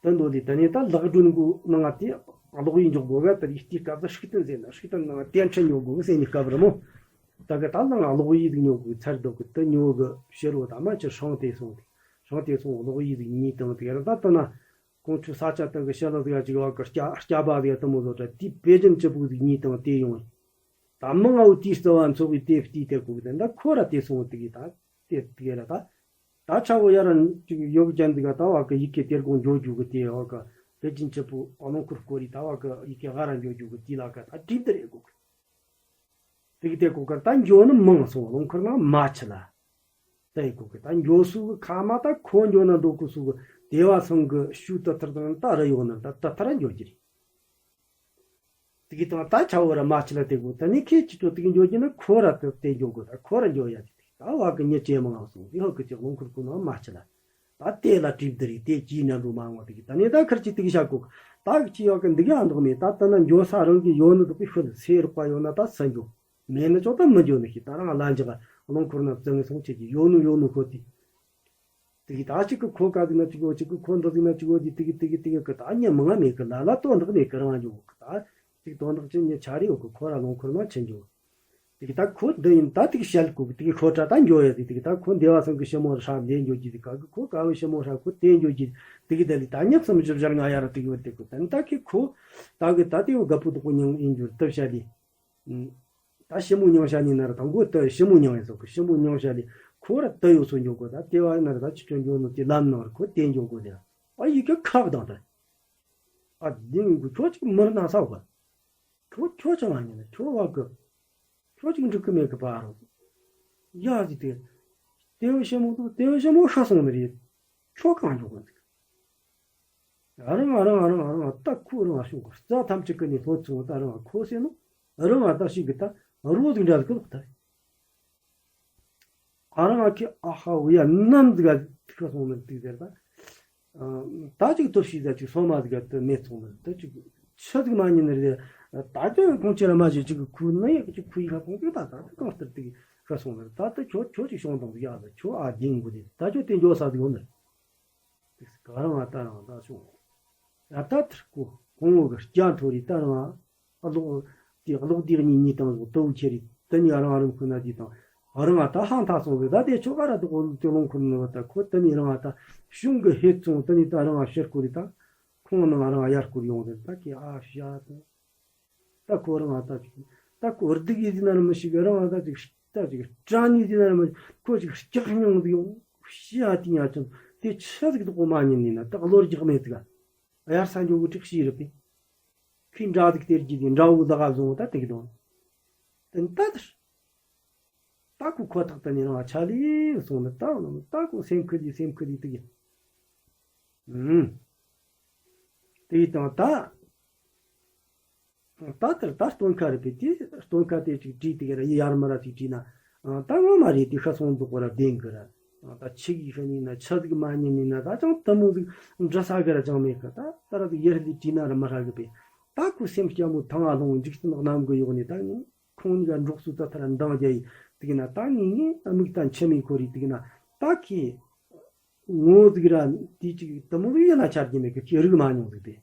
གི། དོན་དུ་ལས་དེ་ནས་ད་ལག་སྒྲོན་གོ་ནང་ང་དེ་ཀློག་ཡིག་འཇོག་དགོས་ག་དེ་ཡིག་དེའི་སྐབས་སུ་ཤུགས་བསྟན་ཟེར་ན་ཤུགས་བསྟན་ནང་དེ་འཕྲིན་ཉོ་དགོས་གི་ཟེར་ནས་སྐབས་རི་མོ། ད་གི་ད་ནང་ཀློག་ཡིག་ཟིག་ཉོ་དགོས་ཚར་འདུག་གི་དེ་ཉོ་གི་ཕྱི་རུ་ད་མ་ཅི་ཧྲང་དེ་སོང་དེ་ཧྲང་དེ་སོང་ཀློག་ཡིག་ཟིག་ཉོས་དང་དེ་ར་ད་ལྟ་ན་ཀོང་ཆུ་ས་ཆ་དེ་གི་ཤ་ལ་ཟིག་ཅིག་བ་གི་སྐྱ་སྐྱ་པ་ཟིག་དེ་མོ་བཟོ་གྲ་དེ་པེ་ཅིན་ཅི་པུ་ཟིག་ཉོས་དང་དེ་ཡོང་། ད་མི་ང་བོ་དེའི་རྩ་བ་འཚོ་བའི་དེ་བལྟས་དེ་གོ་གི་དེ་འདྲ་ཁོ་ར་དེ་སོང་དེ་གི་ད་དེ་དེ་ར་ད། ད་ཆ་བོ་ཡ་ར་ཅིག་ཡོ་གི་ཅན་ཟིག་ག་ད་བ་གི་ཡི་གེ་དེར་གོང་འཇོག་རྒྱུ་གི་དེ་བ་གི་བེ་ཅིན་ཆི་པོ་ཨ་ལོང་ཁུར་སྐོར་རི་ད་བ་གི་ཡི་གེ་ང་ར་འཇོག་རྒྱུ་གི་དེ་ལ་ག་ད་དྲིབ་དེ་རེད་གོ་གི། དེ་གི་དེ་གོ་གི་ད་འཇོག་ནི་མང་སོང་ཨ་ལོང་ཁུར་ན་མ་ཆི་ལ། ད་ཡི་གོ་གི་ད་འཇོག་སུ་གི་ཁ་མ་ད་ཁོ་འཇོག་ན་འདོད་གི་སུ་གི་དེ་བ་སང་གི་ཤུ་ད་ཐར་དང་ད་ར་ཡོང་ན་ད་ད་ཐར་འཇོག་རྒྱུ་རེད། དེ་གི་དང་ད་ཆ་བོ་ར་མ་ཆི་ལ་དེ་གོ་ད་ནི་ཁྱེད་ཀྱི་ཏོ་དེ་གི་འཇོག་རྒྱུ་ན་ཁོ་ར་དེ་དེ་འཇོག་གོ་ད་ཁོ་ར་འཇོག་ཡ་དེ་ད་བ་གི་ཉི་ཅེ་མང་སོང་དེ་ཧོ་གི་ཅི་ལོང་ཁུར་ཀུ་ན་མ་ཆི་ལ་ད་དེ་ལ་དྲིབ་དེ་རི་དེ་ཅི་ན་འགྲོ་མ་འོང་དེ་གི་ད་ནི་ད་ཁར་ཅི་དེ་གི་ཤ་གོ་ད་གི་ཅི་ཡོ་གི་འདི་གི་ཨ་འདོག་མེད་ད་ད་ན་འཇོག་ས་རང་གི་ཡོ་ནི་འདུག་གི་ཤོད་སེ་རོག་པ་ཡོ་ན་ད་ས་འཇོག་མེད་ན་ཅོག་ད་མི་འཇོག་ནི་ཤི་ད་རང་ལ་འཇག་ལོང་ཁུར་ན་བཙན་སོང་ཁྱེད་ཀྱི་ཡོ་ནུ་ཡོ་ནུ་ཤོད་དེ། དེ་གི་ད་གཅིག་གི་ཁོ་ག་ཟིག་ན་གཅིག་གོ་གཅིག་གི་ཁོ་འདི་ཟིག་ན་གཅིག་གོ་དེ་དེ་གི་དེ་གི་དེ་གི་གི་ད་ཉ་མང་ང་མེད་གི་ལ་ལ་ཏོ་འདག་མེད་གི་རང་འཇོག་གི་ད་གཅིག་ཏོ་འདག་ཅི་ཉ་ཆ་རེ་ཡོད་གི་ཁོ་ར་ལོང་ཁུར་ན་ཆེ་འཇོག་དེ་གི་ད་ཁོ་འདི་ཡིན་ད་དེ་གི་ཤལ་གོ་གི་དེ་གི་ཁོ་ཏྲ་ད་འཇོ་ཡ་དེ་དེ་གི་ད་ཁོ་འདེ་བ་སང་གི་ཤི་མོ་ར་ཧྲ་འདེ་འཇོ་གི་དེ་ག་གི་ཁོ་ག་བི་ཤི་མོ་ཧྲ་ཁོ་དེ་འཇོ་གི་དེ་གི་ད་ལི་ད་ཉག་སམ་བཞི་བཞར་ང་ཡ་ར་དེ་གི་བ་དེ་གོ་ད་ནི་ད་གི་ཁོ་ད་གི་ད་དེ་བ་ག་པུ་དོ་གོ་ཉང་ཡིན་འཇོ་ཏབ་ཤ་དེ། ད་ཞི་མོ་མྱང་ཤ་ནི་ན་ར་དང་གོ་ད་ཞི་མོ་མྱང་ཡིན་སོགས་ཀྱི་ཞི་མོ་མྱང་ཤ་ནི་ཁོ་ར་ད་ཡོད་སོ་འཇོག་གོ་ད་དེ་བ་ན་ར་ད་ཅི་ཅོ་འཇོག་ནོ་དེ་ལམ་ནང་ར་ཁོ་དེ་འཇོག་གོ་དེ་ཨ་ཡི་གེ་ཁག་དང་ད་ཨ་དེ་ནི་གོ་ཁྱོད་ཅིག་མི་ར་ན་ས་གོ་ཁྱོད་ཁྱོད་ཅང་ཨ་ནི་ན་ཁྱོད་བ་གི་ཁྱོད་ཅིག་འགྲིག་གི་མེད་གི་པ་རོ་ཡ་ཟི་དེ་དེ་བ་ཞི་མོ་དུ་དེ་བ་ཞི་མོ་ཤ་སོང་ནི་རེད་ཁྱོད་གང་འཇོག་གོ་ཟིག་ཨ་རང་ཨ་རང་ཨ་རང་ཨ་རང་ཨ་ད་ཁོ་རང་ཨ་ཤོག་གི་རྩ་ཐམས་ཅད་ཀྱི་ནི་ལྷོ་ཚོང་ད་རང་ཨ་ཁོ་སེ་ནོ་ཨ་རང་ཨ་ད་ཞིག་གི་ད་རོ་ཟིག་འདྲ་ཟིག་ལོག་ད། ཨ་རང་ཨ་ཁི་ཨ་ཧ་བུ་ཡ་ནམ་ཟིག་ག་ཐུག་སོང་ནི་ཏིག་ཟེར་ད། ད་ཅིག་ཐོབ་ཤིག་ད་ཅིག་སོ་མ་ཟིག་ག་དུ་མེད་སོང་ནི་ད་ཅིག་ཆི་ཟིག་མ་ཉན་ནི་རེད། ད་ཅི་ཁོང་ཁྱེད་ར་མ་ཞིག་ཅིག་ཁུ་ནི་ཡག་ཅིག་ཁུ་ཡི་ཁ་ཁོང་ཅིག་ད་ད་གང་ལྟར་ཏིག་ཤ་སོང་ནི་ད་ད་ཁྱོད་ཁྱོད་ཅིག་ཤོང་དང་ཟིག་ཡག་ད་ཁྱོད་ཨ་དེ་འགུ་དེ་ད་ཁྱོད་དེ་འཇོག་ས་ཟིག་ཡོང་ནི། ཏིག་ག་རང་ང་ད་རང་ད་བྱུང་། ཡ་ད་ཐིར་ཀོ་ཁོང་ངོ་གི་སྐྱ་མཐོ་རི་ད་རང་ཨ་ལོག་དེ་ལོག་དེ་གཉིས་གཉིས་དང་ཟོ་ཏོ་ཁྱེར་རི་ད་ནི་རང་རང་ཁོ་ན་དེ་དང་རང་ཨ་ད་ཧང་ཐག་སོང་གི་ད་དེ་ཆོ་ག་ར་དུ་གོ་དེ་ལོང་ཁོ་ན་ད་ཁོ་ད་ནི་རང་ཨ་ད་གཞུང་གི་ཧེ་ཚོང་ད་ནི་ད་རང་ཨ་ཤར་ཁོ་རི་ད་ཁོང་ནང་རང་ཨ་ཡར་ཁོ་རི་ཡོང་རི་ད་ཀི་ཨ་ཤ་ད། ད་ཁོ་རང་ཨ་ད་ཅིག་ད་ཁོ་སྡུག་ཡིན་ཟིན་ན་ར་མི་ཤིག་རང་ཨ་ད་ཅིག་ད་ཅིག་སྐྲག་ནི་ཟིན་ན་ར་མི་ཤིག་ཁོ་ཅིག་སྐྲག་མྱོང་ཟིག་ཡོང་ཤི་ཨ་ཏི་ཉ་ཅུང་དེ་ཆི་ཟིག་ཏུ་གོ་མ་ཉན་ནི་ན་ད་བློ་རྒྱག་མེད་ཟིག་ག་གཡར་ས་འཇོག་གི་ཀྲིག་ཤི་རི་པི་ཁི་འདྲ་ཟིག་སྟེར་གྱི་དེ་འདྲ་བོ་ཟ་ག་བཟུང་ད་ཏིག་དང་དེ་ད་དར་ད་ཁོ་ཁོ་ཐག་ད་ནི་རང་ཨ་ཆ་ལི་སོང་ནི་ད་ད་ཁོ་སེམས་ཁུ་ལི་སེམས་ཁུ་ལི་ཏིག་ཡིན། ཨུམ། དེ་དང་ད། ད་ལྟར་ད་སྟོན་ཁ་རེད་པས་དེ་སྟོན་ཁ་དེ་ཅིག་བྲིས་དེ་ག་ར་ཡི་ཡར་མ་ར་ཅིག་བྲིས་ན། ད་ངོ་མ་རེད་དེ་ཤ་སོང་འདུག་གོ་ར་བདེན་གི་ར། ད་ཆི་གི་ཤ་ཉིན་ན་ཆ་ཟིག་མ་ཉིན་ནི་ན་ད་ཅང་དུ་མོ་ཟིག་འདྲ་ས་གི་ར་ཅང་མེད་གི་ད་ད་ར་ཟིག་ཡར་ལི་བྲིས་ན་ར་མ་ཧྲ་གི་པས། ད་ཁུ་སེམས་སྐྱ་མོ་ཐང་ང་ལྷུང་འཇིག་རྟེན་གནམ་གི་ཡོག་ནས་ད་ངས་ཁོང་གཉིས་ཀ་འགྲོགས་སུ་ད་ཐ་ར་འདང་རྒྱ་ཡི་དེ་གི་ན་ད་ངས་ངས་མིག་ད་མཆི་མས་ཁོ་རི་དེ་གི་ན་ད་ཁི། ངོ་ཟིག་ར་དེ་ཅིག་དུ་མོ་ཡོད་ན་ཆ་རྒྱུ་མེད་གི་ཁྱེད་རིག་མ་མྱོང་ཟིག་པས།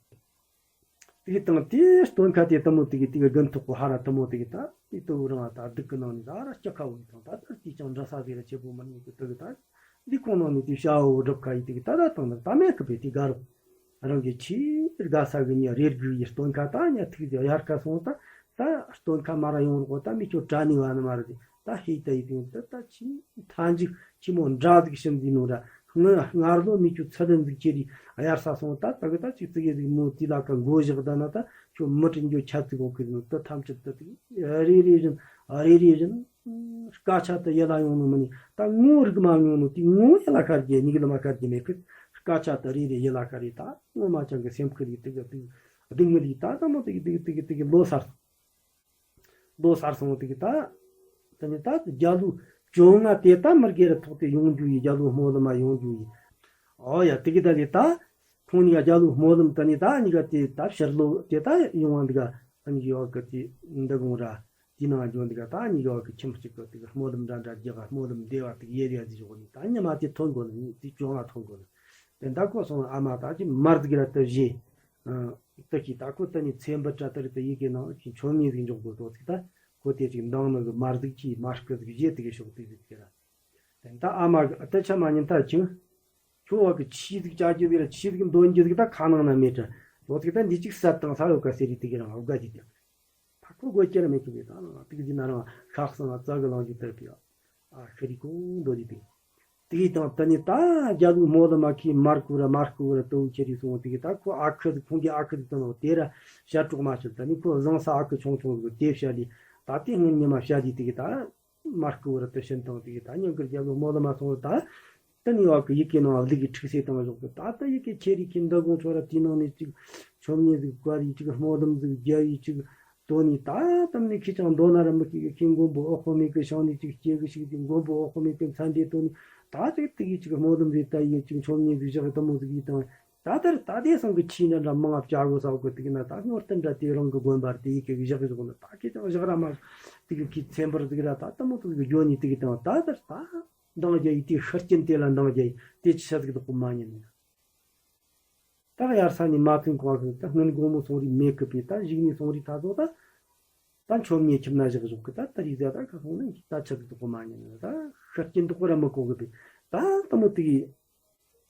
དེ་དང་དེ་སྟོན་ཁ་དེ་དུ་མོ་དེ་གི་དེ་གི་དགུན་ཐོག་གི་ཧ་ར་དུ་མོ་དེ་གི་ད་དེ་དུ་རང་ད་སྡུག་གི་ནང་ནས་ད་ར་སྐྱ་ཁ་བོ་དང་ད་ད་དེ་ཅང་འདྲ་ས་ཟིག་ར་ཆེ་པོ་མི་རྙེད་གི་དུ་གི་ད་འདི་ཁོང་ནང་ནས་དེ་ཤ་བོ་སྒྲུབ་ཁ་ཡི་དེ་གི་ད་ད་དང་ད་མེད་གི་པས་དེ་དགའ་རོགས། རང་གི་ཆེས་དགའ་ས་གི་ཉ་རེ་དགུ་ཡི་སྟོན་ཁ་ད་ཉ་ཐིག་ཟིག་ཡར་ཁ་སོང་ད་ད་སྟོན་ཁ་མ་ར་ཡོང་རོགས་ད་མི་ཁྱོད་དྲ་ནི་བ་ནི་མ་རེད་ད་ཧེ་ད་ཡི་དེ་ད་ད་ཆི་མཐའ་མཇུག་ཆི་མོ་འདྲ་ཟིག་ཤིན་ཟིན་ནོ་ར་ངི་སྔར་ལོ་མི་ཁྱོད་ཚད་ལྡན་ཟིག་ཁྱེར་རི་ཡར་ས་སོང་ད་ད་གི་ད་ཅིག་ཙི་གེ་ཟིག་མོ་དེ་ལ་ཀ་མགོ་བཞག་ད་ན་ད་ཁྱོད་མི་དྲིན་རྒྱུ་ཆ་ཙིག་འོང་གི་ནོ་ད་ཐམས་ཅད་ད་ཙིག་རེ་རེ་བཞིན་རེ་རེ་བཞིན། སྐད་ཆ་དེ་ཡིད་ལ་ཡོང་ནོ་མིན་ནི་ད་ངོ་རིག་མ་མྱོང་ནོ་དེ་ངོ་ཡིད་ལ་ཤར་གྱི་མིག་ལ་མ་ཤར་གྱི་མེད་ཁུལ་སྐད་ཆ་དེ་རེ་རེ་ཡིད་ལ་ཤར་རེ་ད་ངོ་མ་ཅང་གི་སེམས་ཁུལ་ཡི་དེ་གི་དེ་གི་སྡུག་བསྔལ་ཡི་ད་ད་མོ་དེ་གི་དེ་གི་དེ་གི་དེ་གི་ལོ་སར་ལོ་སར་སོང་དེ་གི་ད་དེ་ནི་ད་རྒྱ་ལུ་བཅོ་ལྔ་དེ་ད་མི་སྒེར་ཐོག་དེ་ཡོང་རྒྱུ་ཡི་རྒྱ་ལུ་སྨོན་ལམ་མ་ཡོང་རྒྱུ་ཡི་ཨོ་ཡ་དེ་གི་ད་ལི་ད་ཁོང་གཉིས་ཀ་རྒྱ་ལུ་སྨོན་ལམ་དེ་ནི་ད་གཉིས་ཀ་དེ་ད་ཕྱིར་ལོ་དེ་ད་ཡོང་བ་འདི་ག་ཨ་ནི་ཡོད་གི་དེ་འདི་གུང་ར། དེའི་ནང་འཇོན་འདུག་ག་ད་གཉིས་ཀ་བ་གི་ཁྱིམ་གཅིག་གི་དེ་གི་སྨོན་ལམ་འདྲ་འདྲ་རྒྱག་ག་སྨོན་ལམ་བདེ་བ་དེ་གི་ཡེ་རེ་ཡ་ཟིག་ཞོག་ནི་ད་ཉི་མ་དེ་ཐོན་དགོ་ནི་དེ་བཅོ་ལྔ་ཐོན་དགོ་ནི། དེ་འདྲ་གོ་སོང་ཨ་མ་ད་ཅི་མར་ཟིག་ར་ཏི་བཞེས། ཏི་ཁི་ད་ཁོ་ཏི་ནི་ཚེ་འབུད་དྲ་ཏི་རི་ཏི་ཡི་གེ་ནང་ཅི་མཆོད་མེ་ཟིག་འཇོག་དགོ་དོ་ཚིག་ད་ཁོ་དེ་ཅིག་འདང་ནི་གི་མར་ཟིག་ཅི་མར་སྐུ་ཟིག་བཞེས་དེ་གི་ཞོག་དེ་ཟིག་གི་ར། དེ་ད་ཨ་མ་གི་ཏི་ཆ་མ་ཉིན་ད་ཅི། ཁྱོད་བ་གི་ཆི་ཟིག་ཅག་གི་ཟིག་ར་ཆི་ཟིག་འདོན་གི་ཟིག་ད་ཁ་ནང་ན་མེད་དྲ་དོ་ཚིག་ད་འདི་ཅིག་ཟ་དང་ས་ཡོད་ག་ཟེར་རི་དེ་གི་རང་ཨ་ག་ཅི་དེ། ད་ཁོ་སྒོ་ཁྱེར་མེད་ཀི་བས་ད་ལ་དེ་གི་ན་རང་ཤག་སང་རྩ་གི་ལང་གི་ཏར་པི་ཨ་ཤི་རི་ཀུང་རྡོ་རི་པི། དེ་གི་དང་ད་ནི་ད་རྒྱ་ལུ་མོ་ལ་མ་ཁི་མར་ཀུ་ར་མར་ཀུ་ར་ཏོ་ཁྱེར་རི་སོང་དེ་གི་ད་ཁོ་ཨ་ཁུ་ཟིག་ཁོང་གི་ཨ་ཁུ་ཟིག་ད་ནོ་དེ་ར་ཤ་གྲོག་མ་ཤི་ད་ནི་ཁོ་བཟང་ས་ཨ་ཁུ་ཆུང་ཆུང་ཟིག་དེ་ཤ་ལི་ད་དེ་སྔོན་ཉི་མ་ཤ་ལི་དེ་གི་ད་མར་ཀུ་ར་ཏི་ཤིན་དང་དེ་གི་ད་ཉང་གི་རྒྱ་ལུ་མོ་ལ་མ་སོང་ད། ད་ནི་བ་གི་ཡི་གེ་ནང་བླུག་གི་ཁྲིག་སེ་བཏང་བཞག་གི་ད་ལྟ་ཡི་གེ་ཁྱེར་རི་ཁྱེར་འདི་དགོང་ཚོ་ར་དེའི་ནང་ནས་ཅིག་མཆོད་མེ་ཟིག་བཀར་ཡི་ཅིག་སྨོན་ལམ་ཟིག་རྒྱབ་ཡི་ཅིག་དོ་ནི་ད་དམ་ནི་ཁྱི་ཅང་མདོ་ན་ར་མི་ཁྱི་གི་ཁྱི་མགོན་པོ་ཨོ་ཁོ་མེ་གི་ཤང་ནི་ཅིག་སྐྱེ་གི་ཞིག་དེ་མགོན་པོ་ཨོ་ཁོ་མེ་གི་མཚན་འདྲེ་དོ་ནི་ད་ཅིག་དེ་གི་ཅིག་སྨོན་ལམ་ཟིག་ད་ཡི་ཅིག་མཆོད་མེ་ཟིག་བཞག་གི་དེ་མོ་ཟིག་ཡི་དང་ད་དེར་ད་དེ་སང་གི་ཁྱི་འདྲ་འདྲ་མང་ང་བྱ་དགོས་ས་གོ་དེ་གི་ན་ད་ངོ་བསྟན་འདྲ་དེ་རང་གི་དགོན་པར་དེ་ཡི་གེ་གི་བཞག་གི་བཞག་ན་ད་ཁྱི་ཅང་བཞག་ར་མ་དེ་གི་ཁྱི་ཚེ་འབར་ཟིག་ར་ད་དེ་མོ་ཟིག་གི་འགྱོ་ནི་དེ་གི་དང་ད་དེར་ད། འདང་རྒྱ་ཡི་དེ་ཤར་སྐྱིན་དེ་ལ་འདང་རྒྱ་ཡི་དེ་ཆི་ཆ་ཟིག་དོག་པོ་མ་ཉན་ནས། ད་གཡར་ས་ནས་མ་ཐོན་གོང་ཟིག་ད་སྔོན་དགོང་མོ་སོང་རི་མེད་གི་པས་ད་གཞུག་ནས་སོང་རི་ད་ཚོ་ད། ད་མཆོད་མེ་ཁྱིམ་ན་བཞག་བཞག་གི་ད་ད་རིག་ཟ་ད་ག་སོང་ན་ད་ཆི་ཟིག་དོག་པོ་མ་ཉན་ནས་ད་ཤར་སྐྱིན་དོག་པོ་ར་མི་གོ་གི་པས་ད་ད་མོ་དེ་གི་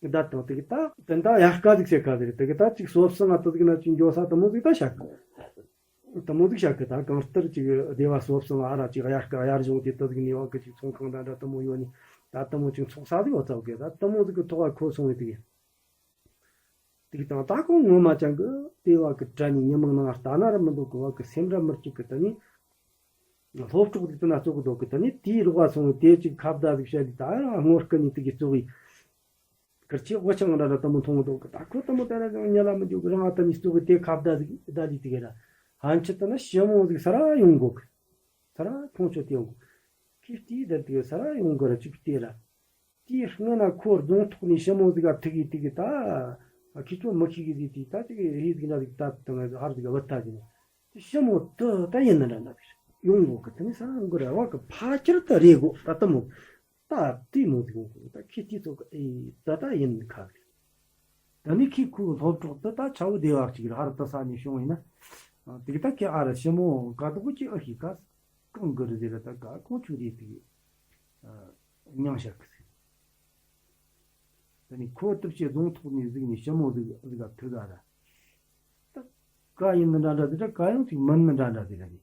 ད་དང་དེ་གི་ད་དེ་ད་ཡར་ཀ་ཟིག་ཟེར་ཀ་ཟིག་རེད་དེ་གི་ད་ཅིག་སོབ་སང་ང་དེ་ཟིག་ན་ཅིག་འགྱོ་ས་དེ་མོ་ཟིག་ད་ཤ་གི། དེ་མོ་ཟིག་བྱ་གི་ད་གང་ལྟར་ཅིག་སྡེ་བ་སོ་སོ་ཨ་ར་ཅིག་དབྱར་ཁ་དབྱར་གཞུང་དེ་དེ་ཟིག་ནས་བ་གི་ཅིག་ཚོང་ཁང་འདྲ་འདྲ་དེ་མོ་ཡོད་ནི་ད་དེ་མོ་ཅིག་ཚོགས་ས་ཟིག་བ་ཚ་གི་ད་དེ་མོ་ཟིག་གི་ཐོག་ལ་ཁོ་སོང་བའི་དེ་དེ་དང་ད་ཁོ་ངོ་མ་ཅང་གི་དེ་བ་གི་དྲ་ནི་ཉི་མང་ནང་ལྟ་ན་ར་མི་འདུག་གི་བ་གི་སེམས་ར་མི་གཅིག་གི་ད་ནི་སློབ་གྲོགས་ཟིག་དེ་ན་བཙོག་གི་འདུག་གི་ད་ནི་དེའི་རོགས་བ་སོང་བའི་དེ་ཅིག་ཁ་བརྡ་ཟིག་བཤད་དེ་ད་ར་སྔོ་སྐུ་ནི་དེ་གི་བཙོག་གི་ཁིར་ཆེ་དབུ་ཆང་ར་ར་དེ་མོ་འཐུང་འདུག་གི་ད་ཁོ་དེ་མོ་དེ་ར་ཉལ་ལ་མི་འཇུག་གི་རང་ཨ་ད་ནི་སྟུག་གི་དེ་ཁ་བརྡ་ཟིག་ད་ལི་དེ་གི་ར་ཧན་ཆི་ད་ན་ཞི་མོ་ཟིག་ས་ར་ཡོང་གོ་གི་ས་ར་ཁོང་ཆོ་དེ་ཡོང་གོ་ ཁོས་དེའི་དེར་དེ་ས་ར་ཡོང་གི་ར་ཅིག་བལྟས་ར། དེའི་སྔོན་ན་ཁོ་རྫོང་ཐོག་ནས་ཞི་མོ་ཟིག་ག་ཐུག་གི་ཐུག་གི་ད། ཁྱེད་ཚོ་མི་ཤེས་གི་ཟིག་དེ་ད་ཅིག་ཧེ་ཟིག་འདྲ་ཟིག་ད་དང་ཧར་ཟིག་ག་བུད་ཐལ་ཟིག་ནས། དེ་ཞི་མོ་དེ་ད་ཡིན་ན་འདྲ་འདྲ་ཟིག་ཡོང་གོ་གི། དེ་ནས་ས་ར་ཡོང་གི་ར་བ་གི་ཕ་ཁྱེར་ད་རེད་གོ། ད་དེ་མོ་ད་དེ་མོ་ཟིག་ཡོང་གོ། ད་ཁྱེད་དེ་ཚོ་གི་ཨེ་ད་ད་ཡིན་ཁ་ཟིག་ད་ནི་ཁོས་ཁོའི་སློབ་གྲོགས་དེ་ད་ཆ་བོ་བདེ་བ་ཅིག་ར་ཧར་དུ་ས་ནས་བྱུང་ཡིན་ན། དེ་གི་ད་ཁྱེད་ཨ་ར་ཞི་མོ་ག་དོག་གི་ཨ་ཤི་ག་གང་གི་རི་ཟེར་ར་ད་ག་གང་ཆུ་རེད་དེ་གི་མྱང་ཤར་གི་ཟེར། ད་ནི་ཁོ་དུབ་ཆེ་རྫོང་ཐོག་ནས་གཟིགས་ནས་ཞི་མོ་ཟིག་ཟིག་ག་ཐུག་ག་ར། ད་ག་ཡིན་ནི་འདྲ་འདྲ་ཟེར་ར་ག་ཡང་ཅིག་མིན་ནི་འདྲ་འདྲ་ཟེར་ར་ནི།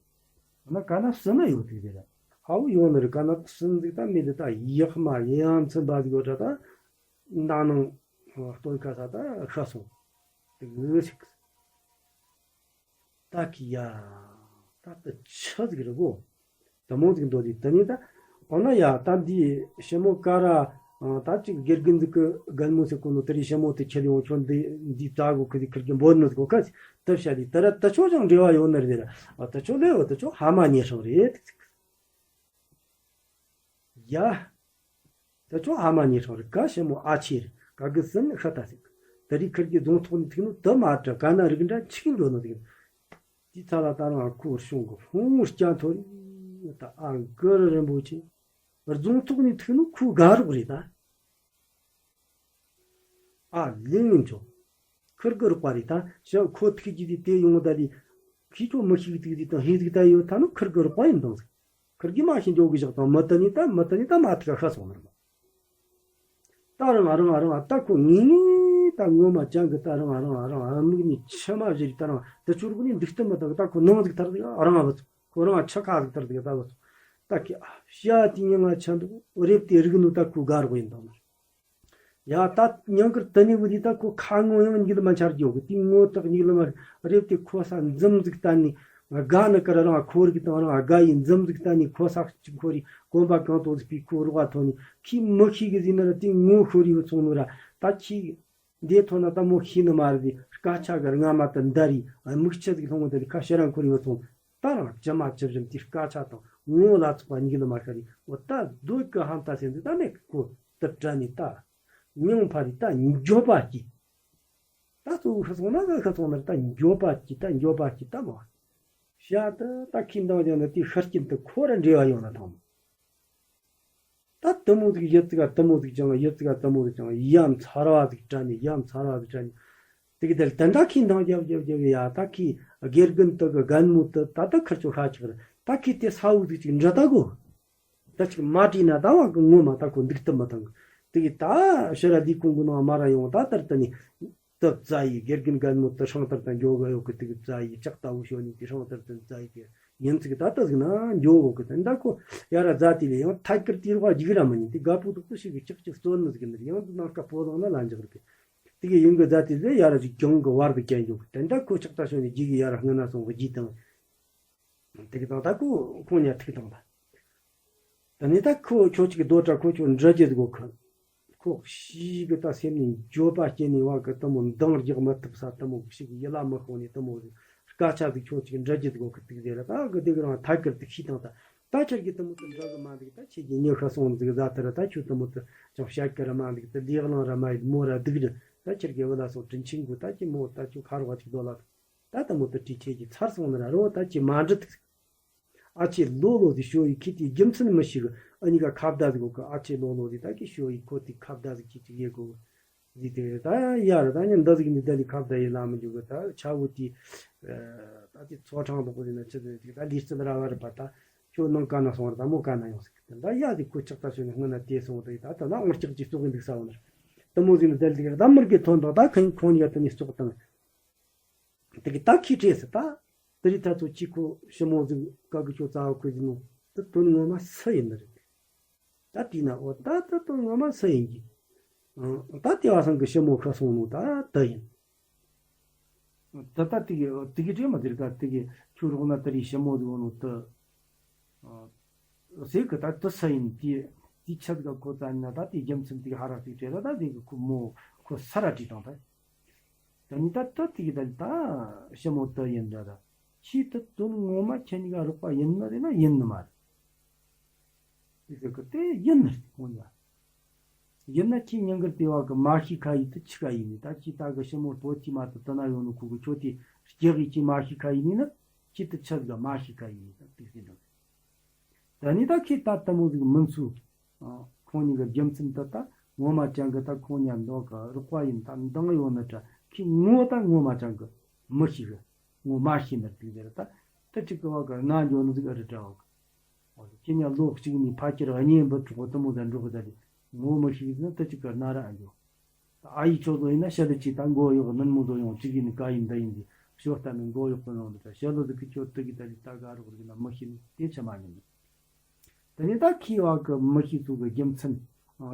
ན་ག་ན་སུ་ན་ཡོད་ཐུག་ཟེར་ར། ཧ་བོ་ཡོང་ནི་རི་ག་ན་སུན་ཟིག་ད་མེད་དེ་ད་ཡག་མ་ཡང་ཚིམ་པ་ཟིག་ཡོད་ར་ད། ན་ནང་སྟོན་ཁ་ས་ད་ཤ་སོང་། དེ་གི་ཞིག་ད་ཁི་ཡ། ད་ད་ཆི་ཟིག་རེད་གོ། ད་མོ་ཟིག་འདོད་དེ་ད་ནི་ད། འོ་ན་ཡ་ད་འདི་ཞི་མོ་ཀ་ར། ད་ཅིག་དགེ་རྒན་ཟིག་གི་རྒན་མོ་ཟིག་གོ་ནོ་དེ་རི་ཞི་མོ་དེ་ཁྱེར་ཡོང་ཁྱོད་འདི་འདི་ཙ་གོ་ཁི་ཟིག་ཁིར་གི་འབོད་ནི་ཟིག་གོ་ཁ་ཟིག་ད་བཤད་དེ་ད་ར་ད་ཆོ་ཅང་འབྲེལ་བ་ཡོད་ནི་རེད་ར། ད་ཆོ་ལེ་འོ་ད་ཆོ་ཧ་མ་ཉེ་སྲང་རེད། ཡ། ད་ཆོ་ཧ་མ་ཉེ་སྲང་རེད་ག་ཞི་མོ་ཨ་ཆེ་རེད་ག་གི་སུན་ཤ་ད་ཟིག་ད་རི་ཁིར་གི་རྫོང་ཐོག་ནས་ཐུག་ནོ་དུ་མ་དྲ་ག་ན་རིག་འདྲ་ཆིག་འགྲོ་ནོ་ཟིག་དེ་ཚ་ལ་ད་རང་ཁོ་བྱུང་གི་ཧོང་སྐྱ་ཐོ་རི་ད་ཨ་གི་རི་རིན་པོ་ཆེ། རྫོང་ཐོག་ནས་ཐུག་ནོ་ཁོ་དགའ་རོགས་རེད་ད། ཨ་ལེ་ཡིན་ཆོག་ཁིར་གི་རོགས་པ་རེད་ད་ཞི་ཁོ་ཐུག་གི་དེ་དེ་ཡོང་ད་ལི། ཁི་ཆོ་མི་ཤིག་ཐུག་དེ་དང་ཧེ་ཟིག་ད་ཡོད་ཐ་ནོ་ཁིར་གི་རོགས་པ་ཡིན་དང་ཟིག་ཁིར་གི་མ་ཤི་འཇོག་གི་བཞག་དང་མི་ད་ནི་ད་མི་ད་ནི་ད་མ་ཐུག་ཤ་སོང་ནར་མ། ད་རང་ང་རང་ང་རང་ང་ད་ཁོ་ངེས་ངེས་ད་ངོ་མ་ཅང་གི་ད་རང་ང་རང་ང་རང་ང་མིག་ནས་མཆི་མ་བཞུར་ད་རང་ད་ཆུ་རུག་ནས་འདུག་སྟེ་མི་ད་གི་ད་ཁོ་ནང་ཟིག་ཐར་ཟིག་རང་ང་བུད་སོང་། ཁོ་རང་ང་ཆུ་ཁ་ཟིག་ཐར་ཟིག་ད་བུད་སོང་། ད་ཁི་ཨ་ཤ་དེ་ཉིན་ང་ཆ་འདུག་རེབ་དེ་རིག་ནུ་ད་ཁོ་དགའ་རོགས་ཡིན་དང་ནར། ཡ་ད་ཉང་ཀིར་དི་ནི་བུ་དི་ད་ཁོ་ཁ་ངོ་ཡང་ཉིག་ལ་མ་འཆར་རྒྱུ་གི་དེ་ངོ་ཐག་ཉིག་ལ་མ་རེད་དེ་ཁོ་ས་འཛུམ་ཟིག་བསྟན་ནི་དགའ་ནི་ཀིར་རང་ཁོ་རིག་དང་རང་དགའ་ཡི་འཛུམ་ཟིག་བསྟན་ནི་ཁོ་ས་གཅིག་ཁོ་རི་གོམ་པ་གང་ཐོག་ཟིག་པའི་ཁོ་རོགས་ཐོ་ནི་ཁི་མི་ཤི་གི་ཟིན་ན་ར་དེ་ངོ་ཤོ་རི་བུ་ཚོང་ནོ་ར་ད་ཁི་འདི་ཐོ་ན་ད་མོ་ཤི་ནི་མ་རེད་དེ་སྐད་ཆ་གི་རྔ་མ་ད་འདའ་རི་མིག་ཆུ་ཟིག་ལྷུང་ད་རི་ཁ་ཤ་རང་ཁོ་རི་བུ་ཚོང་། ད་རང་ཇི་མ་ཇི་བཞིན་དེ་སྐད་ཆ་དང་ངོ་ལ་ཚོགས་པ་ཉིད་ལ་མ་ཤར་རི་འོ་ད་སྡོད་ཀི་ཧམ་ད་སེམས་ད་མེད་ཀི་ཁོ་དུ་དྲན་ནི་ད་མྱང་ཕ་རི་ད་འགྱོད་པ་སྐྱེ། ད་གཙོ་བོ་ཤི་སོང་ན་ག་ཤི་སོང་ན་ད་འགྱོད་པ་སྐྱེ་ད་འགྱོད་པ་སྐྱེ་ད་མོ། ཤ་ད་ད་ཁྱིམ་དང་ཀྱང་ན་དེ་ཤར་སྐྱིན་དུ་ཁོ་ར་འབྲེལ་བ་ཡོང་ན་ཐང་མོ། ད་དུ་མོ་ཟིག་ཡི་ཙི་ག་དུ་མོ་ཟིག་ཅང་ཡི་ཙི་ག་དུ་མོ་ཟིག་ཅང་ཡ་མཚར་བ་ཟིག་དྲན་ནས་ཡ་མཚར་བ་ཟིག་དྲན་ནས། དེ་གི་དེར་དེ་འདྲ་ཁྱི་འདང་རྒྱབ་རྒྱབ་རྒྱབ་ཡ་ད་ཁྱི་དགེ་རྒན་དུ་གི་རྒན་མོ་དུ་ད་ད་ཁིར་ཆོ་ཤ་ཆག་རེད་ད་ཁྱི་དེ་ས་བོ་ཟིག་ཅིག་འདྲ་ད་གོ། ད་ཅིག་མ་བྲིས་ན་ད་བ་གི་ངོ་མ་ད་ཁོ་འདུག་ཏུ་མི་ཐང་གི། དེ་གི་ད་ཕྱི་ར་ལི་ཁུང་གི་ནང་མ་ར་ཡོང་ད་ལྟར་དུ་ནི། དུ་བཙའ་ཡི་དགེ་རྒན་རྒན་མོ་དུ་ཧྲང་ལྟར་དང་འགྱོ་གི་ཡོད་གི་དེ་གི་བཙའ་ཡི་ལྕགས་ལྟ་བུ་ཤོ་ནི་དེ་ཧྲང་ལྟར་དུ་བཙའ་ཡི་དེ་ཡིན་ཚིག་ད་ལྟ་ཟིག་ན་འགྱོ་གི་དེ་འདྲ་ཁོ་ཡ་ར་བཙའ་དེ་ལས་ཡང་ཐད་ཀར་དེ་རུ་བ་རྒྱུག་ར་མི་ཉན་དེ་དགའ་པོ་དུག་ཏུ་ཞིག་གི་ཅག་ཅག་གཙོ་ནི་ཟིག་ནི་ཡང་དུ་ནང་སྐབས་སྤོ་ལངས་ན་ལ་འཇག་རི་གི་དེ་གི་ཡིན་གི་བཙའ་དེ་ལས་ཡ་ར་ཅིག་གྱོང་གི་བར་དུ་བསྐྱལ་འགྱོ་གི་དེ་འདྲ་ཁོ་ལྕགས་ལྟ་ཤོ་ནི་རྒྱུག་གི་ཡ་ར་སྔ་ན་སོང་གི་རྒྱུ་དང་། དེ་གི་དང་ད་ཁོ་ཁོང་ཉ་ཐུག་དང་ད། ད་ནི་ད་ཁོ་ཁྱོད་ཅིག་གི་རྡོ་བྲ་ཁོ་ཁྱོད་འདྲ་རྒྱུ་དགོ་ཁོ། ཁོ་ཤི་གི་ད་སེམས་ནས་འགྱོད་པ་སྐྱེ་ནས་བ་གི་དུ་མོ་འདང་རྒྱག་མ་ཐུབ་ས་དུ་མོ་ཤི་གི་ཡི་ལ་མི་ཤོང་ནས་དུ་མོ་སྐད་ཆ་དེ་ཁྱོད་ཅིག་འདྲ་རྒྱུ་དགོ་གི་དུག་ཟེར་ད་གི་དེ་གི་རང་ཐད་ཀར་དུ་ཤི་དང་ད་ད་ཁྱེད་ཀྱི་དུ་མོ་དུ་འདྲ་གི་མ་འདུག་ད་ཁྱེད་ཀྱི་ཉི་ཤ་སོང་འདུག་ཟ་ཐུ་ར་ད་ཁྱོད་དུ་མོ་དུ་ཅང་བཤད་གི་ར་མ་འདུག་དུ་ལེགས་ལང་ར་མ་ཡིན་མོ་ར་སྡུག་ར་ད་ཁྱེད་ཀྱི་བུ་ལ་སོང་དྲིན་ཆེན་གོ་ད་ཁྱེད་མོ་ད་ཁྱོད་ཁ་རོག་ཅིག་རྡོ་ལ། ད་དུ་མོ་དུ་དྲིས་ཁྱེད་ཀྱི་ཚར་སོང་ནི་ར་རོ་ད་ཁྱེད་མ་འདྲི་ཐུག་ཨ་ཆེ་ལོ་ལོ་ཟིག་ཤོ་ཡི་ཁི་དེ་རྒྱུ་མཚན་མི་ཤེས་གི་ཨ་ནི་ག་ཁ་བརྡ་ཟིག་གོ་གི་ཨ་ཆེ་ལོ་ལོ་ཟིག་ད་ཁི་ཤོ་ཡི་ཁོ་དེ་ཁ་བརྡ་ཟིག་ཁི་ཅིག་ཡེ་གོ་ཟིག་དེ་ད་ཡ་ར་ད་ཉིན་འདི་ཟིག་ནི་ད་ལི་ཁ་བརྡ་ཡེ་ལ་མི་འཇུག་གི་ད་ཆ་བོ་དེ་ད་དེ་ཚོ་ཁྲང་དོག་གོ་ཟིག་ན་ཆི་ཟིག་ད་ལི་རྩི་ལ་ར་བ་ར་པ་ད་ཁྱོད་ནང་ག་ན་སོང་ར་ད་མོ་ག་ན་ཡོང་ཟིག་ད་ཡ་ཟིག་ཁོ་ཆག་ད་ཤོ་ནི་སྔོན་ན་དེ་སོང་ད་ད་ད་ན་འོང་ལྕག་ཅིག་ཙོག་གི་འདུག་ས་བོ་ནར་དུ་མོ་ཟིག་ནི་ད་ལི་ད་མི་རྒི་ཐོན་དང་ད་ཁ་ཁོང་ཡ་ད་ནི་ཙོག་དང་། དེ་གི་ད་ཁི་བྲེས་སི་ད། དེ་རི་ད་ཚོ་ཅི་ཁོ་ཞི་མོ་ཟིག་ཀ་གི་ཁྱོད་རྩ་བ་ཁོ་ཟིན་ནོ། དེ་དོན་ངོ་མ་སུ་ཡིན་ནི་རེད། ད་དེས་ན་འོ་ད་ད་དོན་ངོ་མ་སུ་ཡིན་གྱི། ཨང་ད་དེ་བ་སང་གི་ཞི་མོ་ཁ་སོང་ནོ་ད་དེ་ཡིན། ད་ད་དེ་གི་དེ་གི་བྲེས་མ་དེ་རི་ཀ་དེ་གི་ཁྱོད་རོགས་ན་དེ་རི་ཞི་མོ་ཟིག་འོ་ནོ་དེ། ཟེར་གི་ད་དུ་ས་ཡིན་དེ། དེ་ཆ་ཟིག་ག་ཁོ་ཙ་ན་ད་དེ་རྒྱུ་མཚན་དེ་གི་ཧ་ར་ཅིག་བྲེལ་ལ་ད་དེ་གི་ཁོ་མོ་ཁོ་ས་ར་བྲིས་དང་ད། ད་ནི་ད་ད་དེ་གི་ད་ད་ཞི་མོ་དུ་ཡིན་ད་ད། ཁྱི་དུ་དོན་ངོ་མ་ཁྱེད་གཉིས་ཀ་རོགས་པ་ཡིན་ནི་རེད་ན་ཡིན་ནི་མ་རེད། དེ་ཟེར་གི་དེ་ཡིན་ནི་རེད་ཁོང་ཡ། ཡིན་ན་ཁྱེད་ཉིན་དཀར་དེ་བ་གི་མ་ཤི་ཁ་ཡིན་དུ་ཆི་ཁ་ཡིན་ནི་ད་ཁྱེད་ད་གི་ཞི་མོ་པོ་ཐི་མ་དུ་དུ་ན་ཡོང་ནི་ཁུ་གི་ཁྱོད་དེ་སྐྱེ་གི་ཁྱེད་མ་ཤི་ཁ་ཡིན་ནི་ན་ཁྱེད་དུ་ཆི་གི་མ་ཤི་ཁ་ཡིན་ནི་ད་དེ་ཟེར་འདྲ། ད་ནི་ད་ཁྱེད་ད་ལྟ་མོ་ཟིག་མིན་ཚུ། ཁོང་གཉིས་ཀྱི་རྒྱུ་མཚན་དེ་ད་ངོ་མ་ཅང་གི་ད་ཁོང་གཉིས་མདོག་གི་རོགས་པ་ཡིན་ད་འདང་ཡོད་ནི་འདྲ་ཁྱེད་ངོ་ད་ངོ་མ་ཅང་གི་མི་ཤེས་གི་ངོ་མ་ཤེས་ནི་དེ་ཟེར་ད་ད་ཅིག་གི་བ་གི་རྣ་འཇོག་ནི་ཟིག་ཨ་རི་འདྲ་བ་གི་ཁྱེད་གཉིས་ལོ་གཅིག་ནས་ཕ་ཁྱེར་གཉེན་འབུ་ཕྲུག་གི་དུ་མོ་ད་འགྲོ་གི་ད་དེ་ངོ་མི་ཤེས་ཟིན་ད་ཅིག་གི་རྣ་ར་ཨ་འཇོག་ཨ་ཡི་ཆོ་ལོ་ཡིན་ན་ཤ་དུ་ཅིག་ད་མགོ་གཡོག་ནུན་མོ་ལོ་ཡོང་ཅིག་ཡིན་ནི་ཀ་ཡིན་ད་ཡིན་དེ་ཞོ་ལྟ་ནི་མགོ་གཡོག་གི་ནང་དུ་ད་ཤ་ལོ་དུ་གི་ཁྱོད་དུ་གི་ད་ཅིག་ད་ག་རོག་རིག་ན་མི་ཤེས་ནི་དེ་ཆ་མ་ཉན་ནི། དེ་ནས་ད་ཁྱི་བ་གི་མི་ཤེས་ཚུལ་གི་རྒྱུ་མཚན།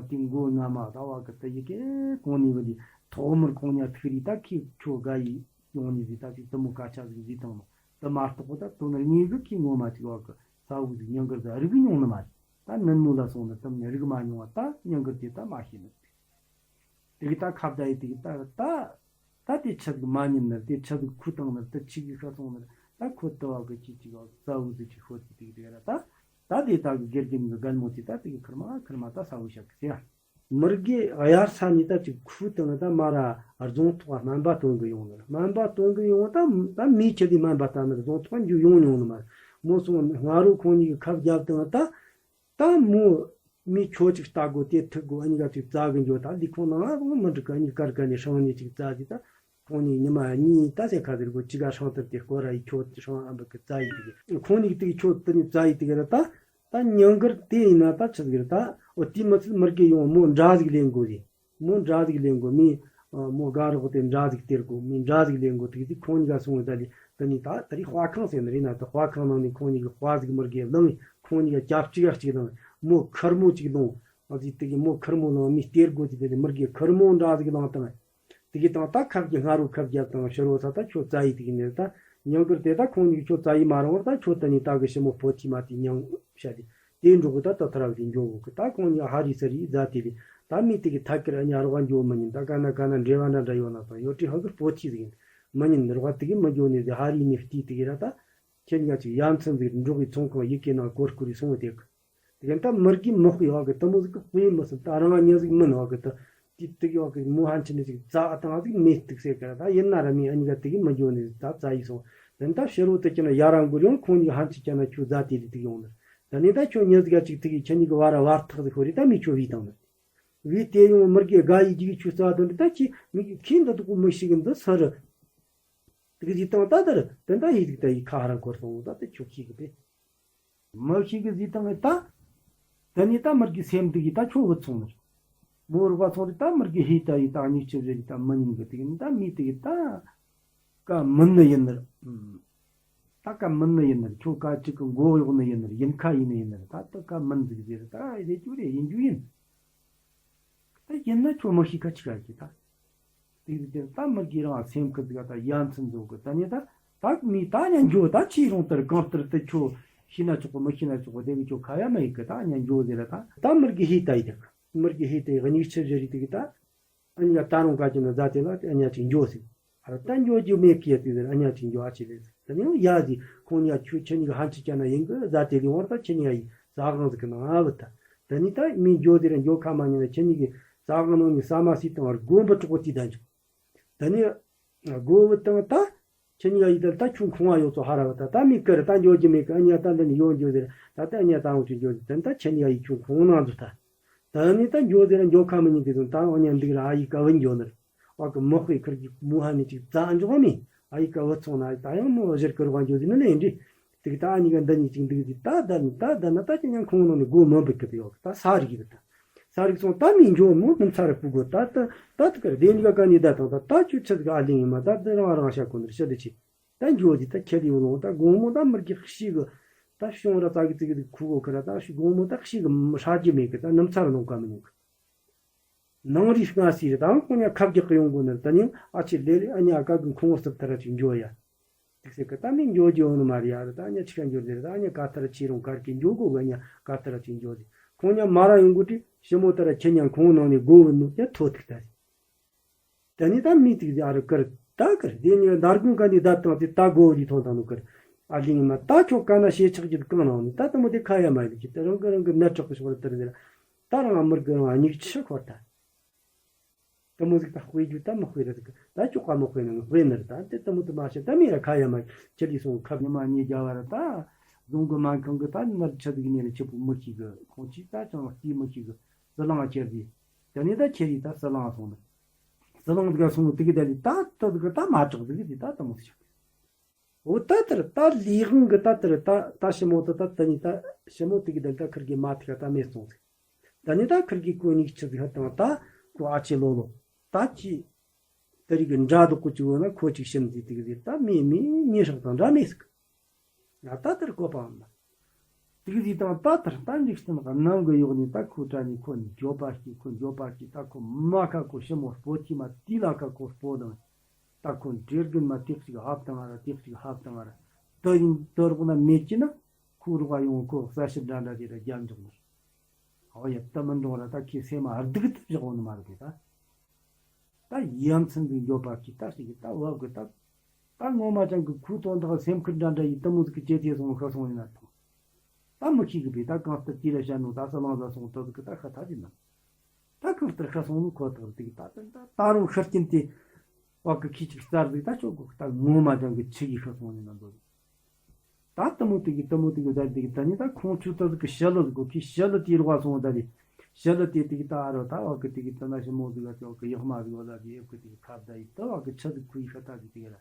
དེ་མགོ་རྔ་མ་ད་བ་གི་ད་ཡི་གེ་གོང་ནས་བུ་དེ་ཐོག་མར་གོང་ཉ་ཐིག་རི་ད་ཁྱི་ཁྱོ་དགའ་ཡི་ཡོང་ནས་ཟི་ད་ཅིག་དུ་མོ་སྐད་ཆ་ཟིག་ཟི་དང་ནོ། དུ་མ་གཏོགས་པ་ད་དོ་ནར་ངེས་གི་ཁྱི་ངོ་མ་ཅིག་བ་གི་ས་བུ་ཟིག་ཉང་གར་ཟ་རིག་མྱོང་ནི་མ་རེད། ད་ནན་མོ་ལ་སོང་ནི་དུ་མོ་རིག་མ་མྱོང་བ་ད་ཉང་གར་དེ་ད་མ་ཤེས་ནི། དེ་གི་ད་ཁ་བརྡ་ཡི་དེ་གི་ད་ད་ད་དེ་ཆི་ཟིག་མ་ཉན་ནི་དེ་ཆི་ཟིག་ཁུ་བཏང་ནི་དེ་ཆི་གི་ཤ་སོང་ནི་ད་ཁོ་ཏི་བ་གི་ཅི་ཅི་ག་ས་བུ་ཟི་ཅི་ཤོད་ཅི་དེ་གི་དེ་གི་ད་ད་དེ་ད་གི་དགེ་རྒན་གི་རྒན་མོ་དེ་ད་དེ་གི་ཁུར་མ་ཁུར་མ་ད་ས་བུ་ཤ་གི་ཟེ་ཡ། མི་དགེ་དབྱར་ས་ནི་ད་ཅིག་ཁུ་བཏང་ད་མ་ར་རྫོང་ཐོག་སྨན་པ་སྟོན་གི་ཡོང་ནི་སྨན་པ་སྟོན་གི་ཡོང་ད་ད་མི་ཆི་དེ་སྨན་པ་ལྟ་ནི་རྫོང་ཐོག་འཇུ་ཡོང་མྱོང་ནི་མ་མོ་སོང་སྔ་རོ་ཁོང་གཉིས་གི་ཁབ་རྒྱབ་བཏང་ད། ད་མོ། མི་ཁྱོད་ཅིག་ལྟ་དགོ་དེ་ཐུག་དགོ་ཨ་ཉི་ག་ཅིག་བཙལ་གི་འགྱོ་ད་ལི་ཁོང་ནང་ང་མི་འགྲིག་གི་ཨ་ཉི་གར་ག་ནས་ཧྲང་ནས་ཅིག་བཙལ་གི་ད། ཁོང་ནི་ཉི་མ་གཉིས་ད་ཟེར་ཁ་ཟེར་དགོ་ཅི་ག་ཧྲང་ཐུར་དེ་སྐོར་ར་ཡི་ཁྱོད་ཧྲང་ཨ་འབུ་གི་བཙལ་ཡི་དེ་གི་ཁོང་ནི་དེ་གི་ཁྱོད་དེ་ནི་བཙལ་ཡི་དེ་གི་ར་ད། ད་ཉང་གར་དེ་ཡིན་ན་ད་ཆི་ཟིག་ར་ད་འོ་དེ་མི་ཚད་མི་དགེ་ཡོང་མོ་འདྲ་ཟིག་ལེན་དགོ་ཟེར། མོ་འདྲ་ཟིག་ལེན་དགོ་མི། མོ་དགའ་རོགས་དེ་འདྲ་ཟིག་སྟེར་དགོ་མི་འདྲ་ཟིག་ལེན་དགོ་དེ་དེ་ཁོང་གཉིས་ཀ་སོང་བའི་ད་ལི་ད་ནི་ད་ད་རི་དཔའ་ཁང་ཟེར་ནི་རེད་ན་ད་དཔའ་ཁང་ནང་ནས་ཁོང་གཉིས་ཀྱི་དཔའ་ཟིག་མི་དགེ་བླངས་ཁོང་གཉིས་ཀ་རྒྱབ་གཅིག་ག་གཅིག་བླངས་མོ་ཁུར་མོ་གཅིག་བླངས་ཨ་ཟིག་དེ་གི་མོ་ཁུར་མོ་བླངས་མི་སྟེར་དགོ་དེ་དེ་ལི་མི་དགེ་ཁུར་མོ་འདྲ་ཟིག་བླངས་བཏང་དེ་གི་དང་ད་ཁབ་ཀྱི་སྔ་རུ་ཁབ་རྒྱབ་དང་ཕྱི་རུ་ས་ད་ཁྱོད་བཙལ་ཡི་དེ་གི་ནི་ད་ཉང་གར་དེ་ད་ཁོང་གཉིས་ཁྱོད་བཙལ་ཡི་མ་རུང་བར་ད་ཁྱོད་ད་ནི་ད་གི་ཞི་མོ་བོ་ཐི་མ་དེ་ཉང་བཤད་དེ། དེ་འགྲོ་གི་ད་ད་ཐ་ར་བ་དེ་འགྱོ་གི་ད་ཁོང་གཉིས་ཧ་རི་ས་རི་རྫ་དེ་ལི་ད་མི་དེ་གི་ཐད་ཀར་ཨ་ཉ་རོགས་འགྱོ་མི་ཉན་ད་ག་ན་ག་ན་འབྲེལ་བ་འདྲ་འདྲ་ཡོད་ན་ད་ཡོད་དྲི་ཧ་གི་སྤོ་ཐི་ཟིག་ཡིན་མི་ཉན་རོགས་དེ་གི་མི་འགྱོ་ནི་ཟི་ཧ་རི་ནི་ཧི་ཏི་དེ་གི་ར་ད་ཁྱེད་ཉ་ཅིག་ཡ་མཚན་ཟིག་འགྲོ་གི་ཚོང་ཁང་ཡི་གེ་ནང་སྐོར་སྐོར་རི་སོང་བ་དེ་གི་དེ་གི་ད་མི་རྒི་མི་དཔེ་ཧ་གི་ད་མོ་ཟིག་གི་དཔེ་མི་སྲིད་ད་རང་ཉ་ཟིག་མིན་ཧ་གི་ད་དེ་དེ་གི་ཧ་གི་མོ་ཧན་ཆི་ནི་ཟིག་རྫ་ཨ་དང་ཟིག་མེ་སྟུག་སེ་གི་ར་ད་ཡིན་ན་ར་མི་ཨ་ཉི་ག་དེ་གི་མི་འགྱོ་ནི་ཟིག་ད་རྫ་ཡི་སོང་དེ་ད་ཕྱི་རོ་དེ་ཁྱེད་ན་ཡ་ར་འགུར་ཡོང་ཁོང་གཉིས་ཧན་ཆི་ཁྱེད་ན་ཁྱོད་རྫ་དེ་ལི་དེ་གི་ཡོང་ནི། ད་ནི་ད་ཁྱོད་ཉི་ཟིག་ག་ཅིག་ཐིག་གི་ཁྱེད་གཉིས་ཀྱི་བར་བར་ཐག་ཟིག་ཤོར་རེ་ད་མི་ཁྱོད་བི་དང་ནི། བི་དེ་ཡོང་མི་དགེ་དགའ་ཡི་ཅིག་ཁྱོད་རྩ་དོན་ད་ཁྱི་མི་ཁྱི་འདི་དུ་གུ་མི་ཤི་གི་འདི་ས་རུ། དེ་གི་ཟི་དང་ད་ད་རུ་དེ་ད་ཡི་ཟིག་ད་ཡི་ཁ་ཧ་ར་འཁོར་སོང་ད་དེ་ཁྱོད་ཤི་གི་དེ། མི་ཤི་གི་ཟི་དང་ད། ད་ནི་ད་མི་དགེ་སེམས་དེ་གི་ད་ཁྱོད་བུད་སོང་ནི། མོ་རུ་བ་སོང་རེ་ད་མི་དགེ་ཧི་ད་ཡི་ད་གཉིས་ཆེ་བཞི་ཡི་ད་མི་ཉིན་གི་དེ་གི་ད་མི་དེ་གི་ད། ཀ་མིན་ནི་ཡིན་ནི། ད་ཀ་མིན་ནི་ཡིན་ནི་ཁྱོད་ཀ་ཅིག་གི་མགོ་གཡོག་ནི་ཡིན་ནི་ཡིན་ཁ་ཡིན་ནི་ཡིན་ནི་ད་ད་ཀ་མིན་ཟིག་ཟེར་ད་རེད་རྒྱུ་རེད་ཡིན་རྒྱུ་ཡིན། ད་ཡིན་ན་ཁྱོད་མི་ཤེས་ཁ་ཅིག་ག་གི་ད། དེ་ཟིག་དེར་ད་མི་དགེ་རང་སེམས་ཁུར་ཟིག་ད་ཡ་མཚན་འཛོག་གི་ད་ནི་ད་ད་མི་ད་ཉན་འགྱོ་ད་ཅི་རུང་ལྟར་གང་ལྟར་ད་ཁྱོད་ཤེས་ན་ཆོག་གི་མི་ཤེས་ན་ཆོག་གི་དེ་གི་ཁྱོད་ཁ་ཡ་མ་ཡིན་གི་ད་ཉན་འགྱོ་ཟེར་ད་ད་མི་དགེ་ཧི་ད་ཡི་ད་མི་དགེ་ཧི་ད་ཡི་གཉིས་ཆེ་བཞི་རི་དེ་གི་ད། ཨ་ཉ་ད་རུང་བཀའ་ཅི་ན་ཟ་དེ་ལ་ཨ་ཉ་ཅིག་འགྱོ་ཟིག་ཨ་ད་འགྱོ་རྒྱུ་མེད་ཀི་ཡ་དེ་ཟེར་ཨ་ཉ་ཅིག་འགྱོ་ཨ་ཅི་ལེ་ཟེར། ད་ནི་ཡ་ཟིག་ཁོང་ཉ་ཁྱོད་ཁྱེད་གཉིས་ཀྱི་ཧན་ཆི་ཅ་ན་ཡིན་གི་ཟ་དེ་ལི་བར་ད་ཁྱེད་གཉིས་ཡ་ཡི་ཟ་གང་ཟིག་གི་ནང་ཨ་བུ་ད། ད་ནི་ད་མི་འགྱོ་དེ་ར་འགྱོ་ཁ་མ་ཉན་ན་ཁྱེད་གཉིས་ཀྱི་ཟ་གང་ནང་ནི་ས་མ་སི་དང་བར་དགོན་པ་གྲོགས་པོ་དེ་ད་འཇུག་ད་ནི་དགོན་པ་དང་ད། ཁྱེད་གཉིས་ཀ་ཡིད་ལ་ད་ཁྱོད་ཁོང་བ་ཡོད་ཚོ་ཧ་ར་བ་ད་ད་མི་ཀར་ད་འགྱོ་རྒྱུ་མེད་ཀི་ཨ་ཉ་ད་འདི་ནི་ཡོང་འགྱོ་ཟེར་ད་ད་ཨ་ཉ་ད་འོང་ཆུ་འགྱོ་ཟེར་ད་ད་ཁྱེད་གཉིས་ཀ་ཡིད་ཁྱོད་ཁོང་ནང་འཛུལ་ད། ད་ནི་ད་འགྱོ་ཟེར་འགྱོ་ཁ་མི་ཉན་གི་ཟེར་ད་ཨ་ཉ་འདུག་ར་ཨ་ཡི་ཀ་བུ་འགྱོ་ནར་ཨ་ཀི་མོ་ཧེ་ཁར་གི་མུ་ཧ་ནི་ཅིག་རྫ་འཇོག་མི་ཨ་ཡི་ཀ་བུ་ཚོང་ན་ད་ཡང་མོ་གཞིར་ཀར་བ་འགྱོ་ཟེར་ནི་ལེན་འདི་དེ་གི་ད་ཨ་ཉི་ཀ་འདི་ནི་ཅིག་འདུག་ཟེར་ད་ད་ནི་ད་ད་ན་ད་ཁྱེད་ཉང་ཁོང་ནང་ནི་སྒོ་མི་འབུད་གི་ཡོད་ད་ས་རི་གི་ད། ས་རིག་སོང་ད་མི་འགྱོ་མོ་ནམ་ཚ་ར་སྤུ་གོ་ད་ད་ད་ད་གར་དེ་ནི་ག་ག་ནི་ད་དང་ད་ད་ཆུ་ཚད་ག་ཨ་ལིང་ཡིན་མ་ད་ད་རང་རང་ཤ་གོ་ནར་ཤ་དེ་ཆི་ད་འགྱོ་དེ་ད་ཁྱེད་ཡོ་ལོང་ད་དགོང་མོ་ད་མི་རྒྱག་ཤི་གི་ད་ཤོང་ར་ཙ་གི་ཙི་གི་དེ་ཁུ་གོ་ཁ་ར་ད་ཤི་དགོང་མོ་ད་ཤི་གི་ཧྲ་རྒྱུ་མེད་གི་ད་ནམ་ཚ་ར་ནོ་ག་མི་ཉུང་གི་ནང་རི་སྔ་སི་རི་ད་ཁོ་ཉ་ཁབ་རྒྱག་གི་ཡོང་གོ་ནར་ད་ནི་ཨ་ཆི་ལེ་ལེ་ཨ་ཉ་ཀ་གི་ཁོང་སུབ་ཐ་ར་ཅིག་འགྱོ་ཡ། ཏིག་སེ་ཀི་ད་མི་འགྱོ་རྒྱུ་ཡོང་ནི་མ་རེད་ཡ་རེད་ད་ཉ་ཆི་ཁ་འགྱོ་རྒྱུ་རེད་ད་ཉ་ཀ་ཐར་ཆི་རུང་གར་གི་འགྱོ་དགོ་གི་ཉ་ཀ་ཐར་ཅིག་འགྱོ་རེད་ཁོང་ཉ་མ་ར་ཡོང་གོ་དྲི་ཞི་མོ་ད་ར་ཁྱེད་ཉ་ཁོང་ནང་ནས་སྒོ་བུ་ནུབ་ཀྱ་ཐོ་ཐིག་ད་རེད། ད་ནི་ད་མི་ཏིག་ཟེ་ཨ་རུ་ཀར་ད་ཀར་དེ་ནི་འདར་གུང་ཀ་ནི་ད་དང་དེ་ད་སྒོ་བུ་དི་ཐོང་ཐང་ནུ་ཀར་ ཨ་ལིང་མ་ད་ཁྱོད་ག་ན་ཞེ་ཆགས་ཀྱི་གང་ན་འོང་ནི་ད་དེ་མོ་དེ་ཁ་ཡ་མ་ཡིན་གྱི་དེ་རང་གི་རང་གི་ནད་དྲག་གི་ཤོག་ལ་དེར་འདིར་ད་རང་མི་དགེ་རང་སྙིགས་ཆུ་ཁོ་ད། དེ་མོ་ཟིག་ད་དཔེ་རྒྱུ་ད་མི་དཔེ་ར་ཟིག་ད་ཅོག་ག་མི་དཔེ་ན་དཔེ་ནི་ར་ད་དེ་དེ་མོ་དེ་མ་བཤད་ད་མི་ར་ཁ་ཡ་མ་ཁྱེར་ལི་སོང་ཁབ་ཉི་མ་གཉིས་རྒྱ་བ་ར་ད་རྫོང་གི་སྨན་ཁང་གི་ད་ནར་ཆ་ཟིག་ནི་ར་ཆེ་པོ་མི་ཤིག་གི་ཁོང་ཅིག་ད་ཅང་སྐྱིད་མི་ཤིག་གི་ཟི་ལང་ཁྱེར་ཟིག་དེ་ནི་ད་ཁྱེར་ཡི་ད་ཟི་ལང་སོང་ནི་ཟི་ལང་ཟིག་སོང་ནི་དེ་གི་ད་ལི་ད་ད་ཟིག་ད་མ་དྲག་ཟིག་ཟིག་ད་དེ་མོ་ཟིག་འོ་ད་དེར་ད་ལས་དབང་གི་ད་དེར་ད་ད་ཞི་མོ་ད་ད་ད་ནི་ད་ཞི་མོ་དེ་གི་ད་ད་ཁིར་གི་མ་ཐིག་ད་མེད་སོང་ཟིག་ད་ནི་ད་ཁིར་གི་ཁོ་གཉིས་ཆི་ཟིག་ཧ་དང་ད་ཁོ་ཨ་ཆེ་ལོ་ལོ་ད་ཅི། ད་རིག་གི་འདྲ་དོག་གི་ཅི་བོ་ན་ཁོ་ཅིག་ཞིམ་ཟིག་དེ་གི་ཟིག་ད་མེད་མེད་ཉེ་ཧྲག་དང་འདྲ་མེད་ཟིག་ང་ད་དེར་བཀོད་པའམ་ན། དེ་གི་ཟིག་དང་ད་དེར་ད་འཇིག་རྟེན་གི་ནང་གི་ཡོག་ནི་ད་ཁོ་དྲ་ནི་ཁོ་འགྱོད་པ་སྐྱེ་ཁོ་འགྱོད་པ་སྐྱེ་ད་ཁོ་མ་ཁ་ཁོ་ཞི་མོ་སྤོ་ཐི་མ་དེ་ལ་ཁ་ཁོ་སྤོ་དང་། ད་ཁོ་འདྲེ་རྒན་མ་དེ་གཅིག་ཧབ་དང་ང་ར་དེ་གཅིག་ཧབ་དང་ང་ར་དུ་ཡིན་དུ་རོགས་ན་མེད་ཀྱི་ན་ཁོ་རོགས་ཡོང་ཁོ་ས་ཞིབ་འདྲ་འདྲ་དེ་ར་རྒྱབ་འཇོག་ནི། ཨོ་ཡ་ད་མི་འགྲོ་ར་ད་ཁྱེད་སེམས་མ་སྡུག་ཏུ་བཞག་འོང་ནི་མ་རེད་དེ་ད། ད་ཡ་མཚན་གྱི་འགྱོད་པ་གི་ད་ཞིག་གི་ད་བབ་གི་ད། ད་ངོ་མ་ཅང་གི་ཁུ་དོན་དག་སེམས་ཁུར་འདྲ་འདྲ་ཡི་ད་མོ་ཟིག་གི་ཅེ་ཐེ་སོང་ཤ་སོང་ཡིན་ན་ཐང་། ད་མི་ཤེས་གི་བས་ད་གང་ལྟར་དེ་ལ་བཤད་ནོ་ད་ས་ལང་ཟ་སོང་ད་ཟིག་གི་ད་ཤ་ཐ་ཅི་ན། ད་གང་ལྟར་ཤ་སོང་ནོ་ཁོ་ཐག་རེད་དེ་གི་ད་ད་ད་རུང་ཤ་རྐྱེན་དེ། བ་གི་ཁི་ཅིག་རྩར་ཟིག་ད་ཆོག་གི་ད་ངོ་མ་ཅང་གི་ཆི་གི་ཤ་སོང་ཡིན་ན་འདོད། ད་དུ་མོ་དེ་གི་དུ་མོ་དེ་གི་ད་དེ་གི་ད་ནི་ད་ཁོང་ཆུ་ད་ཟིག་གི་ཞི་ལུ་གོ་གི་ཞི་ལུ་དེ་རོགས་སོང་ད་དེ། ཞི་ལུ་དེ་དེ་གི་ད་ཨ་རོ་ད་བ་གི་དེ་གི་ད་ན་ཞི་མོ་ཟིག་ག་ཅོག་གི་ཡག་མ་ཟིག་བ་ལ་དེ་ཨེ་གི་དེ་གི་ཁ་བརྡ་ཡི་ད་བ་གི་ཆུ་ཟིག་ཁུ་ཡི་ཤ་ད་ཟིག་དེ་གི་ར།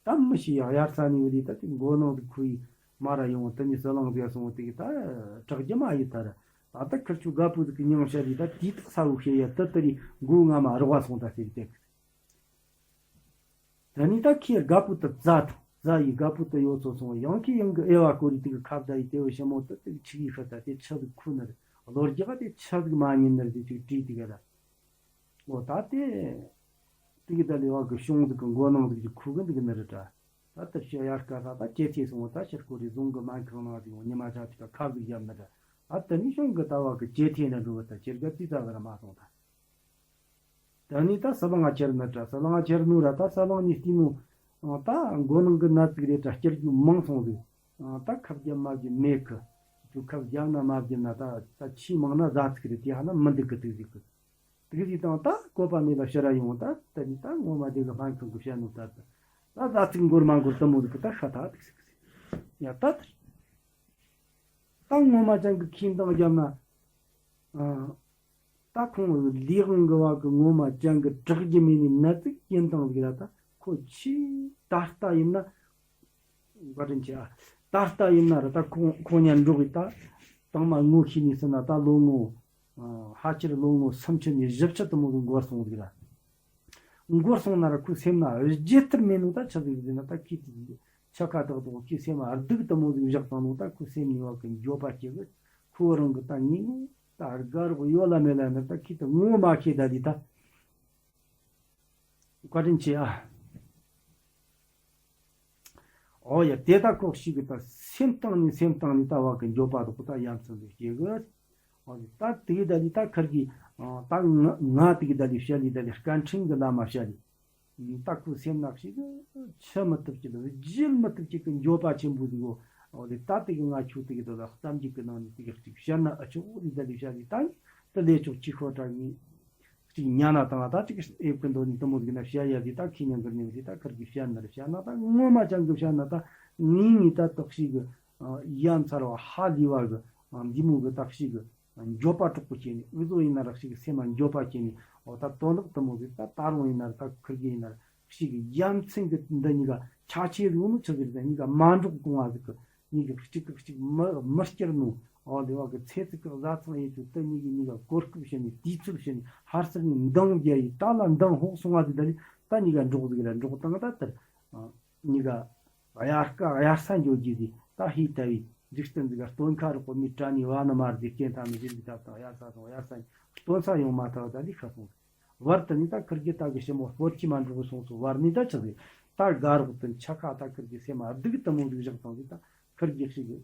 ད་མི་ཤི་ཡག་ཡར་ས་ནི་བ་དེ་ད་དེ་མགོ་ནང་ཟིག་ཁུ་ཡི་མ་ར་ཡོང་ད་ནི་ཟི་ལང་ཟིག་སོང་དེ་གི་ད་དྲག་རྒྱུ་མ་ཡི་ད་ར། ད་ད་ཁིར་ཆུ་དགའ་པོ་ཟིག་གི་མྱང་ཤ་རི་ད་དེ་ད་ས་བུ་ཤེ་ཡ་ད་ད་རི་མགོ་ང་མ་རོགས་སོང་ད་ཟེར་དེ་གི། ད་ནི་ད་ཁྱེད་དགའ་པོ་དུ་བཟའ་དང་བཟའ་ཡི་དགའ་པོ་དུ་ཡོད་ཚོ་སོང་ཡང་ཁྱེད་ཡང་གི་ཨེ་བ་ཀོ་རི་དེ་གི་ཁ་བརྡ་ཡི་དེ་བས་ཞི་མོ་དུ་དེ་གི་ཆི་གི་ཤ་ད་དེ་ཆ་ཟིག་ཁུ་ནར་ལོ་རྒྱག་དེ་ཆ་ཟིག་མ་ཉིན་ནར་དེ་ཅིག་བྲིས་དེ་ག་ད། འོ་ད་དེ་དེ་གི་ད་ལེ་བ་གི་གཤོང་ཟིག་གི་མགོ་ནང་ཟིག་གི་ཁུ་གི་འདི་གི་ནར་ད། ད་ལྟ་ཤི་ཡར་ཀ་ས་ད་ཅེ་ཐེ་སོང་ད་ཤར་ཀོ་རི་རྫོང་གི་སྨན་ཁང་ནང་དེ་ཉི་མ་ཆ་ཅིག་ཁ་ཟིག་བཞག་ནར་ད། ད་ནི་གཤོང་གི་ད་བ་གི་ཅེ་ཐེ་ན་འགྲོ་བ་ད་ཁྱེད་དགའ་ཙི་ཙ་ག་ར་མ་སོང་ད། ད་ནི་ད་ས་ལང་ང་ཁྱེར་ནི་དྲ་ས་ལང་ང་ཁྱེར་ནུ་ར་ད་ས་ལང་ནི་སྟི་ནུ། ད་མགོ་ནང་གི་ནད་ཅིག་རེད་དྲ་སྐྱེར་རྒྱུ་མང་སོང་ཟིག་ད་ཁབ་རྒྱབ་མ་རྒྱབ་མེད་གི། ཁྱོད་ཁབ་རྒྱབ་ན་མ་རྒྱབ་ན་ད་ད་ཆི་མང་ན་ཟ་ཚིག་རེད་དེ་ཧ་ན་མི་འདུག་གི་དུག་ཟིག་གི། དུག་ཟིག་དང་ད་བཀོད་པ་མེད་ལ་ཕྱི་ར་ཡོང་ད་ད་ནི་ད་ངོ་མ་དེ་གི་སྨན་ཁང་གི་བཤད་ནུ་ད་ད་ད་ཟ་ཚིག་འགོར་མ་འགོར་ད་མོ་ཟིག་གི་ད་ཤ་ཐག་དུག་ཟིག་གི་ཟིག་ཡ་ད་ད། ད་ངོ་མ་ཅང་གི་ཁྱིམ་དང་རྒྱབ་ན། ཨ། ད་ཁོང་ལས་དབང་གི་བ་གི་ངོ་མ་ཅང་གི་དྲག་རྒྱུ་མེད་ནི་ན་ཙིག་ཡིན་དང་ཟིག་ར་ད་ཁོ་ཆི་ད་ལྟ་ཡིན་ན། བཀའ་དྲིན་ཆེ་ཨ། ད་ལྟ་ཡིན་ན་ར་ད་ཁོང་ཁོང་ཉན་འགྲོ་གི་ད། དང་མ་ངོ་ཤེས་ནི་སི་ན་ད་ལོ་ངོ་། ཨ། ཧ་ཆེར་ལོ་ངོ་སུམ་ཅུ་ནས་བཞི་བཅུ་དུ་མོ་གི་འགོར་སོང་ཟིག་ར། མགོ་སོང་ན་ར་ཁོའི་སེམས་ན་རྗེད་ཐུབ་མེད་ནོ་ད་ཆི་ཟིག་ཟེར་ན་ད་ཁྱི་དེ་ཆ་ཁ་དག་དོག་ཁྱི་སེམས་སྡུག་དུ་མོ་ཟིག་བཞག་བཏང་ནོ་ད་ཁོའི་སེམས་ནས་བ་གི་འགྱོད་པ་སྐྱེ་གི། ཁོ་རང་གི་ད་ངེས་ངེས་ད་དགའ་རོགས་ཡོད་ལ་མེད་ལ་ནི་ད་ཁྱི་ད་ངོ་མ་ཤེས་ད་དི་ད། བཀའ་དྲིན་ཆེ་ཨ། ཨོ་ཡ་དེ་ད་ཁོག་ཞིག་གི་ད་སེམས་གཏིང་ནས་སེམས་གཏིང་ནས་ད་བ་གི་འགྱོད་པ་དོག་ད་ཡ་མཚན་ཟིག་སྐྱེ་གི། ཨོ་ད་དེ་གི་ད་ལི་ད་ཁར་གི་ད་ང་ང་དེ་གི་ད་ལི་བཤད་ལི་ད་ལི་སྐད་འཕྲིན་གི་ལ་མ་བཤད་ལི། ད་ཁོའི་སེམས་ནག་ཞིག་གི་ཆི་མི་ཐུབ་ཀྱི་ལ་བརྗེད་མི་ཐུབ་ཀྱི་གི་འགྱོད་པ་ཆེན་པོ་ཟིག་གོ། ཨོ་དེ་ད་དེ་གི་ང་ཁྱོད་དེ་གི་ད་ལ་གཏམ་རྒྱུད་གི་ནང་ནས་དེ་གི་གཅིག་བཤད་ན་ཨ་ཆོག་འོ་དེ་ད་ལི་བཤད་ལི་ད་ད་ལས་ཆོག་ཅི་ཤོ་དྲ་ངི། གཅིག་ཉན་ན་དང་ད་གཅིག་ཨེབ་ཀི་འདོད་ནི་དུ་མོ་ཟིག་ན་བཤད་ཡ་ཟིག་ད་ཁི་ཉན་གི་ཉན་ཟིག་ད་ཁར་གི་བཤད་ན་ར་བཤད་ན་ད་ངོ་མ་ཅང་གི་བཤད་ན་ད་ངེས་ངེས་ད་དག་ཞིག་གི་ཡ་མཚར་བ་ཧ་ལི་བ་གི་འདི་མོ་གི་དག་ཞིག་གི་འགྱོད་པ་དྲག་པོ་བྱས་ནས་འུ་ཚོ་ཡིན་ན་རག་ཞིག་གི་སེམས་མ་འགྱོད་པ་བྱས་ནས་འོ་ད་དོན་དག་དུ་མོ་ཟིག་ད་ད་རུང་ཡིན་ན་ར་ད་ཁར་གི་ཡིན་ན་ར་ཞིག་གི་ཡ་མཚན་གི་འདི་གཉིས་ཀ་ཆ་ཆེ་རུ་ནུ་ཆི་ཟིག་ད་གཉིས་ཀ་མ་འགྲོགས་གོང་བ་ཟིག་གི། གཉིས་ཀྱི་གཅིག་གིས་གཅིག་མི་མི་སྐྱུར་ནོ། འོ་ལེ་བ་གི་ཚེ་ཚིག་གི་བཟའ་ཚང་ཡེ་ཚུལ་དུ་གཉིས་ཀྱིས་གཉིས་ཀ་གོ་སྐབས་བྱས་ནས་དུས་ཚོད་བྱས་ནས་ཧར་སར་ནས་འདང་རྒྱག་ཡི་ད་ལ་འདང་ཧོག་སོང་བ་དེ་ད་ནི་ད་གཉིས་ཀ་འགྲོགས་ཟིག་ལ་འགྲོགས་བཏང་ད་དེར། གཉིས་ཀ་དབྱར་ཁ་དབྱར་ས་འགྱོ་རྒྱུ་དེ་ད་ཧི་ད་བི་འཇིག་རྟེན་ཟིག་ག་སྟོན་ཁ་རོགས་པོ་མི་དྲ་ནི་བ་ནི་མར་དེ་སྐྱེན་ཐ་མི་བཞིན་གྱི་ཐབ་དང་དབྱར་ས་སོང་དབྱར་ས་སྟོན་ས་ཡོང་མ་ཐག་ད་ལི་ཁ་སོང་། བར་དུ་ནི་ད་ཁིར་གི་ད་གི་ཞི་མོ་སྤོར་གྱི་མ་འགྲོ་གི་སོང་སོ་བར་ནི་ད་ཆི་ཟིག་ད་དགའ་རོགས་དུ་ཆ་ཁ་ད་ཁིར་གི་སེམས་སྡུག་དུ་མོ་ཟིག་བཞག་བཏང་ཟིག་ད་ཁིར་གི་ཞིག་གི་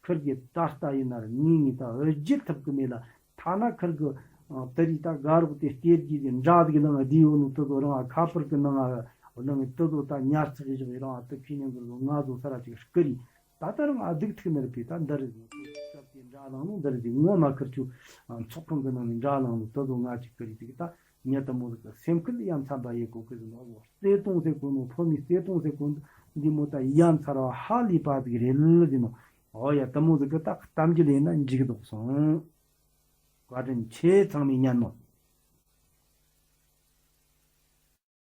ཁིར་གི་ད་ལྟ་ཡིན་ན་ར་ངེས་ངེས་ད་འུ་བརྗེད་ཐུབ་གི་མེད་ལ་ཐ་ན་ཁིར་གི་དེ་རིགས་ད་དགའ་རོགས་དེ་སྟེར་གྱི་ཟིག་འདྲ་ཟིག་ནང་བསྡུས་ཡོད་ནོ་དུ་ཚོ་རང་ཁ་པར་གི་ནང་ འོ་ན་ངས་དེ་ཚོ་ད་ཉར་ཚགས་བྱས་བཞག་ཡིན་རང་ཨ་དེ་ཁས་ཉན་གི་རེད། ང་ཚོ་ས་ར་ཅིག་སྐུ་རེད། ད་ལྟ་རང་ཨ་སྡུག་ཐུག་ནི་རེད་པས། ད་འདི་རེད་ཟེར་ནོ། སྐབས་དེ་འདྲ་ལངས་ནོ་འདི་རེད་ཟེར། ངོ་མ་ཁུར་ཆུ་ཚོགས་ཁང་གི་ནང་ནས་འདྲ་ལངས་ནོ་དེ་ཚོ་ང་ཅིག་སྐུ་རེད་ཟེར་གི། ད་ངས་དེ་མོ་ཟིག་གི་སེམས་ཁུར་ཡ་མཚན་པ་ཡེ་གོ་གི་ཟེར་ནོ། བརྩེ་དུང་ཟེར་གོ་ནོ། ཕོ་མོའི་བརྩེ་དུང་ཟེར་གོ་འདི་མོ་ད་ཡ་མཚར་བ་ཧ་ལས་པ་ཟིག་རེད་ཟེར་ནོ། འོ་ཡ། དེ་མོ་ཟིག་གི་ད་གཏམ་རྒྱུད་ལས་ན་འཇིག་ལྡོག་སོང་། བཀའ་དྲིན་ཆེ། ཚང་མས་ཉན་ནོ།